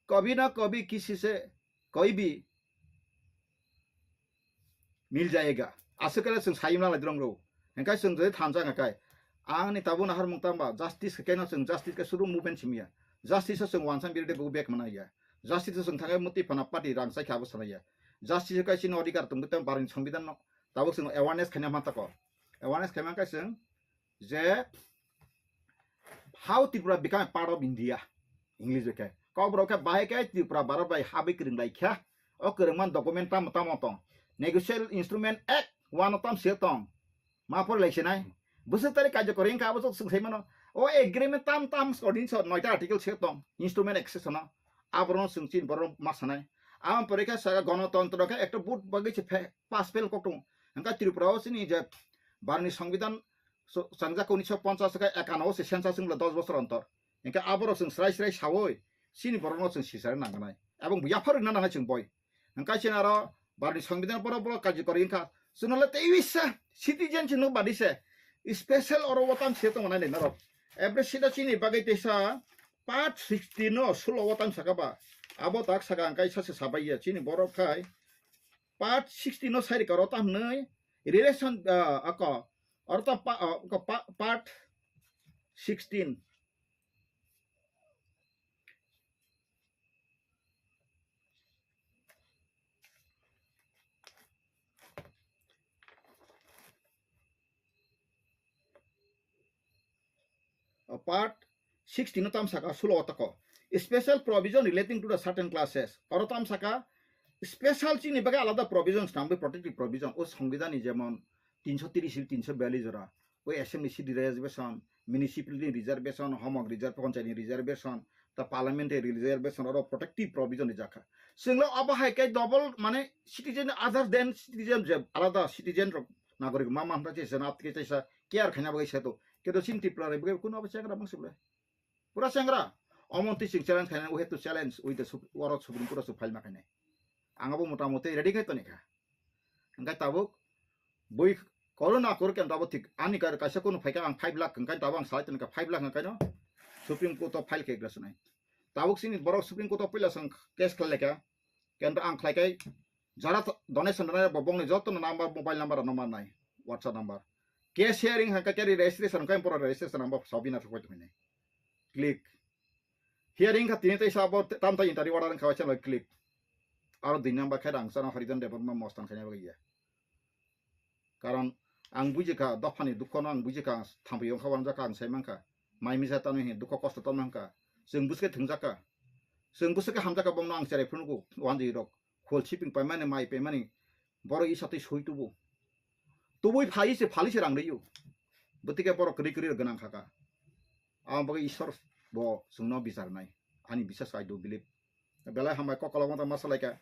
kabhi na kabhi kisi se koi bhi mil jayega. Aswk khe chwng sayimna lai drong rw. Hingkai chwng jodi thansa hingkai. Ang ni tabuk nahar mung tamba justice khe keno chwng justice khe suru movement simiya. Justice o chwng wansang birde go back mana ya. Justice o chwng thangai muti phana party rang sai kha abo sana ya. Justice o kai chini odhikar tong tong barni songbidan no. Tabuk chwng awareness khaina ma tako. Awareness khaima kai chwng je how Tripura become a part of India, English bai khe. Kokborok khe bahai khe Tripura Bharat bai habwi kwrwng lai kha. O kwrwngman document tamo tamo tong. Negotiable Instrument Act one o tam se tong. Ma por lai sinai. Bwswk tari karjokori wngkha abo chwng sai mano. O agreement tam tam ordinance noita article se tong. Instrument accession o. Aborok chwng chin borok ma sanai. Amo pore khe saka gonotontro khe ekta vote bagwi se phe-, pass fail kok tongo. Hingkhe Tripura o chini je Bharatni Songbidan so-, changjak unisho ponchas khe ekano se census wngla dos bosor ontor. Hingkhe aborok chwng srai srai sawi chini borokno chwng sisari nangkhnai. Ebong yapharwi na nangnai chwng boi. Hingkhe chini aro Bharatni Songbidan borok borok karjikori wngkha. Chwngno le teiwisa citizen chwngno badi se special oro o tam se tongo nai norok. Every sida chini bagwi teisa part sixty no sulo o tam saka ba. Abo tak saka hingkhe sa se sabai ya chini borok khai part sixty no sai rikha oro tam hwnwi relation, ah, ako oro tam pa-, ah, ako pa-, part sixteen. Uh, part sixteen no tam saka sulo o tako. Special provision relating to the certain classes. Oro tam saka special chini bagwi alada provision swnamwi protective provision. O Songbidan ni jemon tinsho tiris, tinsho biyallis jora. O assembly seat reservation, municipality reservation, homok reserve, panchayat ni reservation, ta parliamentary reservation, oro protective provision rijak kha. Chwngno abo hai khe double mane citizen other than citizen je alada citizen rok nagorik ma ma hwnba se jana aptike chaisa care khaina bagwi seto. Kedo chini Tripura rok bagwi kuno abo chengra bangsi bole. Pura chengra. Omonti chwng challenge khaina, we have to challenge with the Sup-, oro Supreme Court o file ma khainai. Ang abo mota moti ready khai toni kha. Hingkhe tabuk bui korona kor khe tabuk thik ani kar kaisa kunu phaikha ang five lakh hingkhe tabuk ang salai tongkha five lakh hingkhe no Supreme Court o file khe glasnai. Tabuk chini borok Supreme Court o puila sang case khlai laikha. Kento ang khlai khai jara donation rwnai bo bongni joto no number, mobile number no manai, WhatsApp number. Case hearing hingkhe khe registration hingkhe borok registration number sabina thok pai tongmani. Click. Hearing kha tini teisa abo tam ta interview order wngkha waisa loi click. Aro dui number khe rang chana Haridan Debbarma mostan khaina bagwi ya. Karon ang bujikha dophani dukhono, ang bujikha thampui wngkha wanjakha, ang sai mankha. Mai misa tamo hin dukho kosto tamo hwnkha. Chwng bwswk thwngjakha. Chwng bwswk hamjakha bomno ang cherai phunukgo wanjwi rok. Khol siping paimani, mai paimani, borok isa twi soi tubu. Tubui phai se phali se rang riyo. Bwtike borok kwrwi kwrwi rok gwnang kha ka. Ang bagwi Ishwar bo chwngno bichar nai. Ani bisas, I do believe. Belai hambai kok kolok mata ma salai ka.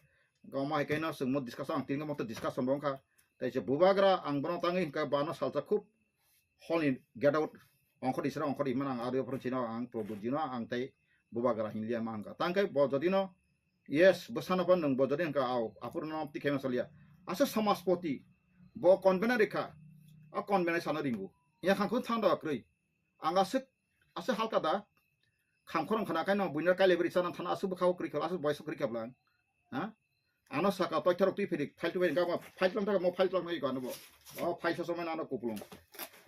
Gama hai kaino chwngno discussion, ang tingo mata discussion bo wngkha. Tai se bubagra ang bono tangwi hwnkha bano salsa khub hol ni get out ongkhor isra ongkhor imana ang ari ophor chino ang Prabhu jino ang tai bubagra hinliya ma hwnkha. Tangkai bo jodino yes bwsano phan nwng bo jodi hwnkha au aphuru no tikhe ma salya. Asa samaspoti bo convener rikha. A convener sano ringu. Ya khangkhun thanda kwrwi. Ang aswk, aswk halka da. Kham khorang khana kaino buino kailebri chana thana aswk bwkhao kwrwi kha, aswk boyso kwrwi kha bwlang. Ha? Ano saka toitharok twi phiri file twi gama file tlang thaka mo file tlang nai gano bo. O file sa somai ano kupulung.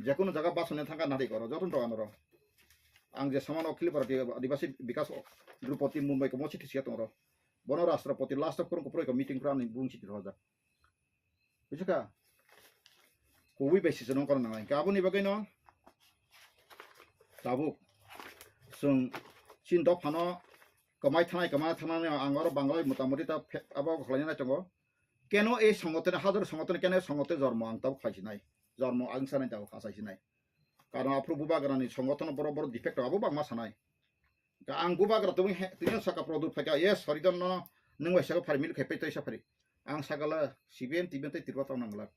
Jekunu jaga basone thangka nari koro joton to anoro. Ang je samano Akhil Bharatiya Adivasi Bikas Drupadi Mumbai ko mochi thisia tongro. Bono Rashtrapati last of kurung kupro ko meeting pra ni bung chiti rojak. Bujiska? Kubui bai sisano kono nangnai. Hingke aboni bagwino tabuk chwng chini dophano kwmai thanai, kwmai thanai ang oro Bangalai motamoti ta phe-, abo khlaina nai tongo. Keno ei songotene, hajar songotene, keno ei songotene jormo ang tabuk khlai sinai. Jormo ang sanai tabuk kha sai sinai. Karon aphuru bubagrani songotono borok borok defect abo bangma sanai. Ka ang bubagra tubui he, tini saka product phaika, yes, sorry don no, nung bai saka phari milik khai pei toi sa phari. Ang sakala C P M, T P M tei Tripura tong nang glak.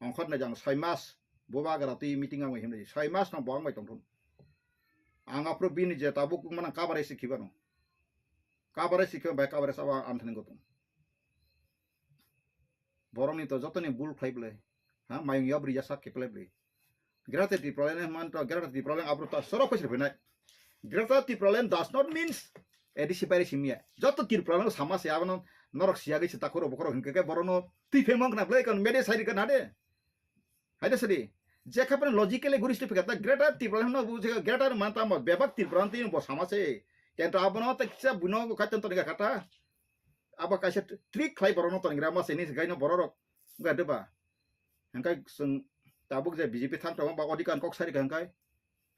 Ongkhor nai jang soi mas bubagra twi meeting ang bai himnai. Soi mas no bo ang bai tongthun. Ang aphuru bini je tabuk mana coverage se khibano. Coverage se khiba bai coverage abo ang thani gotung. Borokni to jotoni bul khlai bwlai. Ha, mayung yab rija sak khe plai bwlai. Greater Tipraland man to Greater Tipraland abro to sorok phaisir phinai. Greater Tipraland does not means A D C baire simya. Joto Tipraland sama se abono norok siyagwi se takhoro bokhoro hinkhe khe borokno twi phemong khna bwlai kon mede sai rikha na de. Haide sadi. Jekha phano logically guri sli phikha ta Greater Tipraland no bu jekha Greater man tamo bebak Tipraland twi bo sama se. Kento abono ta kisa buno kaiton to rikha kata. Abo kaisa trick khlai borokno tongwi rama se ni gaino bororok wngkha de ba? Hingkai chwng tabuk je B J P thang tongo ba odikar kok sari kha hingkai,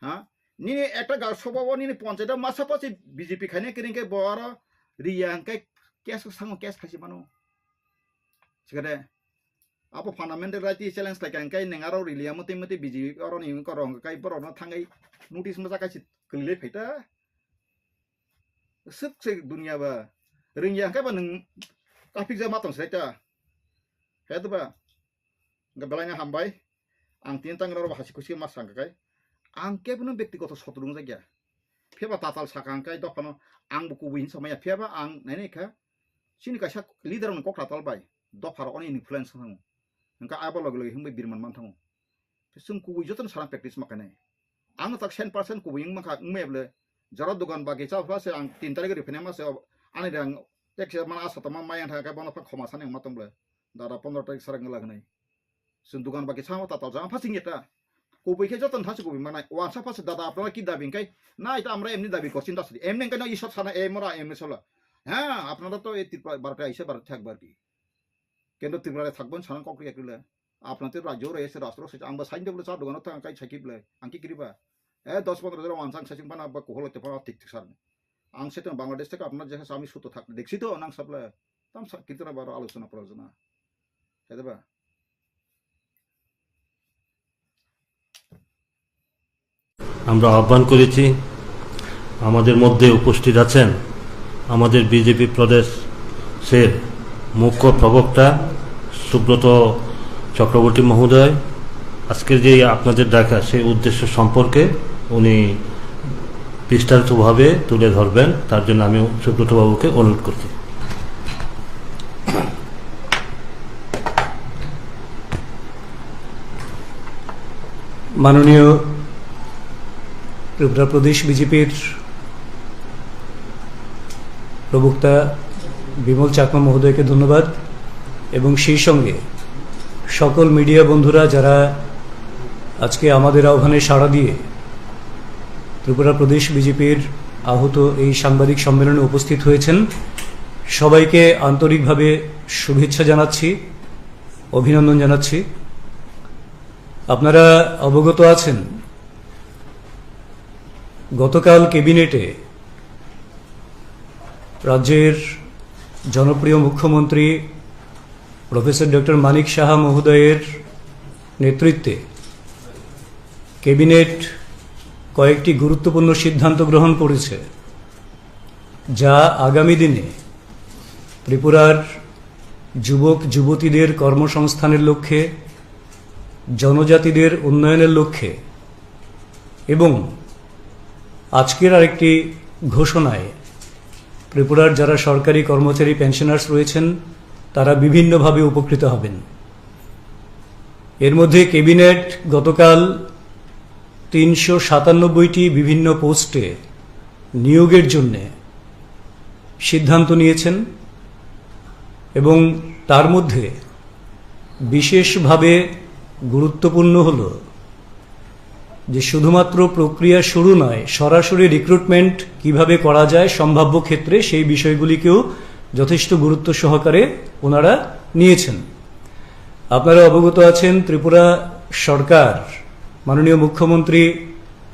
ha? Nini ekta ga sobo o nini ponchayat o masa pasi B J P khaina kering khe bo aro riya hingkai case sango case khaisi mano. Sikade abo fundamental right challenge khlai kha hingkai neng aro riliya mati mati B J P aro ni korong kai borokno thangai notice masa kaisi kwlilai phaita. Swk se dunia ba. Rwngya hwnkhe ba nwng kaphikjak ma tong se ta. He to ba. Hwnkhe belai no hambai. Ang tini tang rw hasi khusi ma sang kai. Ang kebo no bektigoto sotro wngjakya. Phiya ba tatal saka hwnkhe dophano ang bo kubui hin samaya. Phiya ba ang nainai kha. Chini kaisa leader rokni kok tatal bai. Dopha rok oni influence wng thango. Hwnkhe abo loge loge hwnbai birman man thango. Chwng kubui jotono sana practice ma khainai. Ang no tak cent percent kubui wng mankha, wng maya bwle. Jora dogan bagi cha pha se ang tin tarikh ri phene ma se ani rang tek se mana asa tama mai ang thang khe bono pha khoma sani ma tong bwle. Dada pondro tarikh sarang la hnai. Chwng dogan bagi cha ma tatal jang pha sing eta. Kubui khe jotono thasi kubui manai. Wansa pha se dada apnara ki dabi hwnkhe? Na eta amra emni dabi korchi da sadi. Emni hwnkhe no isor sana emora emni sola. Ha, apnara to e Tripura bharate aisa bharate thak bharti. Kendo Tripura thakbon sana kok ri ekle. Apna te rajyo re se rastro se ang ba sain de bole cha dogano thang kai sakhi bole. Ang ki kiri ba? E dos pondro jora wansang sasing bana ba kohol te pa tik tik sar. Ang se tong Bangladesh theke apna je ami suto thak deksi to nang sable. Tam sa kirtana baro alochona prajona. Hede ba? আমরা আহ্বান করেছি। আমাদের মধ্যে উপস্থিত আছেন আমাদের বিজেপি প্রদেশের মুখ্য প্রবক্তা সুব্রত চক্রবর্তী মহোদয়। আজকের যে আপনাদের ডাকা, সেই উদ্দেশ্য সম্পর্কে উনি বিস্তারিতভাবে তুলে ধরবেন। তার জন্য আমি সুব্রতবাবুকে অনুরোধ করছি। মাননীয় ত্রিপুরা প্রদেশ বিজেপির প্রবক্তা বিমল চাকমা মহোদয়কে ধন্যবাদ এবং সেই সঙ্গে সকল মিডিয়া বন্ধুরা যারা আজকে আমাদের আহ্বানে সাড়া দিয়ে ত্রিপুরা প্রদেশ বিজেপির আহত এই সাংবাদিক সম্মেলনে উপস্থিত হয়েছেন, সবাইকে আন্তরিকভাবে শুভেচ্ছা জানাচ্ছি, অভিনন্দন জানাচ্ছি। আপনারা অবগত আছেন, গতকাল ক্যাবিনেটে রাজ্যের জনপ্রিয় মুখ্যমন্ত্রী প্রফেসর ডক্টর মানিক সাহা মহোদয়ের নেতৃত্বে ক্যাবিনেট কয়েকটি গুরুত্বপূর্ণ সিদ্ধান্ত গ্রহণ করেছে, যা আগামী দিনে ত্রিপুরার যুবক যুবতীদের কর্মসংস্থানের লক্ষ্যে, জনজাতিদের উন্নয়নের লক্ষ্যে এবং আজকের আরেকটি ঘোষণায় ত্রিপুরার যারা সরকারি কর্মচারী, পেনশনার্স রয়েছেন, তারা বিভিন্নভাবে উপকৃত হবেন। এর মধ্যে ক্যাবিনেট গতকাল তিনশো সাতানব্বইটি বিভিন্ন পোস্টে নিয়োগের জন্যে সিদ্ধান্ত নিয়েছেন এবং তার মধ্যে বিশেষভাবে গুরুত্বপূর্ণ হলো যে শুধুমাত্র প্রক্রিয়া শুরু নয়, সরাসরি রিক্রুটমেন্ট কিভাবে করা যায় সম্ভাব্য ক্ষেত্রে, সেই বিষয়গুলিকেও যথেষ্ট গুরুত্ব সহকারে ওনারা নিয়েছেন। আপনারা অবগত আছেন, ত্রিপুরা সরকার মাননীয় মুখ্যমন্ত্রী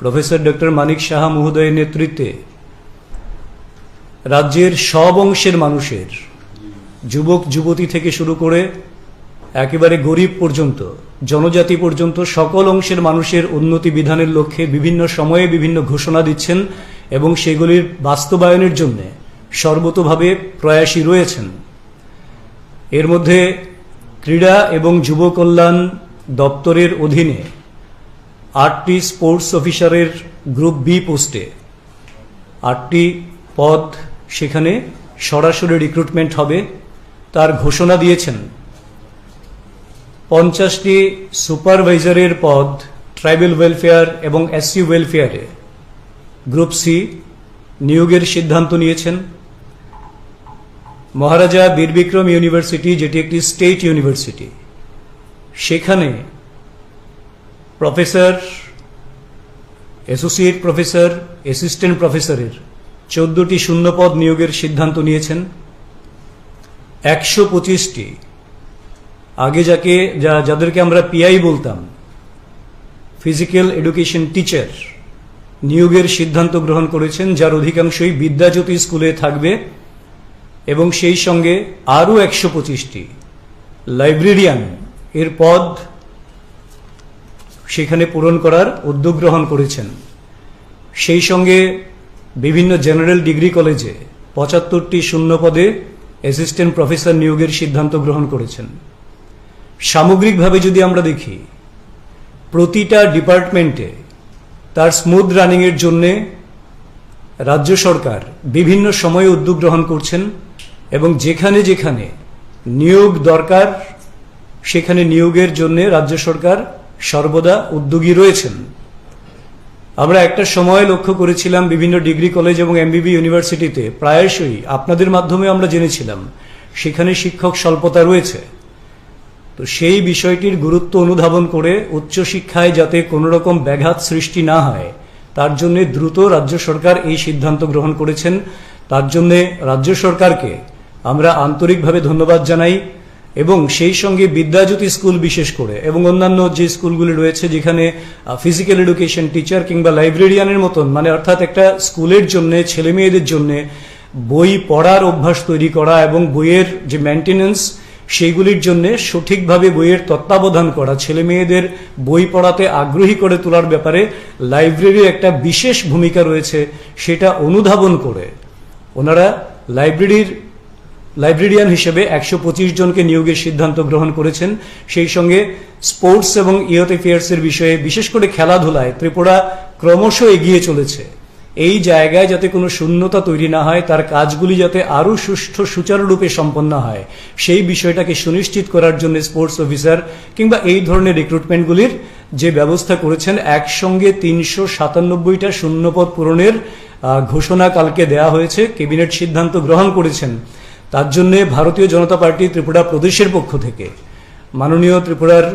প্রফেসর ডক্টর মানিক সাহা মহোদয়ের নেতৃত্বে রাজ্যের সব অংশের মানুষের, যুবক যুবতী থেকে শুরু করে একেবারে গরিব পর্যন্ত, জনজাতি পর্যন্ত সকল অংশের মানুষের উন্নতি বিধানের লক্ষ্যে বিভিন্ন সময়ে বিভিন্ন ঘোষণা দিচ্ছেন এবং সেগুলির বাস্তবায়নের জন্য সর্বতোভাবে প্রয়াসী রয়েছেন। এর মধ্যে ক্রীড়া এবং যুব কল্যাণ দপ্তরের অধীনে আটটি স্পোর্টস অফিসারের গ্রুপ বি পোস্টে আটটি পদ, সেখানে সরাসরি রিক্রুটমেন্ট হবে, তার ঘোষণা দিয়েছেন। পঞ্চাশটি সুপারভাইজারের পদ ট্রাইবাল ওয়েলফেয়ার এবং এসসি ওয়েলফেয়ারে গ্রুপ সি নিয়োগের সিদ্ধান্ত নিয়েছেন। মহারাজা বীর বিক্রম ইউনিভার্সিটি, যেটি একটি স্টেট ইউনিভার্সিটি, সেখানে প্রফেসর, অ্যাসোসিয়েট প্রফেসর, অ্যাসিস্ট্যান্ট প্রফেসরের চোদ্দটি শূন্যপদ নিয়োগের সিদ্ধান্ত নিয়েছেন। একশো পঁচিশটি, আগে যাকে যা যাদেরকে আমরা পিআই বলতাম, ফিজিক্যাল এডুকেশন টিচার, নিয়োগের সিদ্ধান্ত গ্রহণ করেছেন, যার অধিকাংশই বিদ্যাজ্যোতি স্কুলে থাকবে। এবং সেই সঙ্গে আরও একশো পঁচিশটি লাইব্রেরিয়ান এর পদ সেখানে পূরণ করার উদ্যোগ গ্রহণ করেছেন। সেই সঙ্গে বিভিন্ন জেনারেল ডিগ্রি কলেজে পঁচাত্তরটি শূন্য পদে অ্যাসিস্ট্যান্ট প্রফেসর নিয়োগের সিদ্ধান্ত গ্রহণ করেছেন। সামগ্রিকভাবে যদি আমরা দেখি, প্রতিটা ডিপার্টমেন্টে তার স্মুথ রানিংয়ের জন্যে রাজ্য সরকার বিভিন্ন সময়ে উদ্যোগ গ্রহণ করছেন এবং যেখানে যেখানে নিয়োগ দরকার, সেখানে নিয়োগের জন্যে রাজ্য সরকার সর্বদা উদ্যোগী রয়েছেন। আমরা একটা সময় লক্ষ্য করেছিলাম, বিভিন্ন ডিগ্রি কলেজ এবং এমবিবি ইউনিভার্সিটিতে প্রায়শই আপনাদের মাধ্যমে আমরা জেনেছিলাম, সেখানে শিক্ষক স্বল্পতা রয়েছে। তো সেই বিষয়টির গুরুত্ব অনুধাবন করে উচ্চশিক্ষায় যাতে কোনো রকম ব্যাঘাত সৃষ্টি না হয়, তার জন্য দ্রুত রাজ্য সরকার এই সিদ্ধান্ত গ্রহণ করেছেন। তার জন্য রাজ্য সরকারকে আমরা আন্তরিকভাবে ধন্যবাদ জানাই। এবং সেই সঙ্গে বিদ্যাজ্যোতি স্কুল বিশেষ করে এবং অন্যান্য যে স্কুলগুলি রয়েছে, যেখানে ফিজিক্যাল এডুকেশন টিচার কিংবা লাইব্রেরিয়ানের মতন, মানে অর্থাৎ একটা স্কুলের জন্য ছেলে মেয়েদের জন্য বই পড়ার অভ্যাস তৈরি করা এবং বইয়ের যে মেনটেনেন্স, সেইগুলির জন্য সঠিকভাবে বইয়ের তত্ত্বাবধান করা, ছেলে মেয়েদের বই পড়াতে আগ্রহী করে তোলার ব্যাপারে লাইব্রেরির একটা বিশেষ ভূমিকা রয়েছে, সেটা অনুধাবন করে ওনারা লাইব্রেরির লাইব্রেরিয়ান হিসেবে একশো পঁচিশ জনকে নিয়োগের সিদ্ধান্ত গ্রহণ করেছেন। সেই সঙ্গে স্পোর্টস এবং ইয়ুথ অ্যাফেয়ার্সের বিষয়ে, বিশেষ করে খেলাধুলায় ত্রিপুরা ক্রমশ এগিয়ে চলেছে। এই জায়গায় যাতে কোনো শূন্যতা তৈরি না হয়, তার কাজগুলি যাতে আরও সুষ্ঠু সুচারুরূপে সম্পন্ন হয়, সেই বিষয়টাকে সুনিশ্চিত করার জন্য স্পোর্টস অফিসার কিংবা এই ধরনের রিক্রুটমেন্টগুলির যে ব্যবস্থা করেছেন, একসঙ্গে তিনশো সাতানব্বইটা শূন্যপদ পূরণের আহ, ঘোষণা কালকে দেয়া হয়েছে, ক্যাবিনেট সিদ্ধান্ত গ্রহণ করেছেন। তার জন্য ভারতীয় জনতা পার্টি ত্রিপুরা প্রদেশের পক্ষ থেকে মাননীয় ত্রিপুরার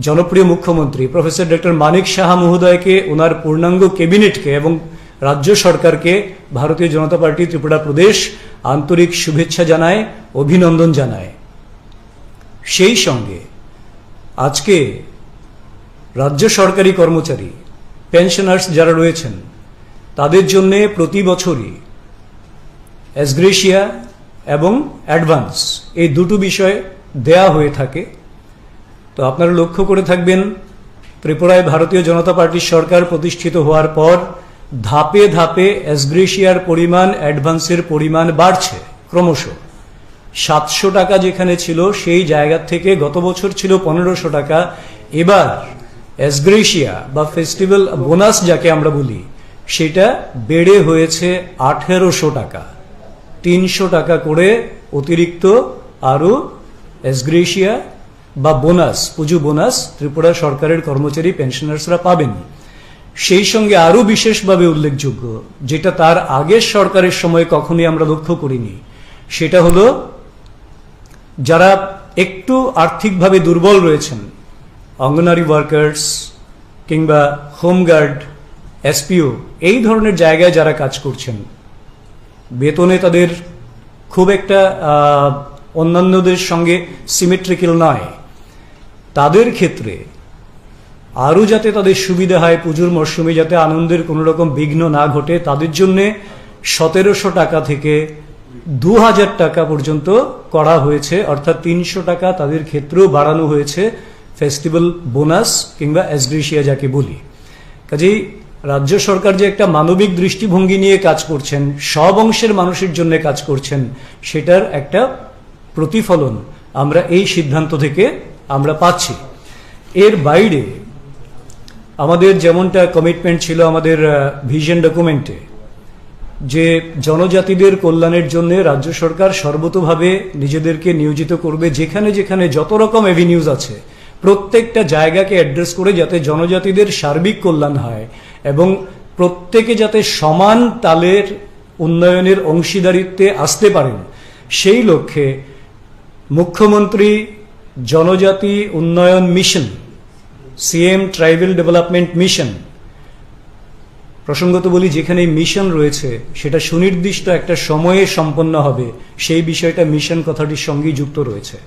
জনপ্রিয় মুখ্যমন্ত্রী প্রফেসর ডক্টর মানিক সাহা মহোদয়কে, ওনার পূর্ণাঙ্গ ক্যাবিনেটকে এবং রাজ্য সরকারকে ভারতীয় জনতা পার্টি ত্রিপুরা প্রদেশ আন্তরিক শুভেচ্ছা জানায়, অভিনন্দন জানায়। সেই সঙ্গে আজকে রাজ্য সরকারি কর্মচারী, পেনশনার্স যারা রয়েছেন, তাদের জন্য প্রতি বছরই এসগ্রেশিয়া এবং অ্যাডভান্স, এই দুটো বিষয় দেয়া হয়ে থাকে। তো আপনারা লক্ষ্য করে থাকবেন, ত্রিপুরায় ভারতীয় জনতা পার্টির সরকার প্রতিষ্ঠিত হওয়ার পর ধাপে ধাপে এসগ্রেশিয়ার পরিমাণ, অ্যাডভান্সের পরিমাণ বাড়ছে ক্রমশ। সাতশো টাকা যেখানে ছিল, সেই জায়গা থেকে গত বছর ছিল পনেরোশো টাকা, এবার এসগ্রেশিয়া বা ফেস্টিভ্যাল বোনাস যাকে আমরা বলি, সেটা বেড়ে হয়েছে আঠেরোশো টাকা। তিনশো টাকা করে অতিরিক্ত আরও এসগ্রেশিয়া বা বোনাস, পুজো বোনাস ত্রিপুরা সরকারের কর্মচারী, পেনশনার্সরা পাবেন। সেই সঙ্গে আরও বিশেষভাবে উল্লেখযোগ্য, যেটা তার আগের সরকারের সময় কখনোই আমরা লক্ষ্য করিনি, সেটা হলো যারা একটু আর্থিকভাবে দুর্বল রয়েছেন, অঙ্গনারী ওয়ার্কার্স কিংবা হোমগার্ড, এসপিও, এই ধরনের জায়গায় যারা কাজ করছেন, বেতনে তাদের খুব একটা, আহ, অন্যান্যদের সঙ্গে সিমেট্রিক্যাল নয়, তাদের ক্ষেত্রে আরও যাতে তাদের সুবিধা হয়, পুজোর মরশুমে যাতে আনন্দের কোনো রকম বিঘ্ন না ঘটে, তাদের জন্যে সতেরোশো টাকা থেকে দু হাজার টাকা পর্যন্ত করা হয়েছে, অর্থাৎ তিনশো টাকা তাদের ক্ষেত্রেও বাড়ানো হয়েছে ফেস্টিভ্যাল বোনাস কিংবা অ্যাসগ্রেশিয়া যাকে বলি। কাজেই রাজ্য সরকার যে একটা মানবিক দৃষ্টিভঙ্গি নিয়ে কাজ করছেন, সব অংশের মানুষের জন্য কাজ করছেন, সেটার একটা প্রতিফলন আমরা এই সিদ্ধান্ত থেকে আমরা পাচ্ছি। এর বাইরে আমাদের যেমনটা কমিটমেন্ট ছিল আমাদের ভিশন ডকুমেন্টে, যে জনজাতিদের কল্যাণের জন্য রাজ্য সরকার সর্বতোভাবে নিজেদেরকে নিয়োজিত করবে, যেখানে যেখানে যত রকম অ্যাভিনিউজ আছে প্রত্যেকটা জায়গাকে অ্যাড্রেস করে, যাতে জনজাতিদের সার্বিক কল্যাণ হয় এবং প্রত্যেকে যাতে সমান তালের উন্নয়নের অংশীদারিত্বে আসতে পারেন, সেই লক্ষ্যে মুখ্যমন্ত্রী জনজাতি উন্নয়ন mission, CM tribal development mission, প্রসঙ্গত বলি, যেখানে এই মিশন রয়েছে সেটা সুনির্দিষ্ট একটা সময়ে সম্পন্ন হবে, সেই বিষয়টা মিশন কথাটির সঙ্গেই যুক্ত রয়েছে।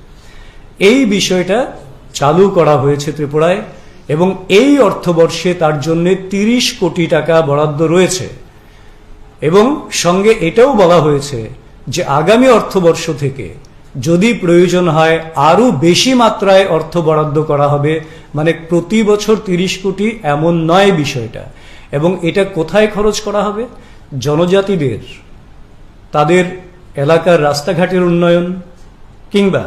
এই বিষয়টা চালু করা হয়েছে ত্রিপুরায় এবং এই অর্থবর্ষে তার জন্য তিরিশ কোটি টাকা বরাদ্দ রয়েছে। এবং সঙ্গে এটাও বলা হয়েছে যে আগামী অর্থবর্ষ থেকে যদি প্রয়োজন হয় আরও বেশি মাত্রায় অর্থ বরাদ্দ করা হবে, মানে প্রতি বছর তিরিশ কোটি এমন নয় বিষয়টা। এবং এটা কোথায় খরচ করা হবে? জনজাতিদের তাদের এলাকার রাস্তাঘাটের উন্নয়ন কিংবা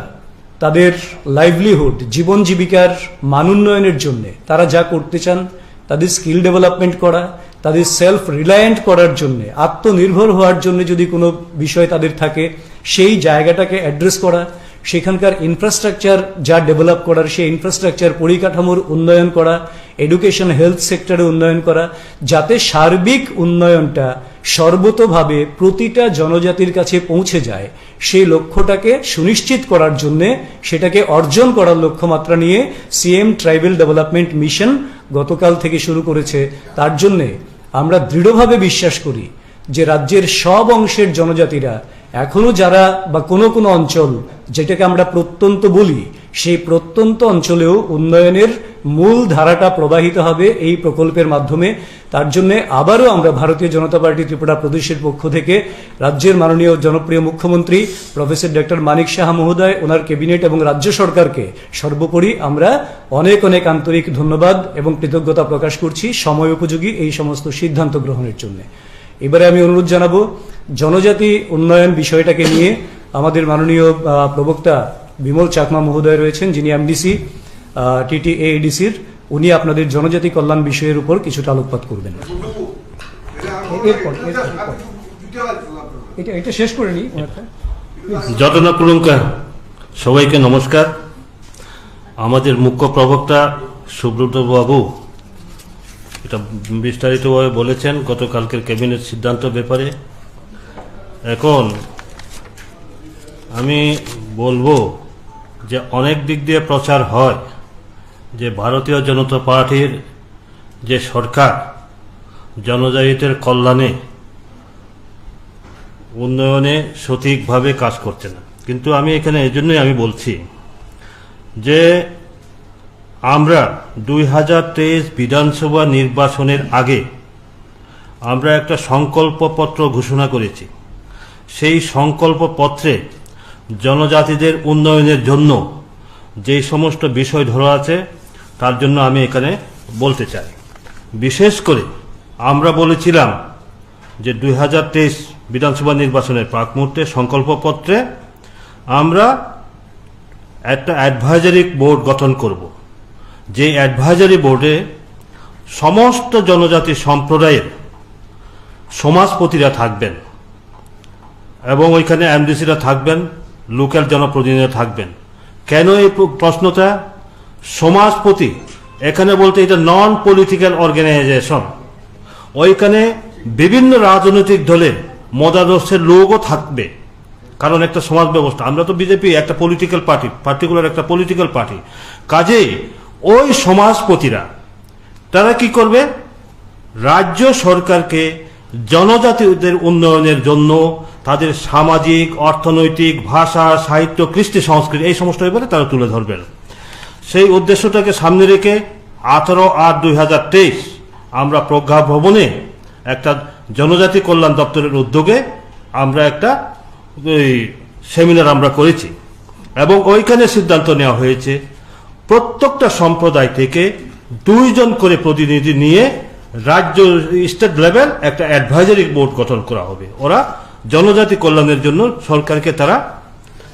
তাদের লাইভলিহুড, জীবন জীবিকার মান উন্নয়নের জন্যে তারা যা করতে চান, তাদের স্কিল ডেভেলপমেন্ট করা, তাদের সেলফ রিলায়েন্ট করার জন্যে, আত্মনির্ভর হওয়ার জন্য যদি কোনো বিষয় তাদের থাকে, সেই জায়গাটাকে অ্যাড্রেস করা, সেখানকার ইনফ্রাস্ট্রাকচার যা ডেভেলপ করার, সেই ইনফ্রাস্ট্রাকচার পরিকাঠামোর উন্নয়ন করা, এডুকেশন, হেলথ সেক্টরে উন্নয়ন করা, যাতে সার্বিক উন্নয়নটা সর্বতোভাবে প্রতিটা জনজাতির কাছে পৌঁছে যায়, সেই লক্ষ্যটাকে সুনিশ্চিত করার জন্যে, সেটাকে অর্জন করার লক্ষ্যমাত্রা নিয়ে সিএম ট্রাইবাল ডেভেলপমেন্ট মিশন গতকাল থেকে শুরু করেছে। তার জন্যে আমরা দৃঢ়ভাবে বিশ্বাস করি যে রাজ্যের সব অংশের জনজাতিরা এখনও যারা বা কোনো কোনো অঞ্চল, যেটাকে আমরা প্রত্যন্ত বলি, সেই প্রত্যন্ত অঞ্চলেও উন্নয়নের মূল ধারাটা প্রবাহিত হবে এই প্রকল্পের মাধ্যমে। তার জন্য আবারও আমরা ভারতীয় জনতা পার্টি ত্রিপুরা প্রদেশের পক্ষ থেকে রাজ্যের মাননীয় জনপ্রিয় মুখ্যমন্ত্রী প্রফেসর ডক্টর মানিক সাহা মহোদয়, ওনার ক্যাবিনেট এবং রাজ্য সরকারকে সর্বোপরি আমরা অনেক অনেক আন্তরিক ধন্যবাদ এবং কৃতজ্ঞতা প্রকাশ করছি সময় উপযোগী এই সমস্ত সিদ্ধান্ত গ্রহণের জন্য। এবারে আমি অনুরোধ জানাবো জনজাতি উন্নয়ন বিষয়টাকে নিয়ে আমাদের মাননীয়, আহ, প্রবক্তা বিমল চাকমা মহোদয় রয়েছেন, যিনি এমডিসি, আহ, টিটিএএডিসির, উনি আপনাদের জনজাতি কল্যাণ বিষয়ের উপর কিছুটা আলোকপাত করবেন। এরপর, এরপর, এরপর। এটা, এটা শেষ করে নিই, ওনারটা। যতনা কুলুঙ্কা, সবাইকে নমস্কার। আমাদের মুখ্য প্রবক্তা সুব্রত বাবু এটা বিস্তারিতভাবে বলেছেন গতকালকের ক্যাবিনেট সিদ্ধান্ত ব্যাপারে। এখন আমি বলবো যে অনেক দিক দিয়ে প্রচার হয় যে ভারতীয় জনতা পার্টির যে সরকার জনজাতিদের কল্যাণে, উন্নয়নে সঠিকভাবে কাজ করছে না। কিন্তু আমি এখানে এই জন্যই আমি বলছি যে আমরা দুই হাজার তেইশ বিধানসভা নির্বাচনের আগে আমরা একটা সংকল্পপত্র ঘোষণা করেছি। সেই সংকল্পপত্রে জনজাতিদের উন্নয়নের জন্য যেই সমস্ত বিষয় ধরা আছে, তার জন্য আমি এখানে বলতে চাই। বিশেষ করে আমরা বলেছিলাম যে দুই হাজার তেইশ বিধানসভা নির্বাচনের প্রাক মুহূর্তে সংকল্পপত্রে আমরা একটা অ্যাডভাইজারি বোর্ড গঠন করব, যে অ্যাডভাইজারি বোর্ডে সমস্ত জনজাতি সম্প্রদায়ের সমাজপতিরা থাকবেন এবং ওইখানে এমডিসিরা থাকবেন, লোকাল জনপ্রতিনিধিরা থাকবেন। কেন এই প্র-, প্রশ্নটা? সমাজপতি এখানে বলতে এটা নন পলিটিক্যাল অর্গানাইজেশন, ওইখানে বিভিন্ন রাজনৈতিক দলের মতাদর্শের লোকও থাকবে, কারণ একটা সমাজ ব্যবস্থা। আমরা তো বিজেপি একটা পলিটিক্যাল পার্টি, পার্টিকুলার একটা পলিটিক্যাল পার্টি। কাজেই ওই সমাজপতিরা তারা কি করবে? রাজ্য সরকারকে জনজাতিদের উন্নয়নের জন্য তাদের সামাজিক, অর্থনৈতিক, ভাষা, সাহিত্য, কৃষ্টি সংস্কৃতি এই সমস্ত ব্যাপারে তারা তুলে ধরবেন। সেই উদ্দেশ্যটাকে সামনে রেখে আঠারো আট দুই হাজার তেইশ আমরা প্রজ্ঞা ভবনে একটা জনজাতি কল্যাণ দপ্তরের উদ্যোগে আমরা একটা এই সেমিনার আমরা করেছি এবং ওইখানে সিদ্ধান্ত নেওয়া হয়েছে প্রত্যেকটা সম্প্রদায় থেকে দুইজন করে প্রতিনিধি নিয়ে রাজ্য, স্টেট লেভেল একটা অ্যাডভাইজারি বোর্ড গঠন করা হবে। ওরা জনজাতি কল্যাণের জন্য সরকারকে তারা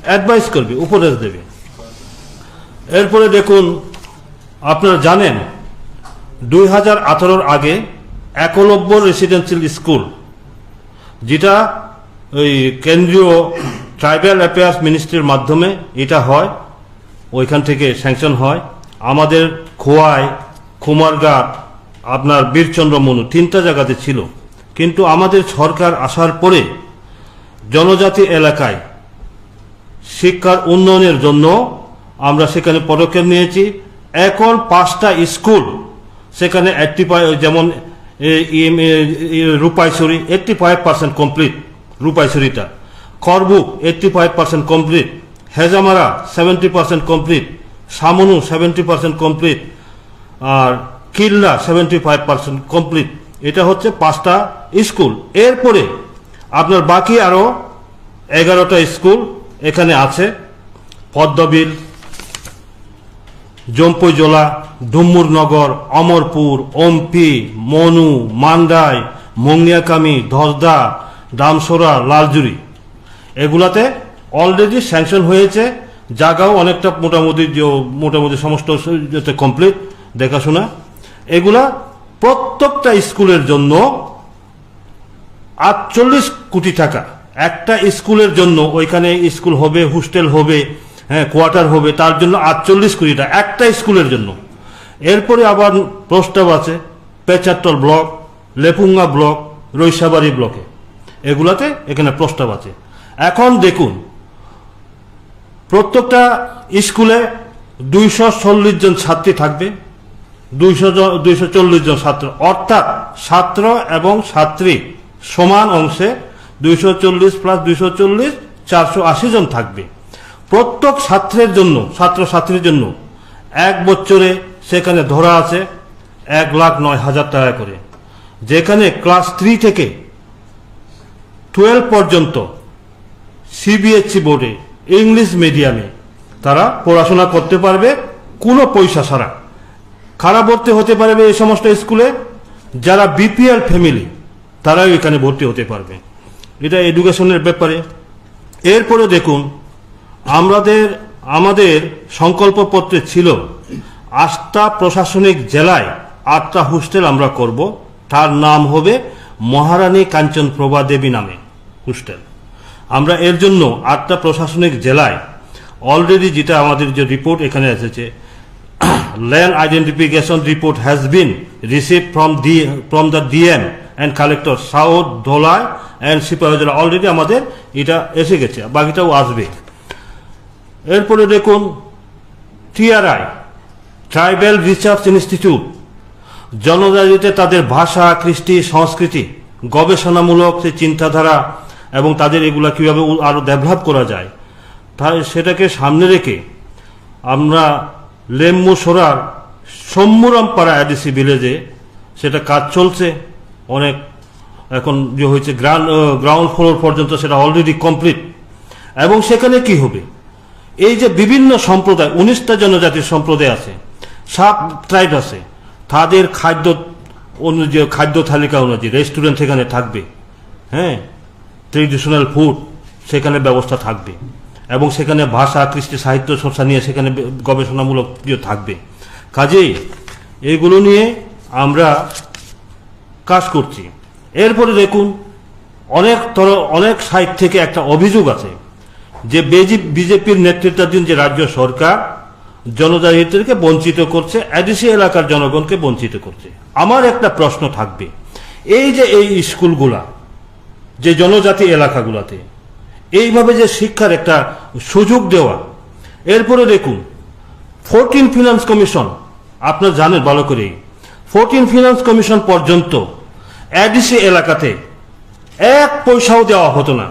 অ্যাডভাইস করবে, উপদেশ দেবে। এরপরে দেখুন, আপনারা জানেন দুই হাজার আঠারোর আগে একলব্য রেসিডেন্সিয়াল স্কুল, যেটা ওই কেন্দ্রীয় ট্রাইবাল অ্যাফেয়ার্স মিনিস্ট্রির মাধ্যমে এটা হয়, ওইখান থেকে স্যাংশন হয়। আমাদের খোয়াই, কুমারঘাট, আপনার বীরচন্দ্র মনু তিনটা জায়গাতে ছিল, কিন্তু আমাদের সরকার আসার পরে জনজাতি এলাকায় শিক্ষার উন্নয়নের জন্য আমরা সেখানে পদক্ষেপ নিয়েছি। এখন পাঁচটা স্কুল সেখানে এইটটি ফাইভ, যেমন এ, ইম, এ, এ, Rupaichhari eighty five percent complete, রূপাইছড়িটা, Karbook eighty five percent complete, Hezamara seventy percent complete, সামনু সেভেন্টি পার্সেন্ট কমপ্লিট, আর কিল্লা সেভেন্টি ফাইভ পার্সেন্ট কমপ্লিট। এটা হচ্ছে পাঁচটা স্কুল। এরপরে আপনার বাকি আরও এগারোটা স্কুল এখানে আছে। পদ্মবিল, জম্পুইজলা, ডুম্মুরনগর, অমরপুর, অম্পি, মনু, মান্ডাই, মংনিয়াকামি, ধসদা, ডামসরা, লালজুরি, এগুলাতে অলরেডি স্যাংশন হয়েছে। জায়গাও অনেকটা মোটামুটি যে, মোটামুটি সমস্ত যাতে কমপ্লিট দেখাশোনা। এগুলা প্রত্যেকটা স্কুলের জন্য আটচল্লিশ কোটি টাকা। একটা স্কুলের জন্য, ওইখানে স্কুল হবে, হোস্টেল হবে, হ্যাঁ, কোয়ার্টার হবে, তার জন্য আটচল্লিশ কোটি টাকা একটা স্কুলের জন্য। এরপরে আবার প্রস্তাব আছে পেচারতল ব্লক, লেপুঙ্গা ব্লক, রৈসাবাড়ি ব্লকে, এগুলাতে এখানে প্রস্তাব আছে। এখন দেখুন, প্রত্যেকটা স্কুলে দুইশো চল্লিশ জন ছাত্রী থাকবে, দুইশো জন, দুইশো চল্লিশ জন ছাত্র, অর্থাৎ ছাত্র এবং ছাত্রী সমান অংশে দুইশো চল্লিশ প্লাস দুইশো চল্লিশ, চারশো আশি জন থাকবে। প্রত্যেক ছাত্রের জন্য, ছাত্রছাত্রীর জন্য এক বছরে সেখানে ধরা আছে এক লাখ নয় হাজার টাকা করে, যেখানে ক্লাস থ্রি থেকে টুয়েলভ পর্যন্ত সিবিএসই বোর্ডে ইংলিশ মিডিয়ামে তারা পড়াশোনা করতে পারবে কোনো পয়সা ছাড়া। কারা ভর্তি হতে পারবে এই সমস্ত স্কুলে? যারা বিপিএল ফ্যামিলি, তারাও এখানে ভর্তি হতে পারবে। এটা এডুকেশনের ব্যাপারে। এরপরে দেখুন, আমাদের, আমাদের সংকল্পপত্রে ছিল আটটা প্রশাসনিক জেলায় আটটা হোস্টেল আমরা করব, তার নাম হবে মহারানী কাঞ্চন প্রভা দেবী নামে হোস্টেল। আমরা এর জন্য আটটা প্রশাসনিক জেলায় অলরেডি, যেটা আমাদের যে রিপোর্ট এখানে এসেছে, land identification report has been received from the, from the DM and collector, south, Dhalai and Sepahijala. Already আমাদের এটা এসে গেছে, বাকিটাও আসবে। এরপরে দেখুন, টিআরআই, ট্রাইবাল রিসার্চ ইনস্টিটিউট, জনজাতিতে তাদের ভাষা, কৃষ্টি, সংস্কৃতি, গবেষণামূলক যে চিন্তাধারা এবং তাদের এগুলা কীভাবে উ-, আরও ডেভেলপ করা যায়, তাই সেটাকে সামনে রেখে আমরা লেম্বুসরার সম্মুরামপাড়া এডিসি ভিলেজে সেটা কাজ চলছে। অনেক এখন যে হয়েছে, গ্রাউন্ড, আহ, গ্রাউন্ড ফ্লোর পর্যন্ত সেটা অলরেডি কমপ্লিট। এবং সেখানে কি হবে, এই যে বিভিন্ন সম্প্রদায়, উনিশটা জনজাতির সম্প্রদায় আছে, সাব ট্রাইব আছে, তাদের খাদ্য অনুযায়ী, খাদ্য তালিকা অনুযায়ী রেস্টুরেন্ট সেখানে থাকবে। হ্যাঁ, ট্রেডিশনাল ফুড সেখানে ব্যবস্থা থাকবে এবং সেখানে ভাষা, কৃষ্টি, সাহিত্য চর্চা নিয়ে সেখানে বে-, গবেষণামূলক ইয়ে থাকবে। কাজেই এইগুলো নিয়ে আমরা কাজ করছি। এরপরে দেখুন, অনেক তর-, অনেক সাইড থেকে একটা অভিযোগ আছে যে বিজে-, বিজেপির নেতৃত্বাধীন যে রাজ্য সরকার জনজাতিদেরকে বঞ্চিত করছে, এডিসি এলাকার জনগণকে বঞ্চিত করছে। আমার একটা প্রশ্ন থাকবে, এই যে এই স্কুলগুলা, যে জনজাতি এলাকাগুলোতে এইভাবে যে শিক্ষার একটা সুযোগ দেওয়া, এরপরে দেখুন, ফোরটিন ফিনান্স কমিশন, আপনারা জানেন ভালো করেই, ফোরটিন ফিনান্স কমিশন পর্যন্ত এডিসি এলাকাতে এক পয়সাও দেওয়া হতো না।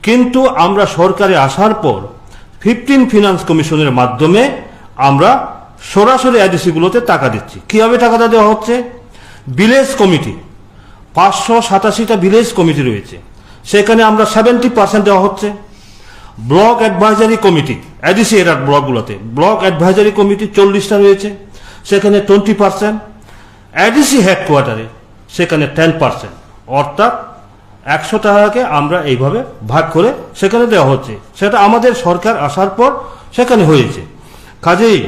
কিন্তু আমরা সরকারে আসার পর ফিফটিন ফিনান্স কমিশনের মাধ্যমে আমরা সরাসরি এডিসিগুলোতে টাকা দিচ্ছি। কীভাবে টাকাটা দেওয়া হচ্ছে? ভিলেজ কমিটি, পাঁচশো সাতাশিটা ভিলেজ কমিটি রয়েছে, সেখানে আমরা সেভেন্টি পার্সেন্ট দেওয়া হচ্ছে। ব্লক অ্যাডভাইজারি কমিটি, এডিসি এরিয়ার ব্লকগুলোতে ব্লক অ্যাডভাইজারি কমিটি চল্লিশটা রয়েছে, সেখানে টোয়েন্টি পার্সেন্ট। এডিসি হেডকোয়ার্টারে সেখানে টেন পার্সেন্ট, অর্থাৎ একশো টাকাকে আমরা এইভাবে ভাগ করে সেখানে দেওয়া হচ্ছে। সেটা আমাদের সরকার আসার পর সেখানে হয়েছে। কাজেই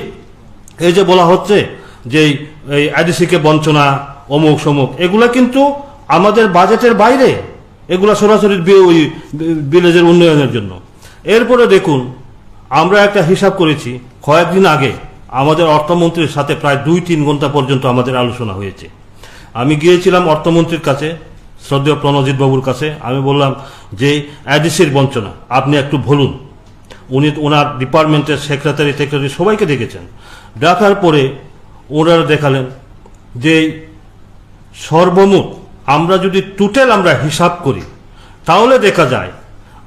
এই যে বলা হচ্ছে যে এই এডিসিকে বঞ্চনা, অমুক সমুক, এগুলা কিন্তু আমাদের বাজেটের বাইরে, এগুলা সরাসরি বি-, ওই বি-, ভিলেজের উন্নয়নের জন্য। এরপরে দেখুন, আমরা একটা হিসাব করেছি, কয়েকদিন আগে আমাদের অর্থমন্ত্রীর সাথে প্রায় দুই তিন ঘন্টা পর্যন্ত আমাদের আলোচনা হয়েছে। আমি গিয়েছিলাম অর্থমন্ত্রীর কাছে, শ্রদ্ধেয় প্রণজিৎ বাবুর কাছে। আমি বললাম যে এডিসির বঞ্চনা, আপনি একটু বলুন। উনি ওনার ডিপার্টমেন্টের সেক্রেটারি টেক্রেটারি সবাইকে ডেকেছেন। ডাকার পরে ওনারা দেখালেন যে সর্বমোট আমরা যদি টোটাল আমরা হিসাব করি, তাহলে দেখা যায়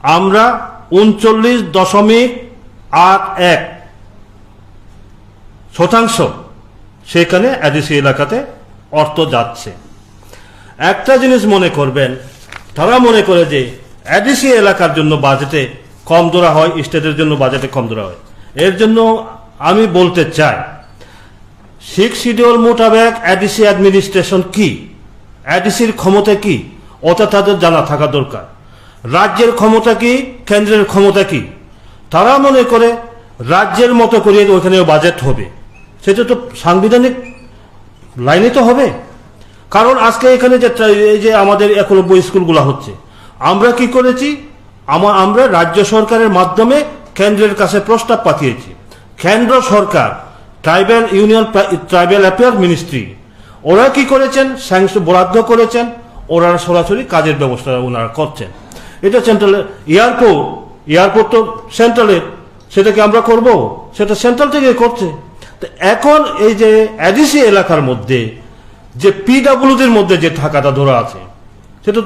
আমরা ঊনচল্লিশ দশমিক আট এক শতাংশ সেখানে এডিসি এলাকাতে অর্থ যাচ্ছে। একটা জিনিস মনে করবেন, তারা মনে করে যে এডিসি এলাকার জন্য বাজেটে কম ধরা হয়, স্টেটের জন্য বাজেটে কম ধরা হয়। এর জন্য আমি বলতে চাই, সিক্স শিডিউল মোতাবেক এডিসি অ্যাডমিনিস্ট্রেশন কি, এডিসির ক্ষমতা কি, ওটা তাদের জানা থাকা দরকার। রাজ্যের ক্ষমতা কি, কেন্দ্রের ক্ষমতা কি, তারা মনে করে রাজ্যের মতো করে ওখানে বাজেট হবে, সেটা তো সাংবিধানিক লাইনে তো হবে। কারণ আজকে এখানে যে ট্রা-, এই যে আমাদের একলব্য স্কুলগুলো হচ্ছে, আমরা কি করেছি? আমা-, আমরা রাজ্য সরকারের মাধ্যমে কেন্দ্রের কাছে প্রস্তাব পাঠিয়েছি। কেন্দ্র সরকার, tribal union, tribal affair ministry, ওরা কি করেছেন? স্যাংশন বরাদ্দ করেছেন, ওরা সরাসরি কাজের ব্যবস্থা ওনারা করছেন। এটা সেন্ট্রাল এয়ারপোর্ট, এয়ারপোর্ট তো সেন্ট্রালের, সেটা কি আমরা করব? সেটা সেন্ট্রাল থেকে করছে। তো এখন এই যে এডিসি এলাকার মধ্যে যে পিডাব্লিউডির মধ্যে যে টাকাটা ধরা আছে, সেটা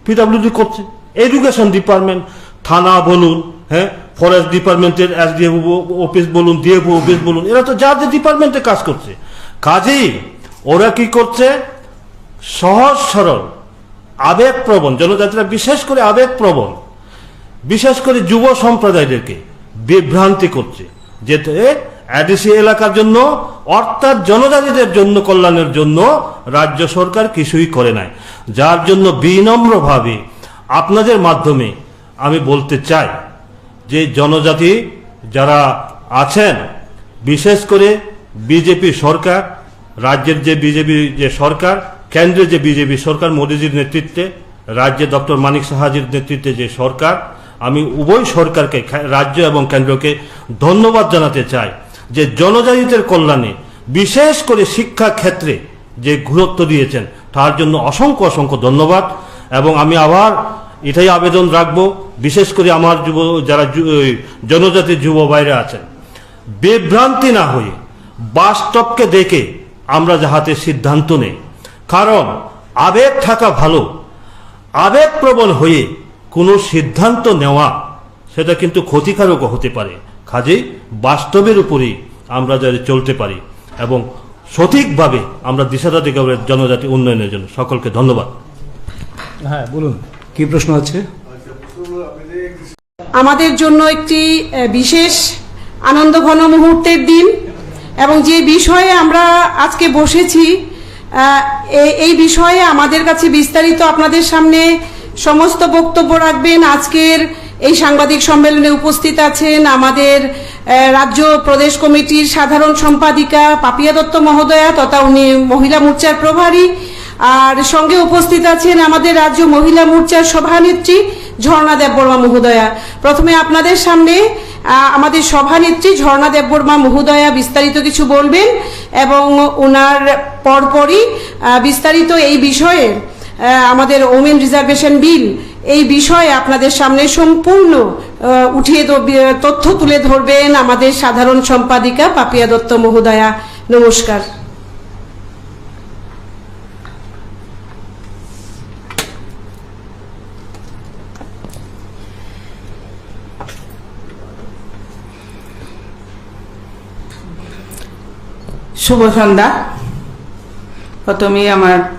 পিডাব্লিউডি করছে। এডুকেশন ডিপার্টমেন্ট, থানা বলুন, হ্যাঁ, ফরেস্ট ডিপার্টমেন্টের এসডিএফ অফিস বলুন, ডিএফও অফিস বলুন, এরা তো যার যে ডিপার্টমেন্টে কাজ করছে। কাজেই ওরা কি করছে? সহজ সরল, আবেগপ্রবণ, জনজাতিরা বিশেষ করে আবেগপ্রবণ, বিশেষ করে যুব সম্প্রদায়দেরকে বিভ্রান্তি করছে, যেতে এডিসি এলাকার জন্য, অর্থাৎ জনজাতিদের জন্য, কল্যাণের জন্য রাজ্য সরকার কিছুই করে নাই। যার জন্য বিনম্রভাবে আপনাদের মাধ্যমে আমি বলতে চাই যে জনজাতি যারা আছেন, বিশেষ করে বিজেপি সরকার, রাজ্যের যে বিজেপি যে সরকার, কেন্দ্রে যে বিজেপি সরকার, মোদিজির নেতৃত্বে, রাজ্যে ডক্টর মানিক সাহাজির নেতৃত্বে যে সরকার, আমি উভয় সরকারকে, খা-, রাজ্য এবং কেন্দ্রকে ধন্যবাদ জানাতে চাই যে জনজাতিদের কল্যাণে, বিশেষ করে শিক্ষা ক্ষেত্রে যে গুরুত্ব দিয়েছেন, তার জন্য অসংখ্য অসংখ্য ধন্যবাদ। এবং আমি আবার এটাই আবেদন রাখবো, বিশেষ করে আমার যুব, যারা যু-, ওই জনজাতির যুব ভাইরা আছেন, বিভ্রান্তি না হয়ে বাস্তবকে দেখে আমরা যাহাতে সিদ্ধান্ত নেই। কারণ আবেগ থাকা ভালো, আবেগপ্রবণ হয়ে কোনো সিদ্ধান্ত নেওয়া, সেটা কিন্তু ক্ষতিকারকও হতে পারে। কাজেই বাস্তবের উপরেই আমরা যাতে চলতে পারি এবং সঠিকভাবে আমরা দিশাটা দিকে জনজাতি উন্নয়নের জন্য। সকলকে ধন্যবাদ। হ্যাঁ, বলুন, কি প্রশ্ন আছে? আমাদের জন্য একটি, আহ, বিশেষ আনন্দঘন মুহূর্তের দিন এবং যে বিষয়ে আমরা আজকে বসেছি, আহ, এ-, এই বিষয়ে আমাদের কাছে বিস্তারিত আপনাদের সামনে সমস্ত বক্তব্য রাখবেন। আজকের এই সাংবাদিক সম্মেলনে উপস্থিত আছেন আমাদের, আহ, রাজ্য প্রদেশ কমিটির সাধারণ সম্পাদিকা পাপিয়া দত্ত মহোদয়া তথা উনি মহিলা মোর্চার প্রভারী। আর সঙ্গে উপস্থিত আছেন আমাদের রাজ্য মহিলা মোর্চার সভানেত্রী ঝর্ণা দেববর্মা মহোদয়া। প্রথমে আপনাদের সামনে, আহ, আমাদের সভানেত্রী ঝর্ণা দেববর্মা মহোদয়া বিস্তারিত কিছু বলবেন এবং ওনার পরপরই, আহ, বিস্তারিত এই বিষয়ে, আহ, আমাদের ওমেন রিজার্ভেশন বিল, এই বিষয়ে আপনাদের সামনে সম্পূর্ণ, আহ, উঠিয়ে দ-, বি-, তথ্য তুলে ধরবেন আমাদের সাধারণ সম্পাদিকা পাপিয়া দত্ত মহোদয়া। নমস্কার। শুভ সন্ধ্যা। প্রথমেই আমার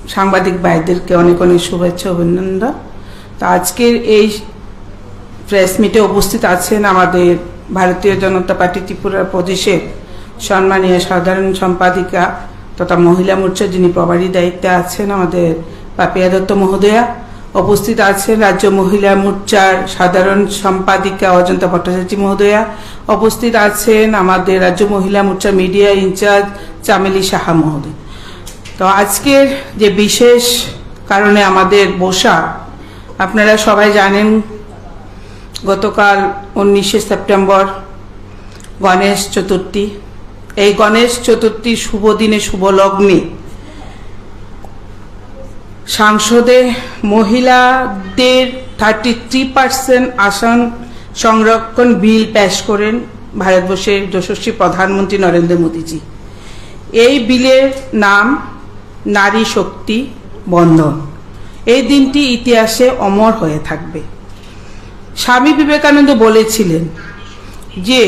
সাংবাদিক ভাইদেরকে অনেক অনেক শুভেচ্ছা, অভিনন্দন। তো আজকের এই প্রেস মিটে উপস্থিত আছেন আমাদের ভারতীয় জনতা পার্টি ত্রিপুরা প্রদেশের সম্মানীয় সাধারণ সম্পাদিকা তথা মহিলা মোর্চা যিনি প্রভারী দায়িত্বে আছেন আমাদের পাপিয়া দত্ত মহোদয়া, উপস্থিত আছেন রাজ্য মহিলা মোর্চার সাধারণ সম্পাদিকা অজন্তা ভট্টাচার্য মহোদয়া, উপস্থিত আছেন আমাদের রাজ্য মহিলা মোর্চা মিডিয়া ইনচার্জ চামেলি সাহা মহোদয়। তো আজকের যে বিশেষ কারণে আমাদের বসা, আপনারা সবাই জানেন, গতকাল উনিশে সেপ্টেম্বর গণেশ চতুর্থী। এই গণেশ চতুর্থীর শুভ দিনে, শুভ লগ্নে সংসদে মহিলাদের থার্টি থ্রি পার্সেন্ট আসন সংরক্ষণ বিল পেশ করেন ভারতবর্ষের যশস্বী প্রধানমন্ত্রী নরেন্দ্র মোদীজি। এই বিলের নাম নারী শক্তি বন্দন। এই দিনটি ইতিহাসে অমর হয়ে থাকবে। স্বামী বিবেকানন্দ বলেছিলেন যে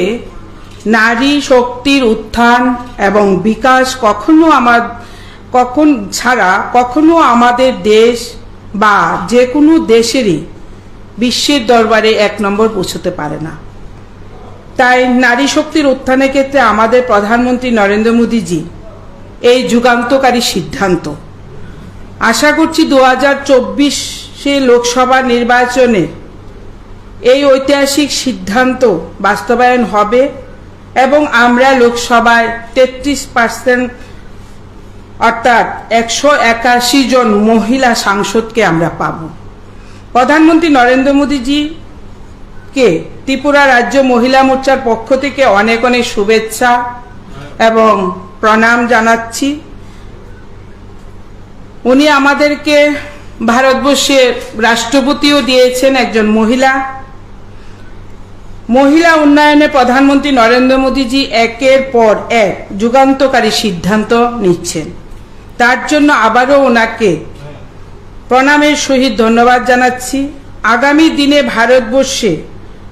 নারী শক্তির উত্থান এবং বিকাশ কখনো আমার, কখন ছাড়া কখনো আমাদের দেশ বা যে কোনো দেশেরই বিশ্বের দরবারে এক নম্বর পৌঁছতে পারে না। তাই নারী শক্তির উত্থানের ক্ষেত্রে আমাদের প্রধানমন্ত্রী নরেন্দ্র মোদীজি এই যুগান্তকারী সিদ্ধান্ত, আশা করছি দু হাজার চব্বিশে লোকসভা নির্বাচনে এই ঐতিহাসিক সিদ্ধান্ত বাস্তবায়ন হবে এবং আমরা লোকসভায় তেত্রিশ পার্সেন্ট, অর্থাৎ একশো একাশি জন মহিলা সাংসদকে আমরা পাব। প্রধানমন্ত্রী নরেন্দ্র মোদীজিকে ত্রিপুরা রাজ্য মহিলা মোর্চার পক্ষ থেকে অনেক অনেক শুভেচ্ছা এবং প্রণাম জানাচ্ছি। উনি আমাদেরকে ভারতবর্ষের রাষ্ট্রপতিও দিয়েছেন একজন মহিলা। মহিলা উন্নয়নে প্রধানমন্ত্রী নরেন্দ্র মোদীজি একের পর এক যুগান্তকারী সিদ্ধান্ত নিচ্ছেন। তার জন্য আবারও ওনাকে প্রণামের সহিত ধন্যবাদ জানাচ্ছি। আগামী দিনে ভারতবর্ষে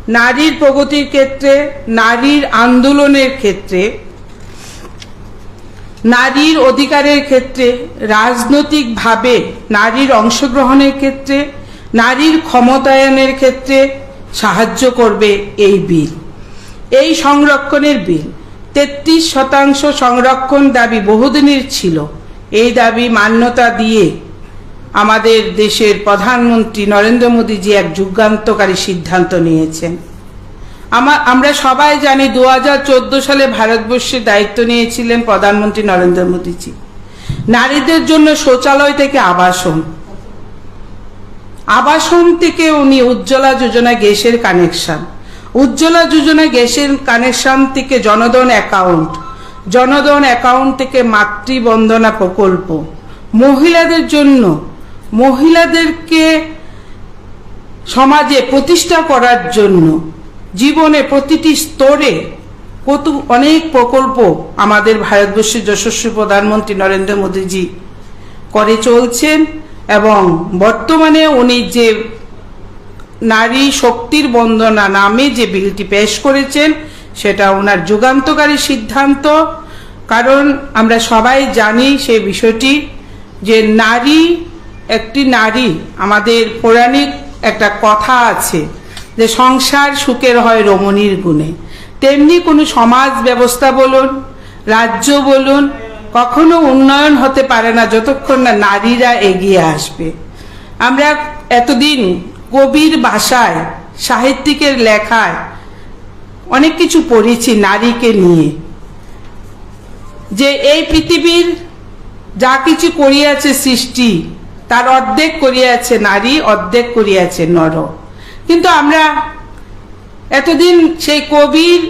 নারীর প্রগতির ক্ষেত্রে, নারীর আন্দোলনের ক্ষেত্রে, নারীর অধিকারের ক্ষেত্রে, রাজনৈতিকভাবে নারীর অংশগ্রহণের ক্ষেত্রে, নারীর ক্ষমতায়নের ক্ষেত্রে সাহায্য করবে এই বিল। এই সংরক্ষণের বিল, তেত্রিশ শতাংশ সংরক্ষণ দাবি বহুদিনের ছিল। এই দাবি মান্যতা দিয়ে আমাদের দেশের প্রধানমন্ত্রী নরেন্দ্র মোদীজি এক যুগান্তকারী সিদ্ধান্ত নিয়েছেন। আমা-, আমরা সবাই জানি, দু হাজার চোদ্দ সালে ভারতবর্ষের দায়িত্ব নিয়েছিলেন প্রধানমন্ত্রী নরেন্দ্র মোদীজি। নারীদের জন্য শৌচালয় থেকে আবাসন, আবাসন থেকে উনি উজ্জ্বলা যোজনা গ্যাসের কানেকশন, উজ্জ্বলা যোজনা গ্যাসের কানেকশন থেকে জনধন অ্যাকাউন্ট, জনধন অ্যাকাউন্ট থেকে মাতৃবন্দনা প্রকল্প, মহিলাদের জন্য, মহিলাদেরকে সমাজে প্রতিষ্ঠা করার জন্য জীবনে প্রতিটি স্তরে কত অনেক প্রকল্প আমাদের ভারতবর্ষের যশস্বী প্রধানমন্ত্রী নরেন্দ্র মোদীজি করে চলছেন এবং বর্তমানে উনি যে নারী শক্তির বন্দনা নামে যে বিলটি পেশ করেছেন, সেটা ওনার যুগান্তকারী সিদ্ধান্ত। কারণ আমরা সবাই জানি সেই বিষয়টি যে নারী, একটি নারী, আমাদের পৌরাণিক একটা কথা আছে যে সংসার সুখের হয় রমণীর গুণে। তেমনি কোনো সমাজ ব্যবস্থা বলুন, রাজ্য বলুন, কখনো উন্নয়ন হতে পারে না যতক্ষণ না নারীরা এগিয়ে আসবে। আমরা এতদিন কবির ভাষায়, সাহিত্যিকের লেখায় অনেক কিছু পড়েছি নারীকে নিয়ে, যে এই পৃথিবীর যা কিছু করিয়াছে সৃষ্টি, তার অর্ধেক করিয়াছে নারী, অর্ধেক করিয়াছে নর। কিন্তু আমরা এতদিন সেই কবির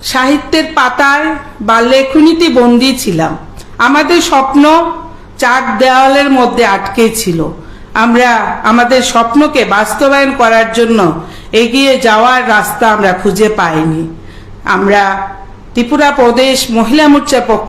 সাহিত্যের পাতায় বা লেখনীতে বন্দী ছিলাম। আমাদের স্বপ্ন চার দেওয়ালের মধ্যে আটকে ছিল। আমরা আমাদের স্বপ্নকে বাস্তবায়ন করার জন্য এগিয়ে যাওয়ার রাস্তা আমরা খুঁজে পাইনি। আমরা ত্রিপুরা প্রদেশ মহিলা মোর্চার পক্ষ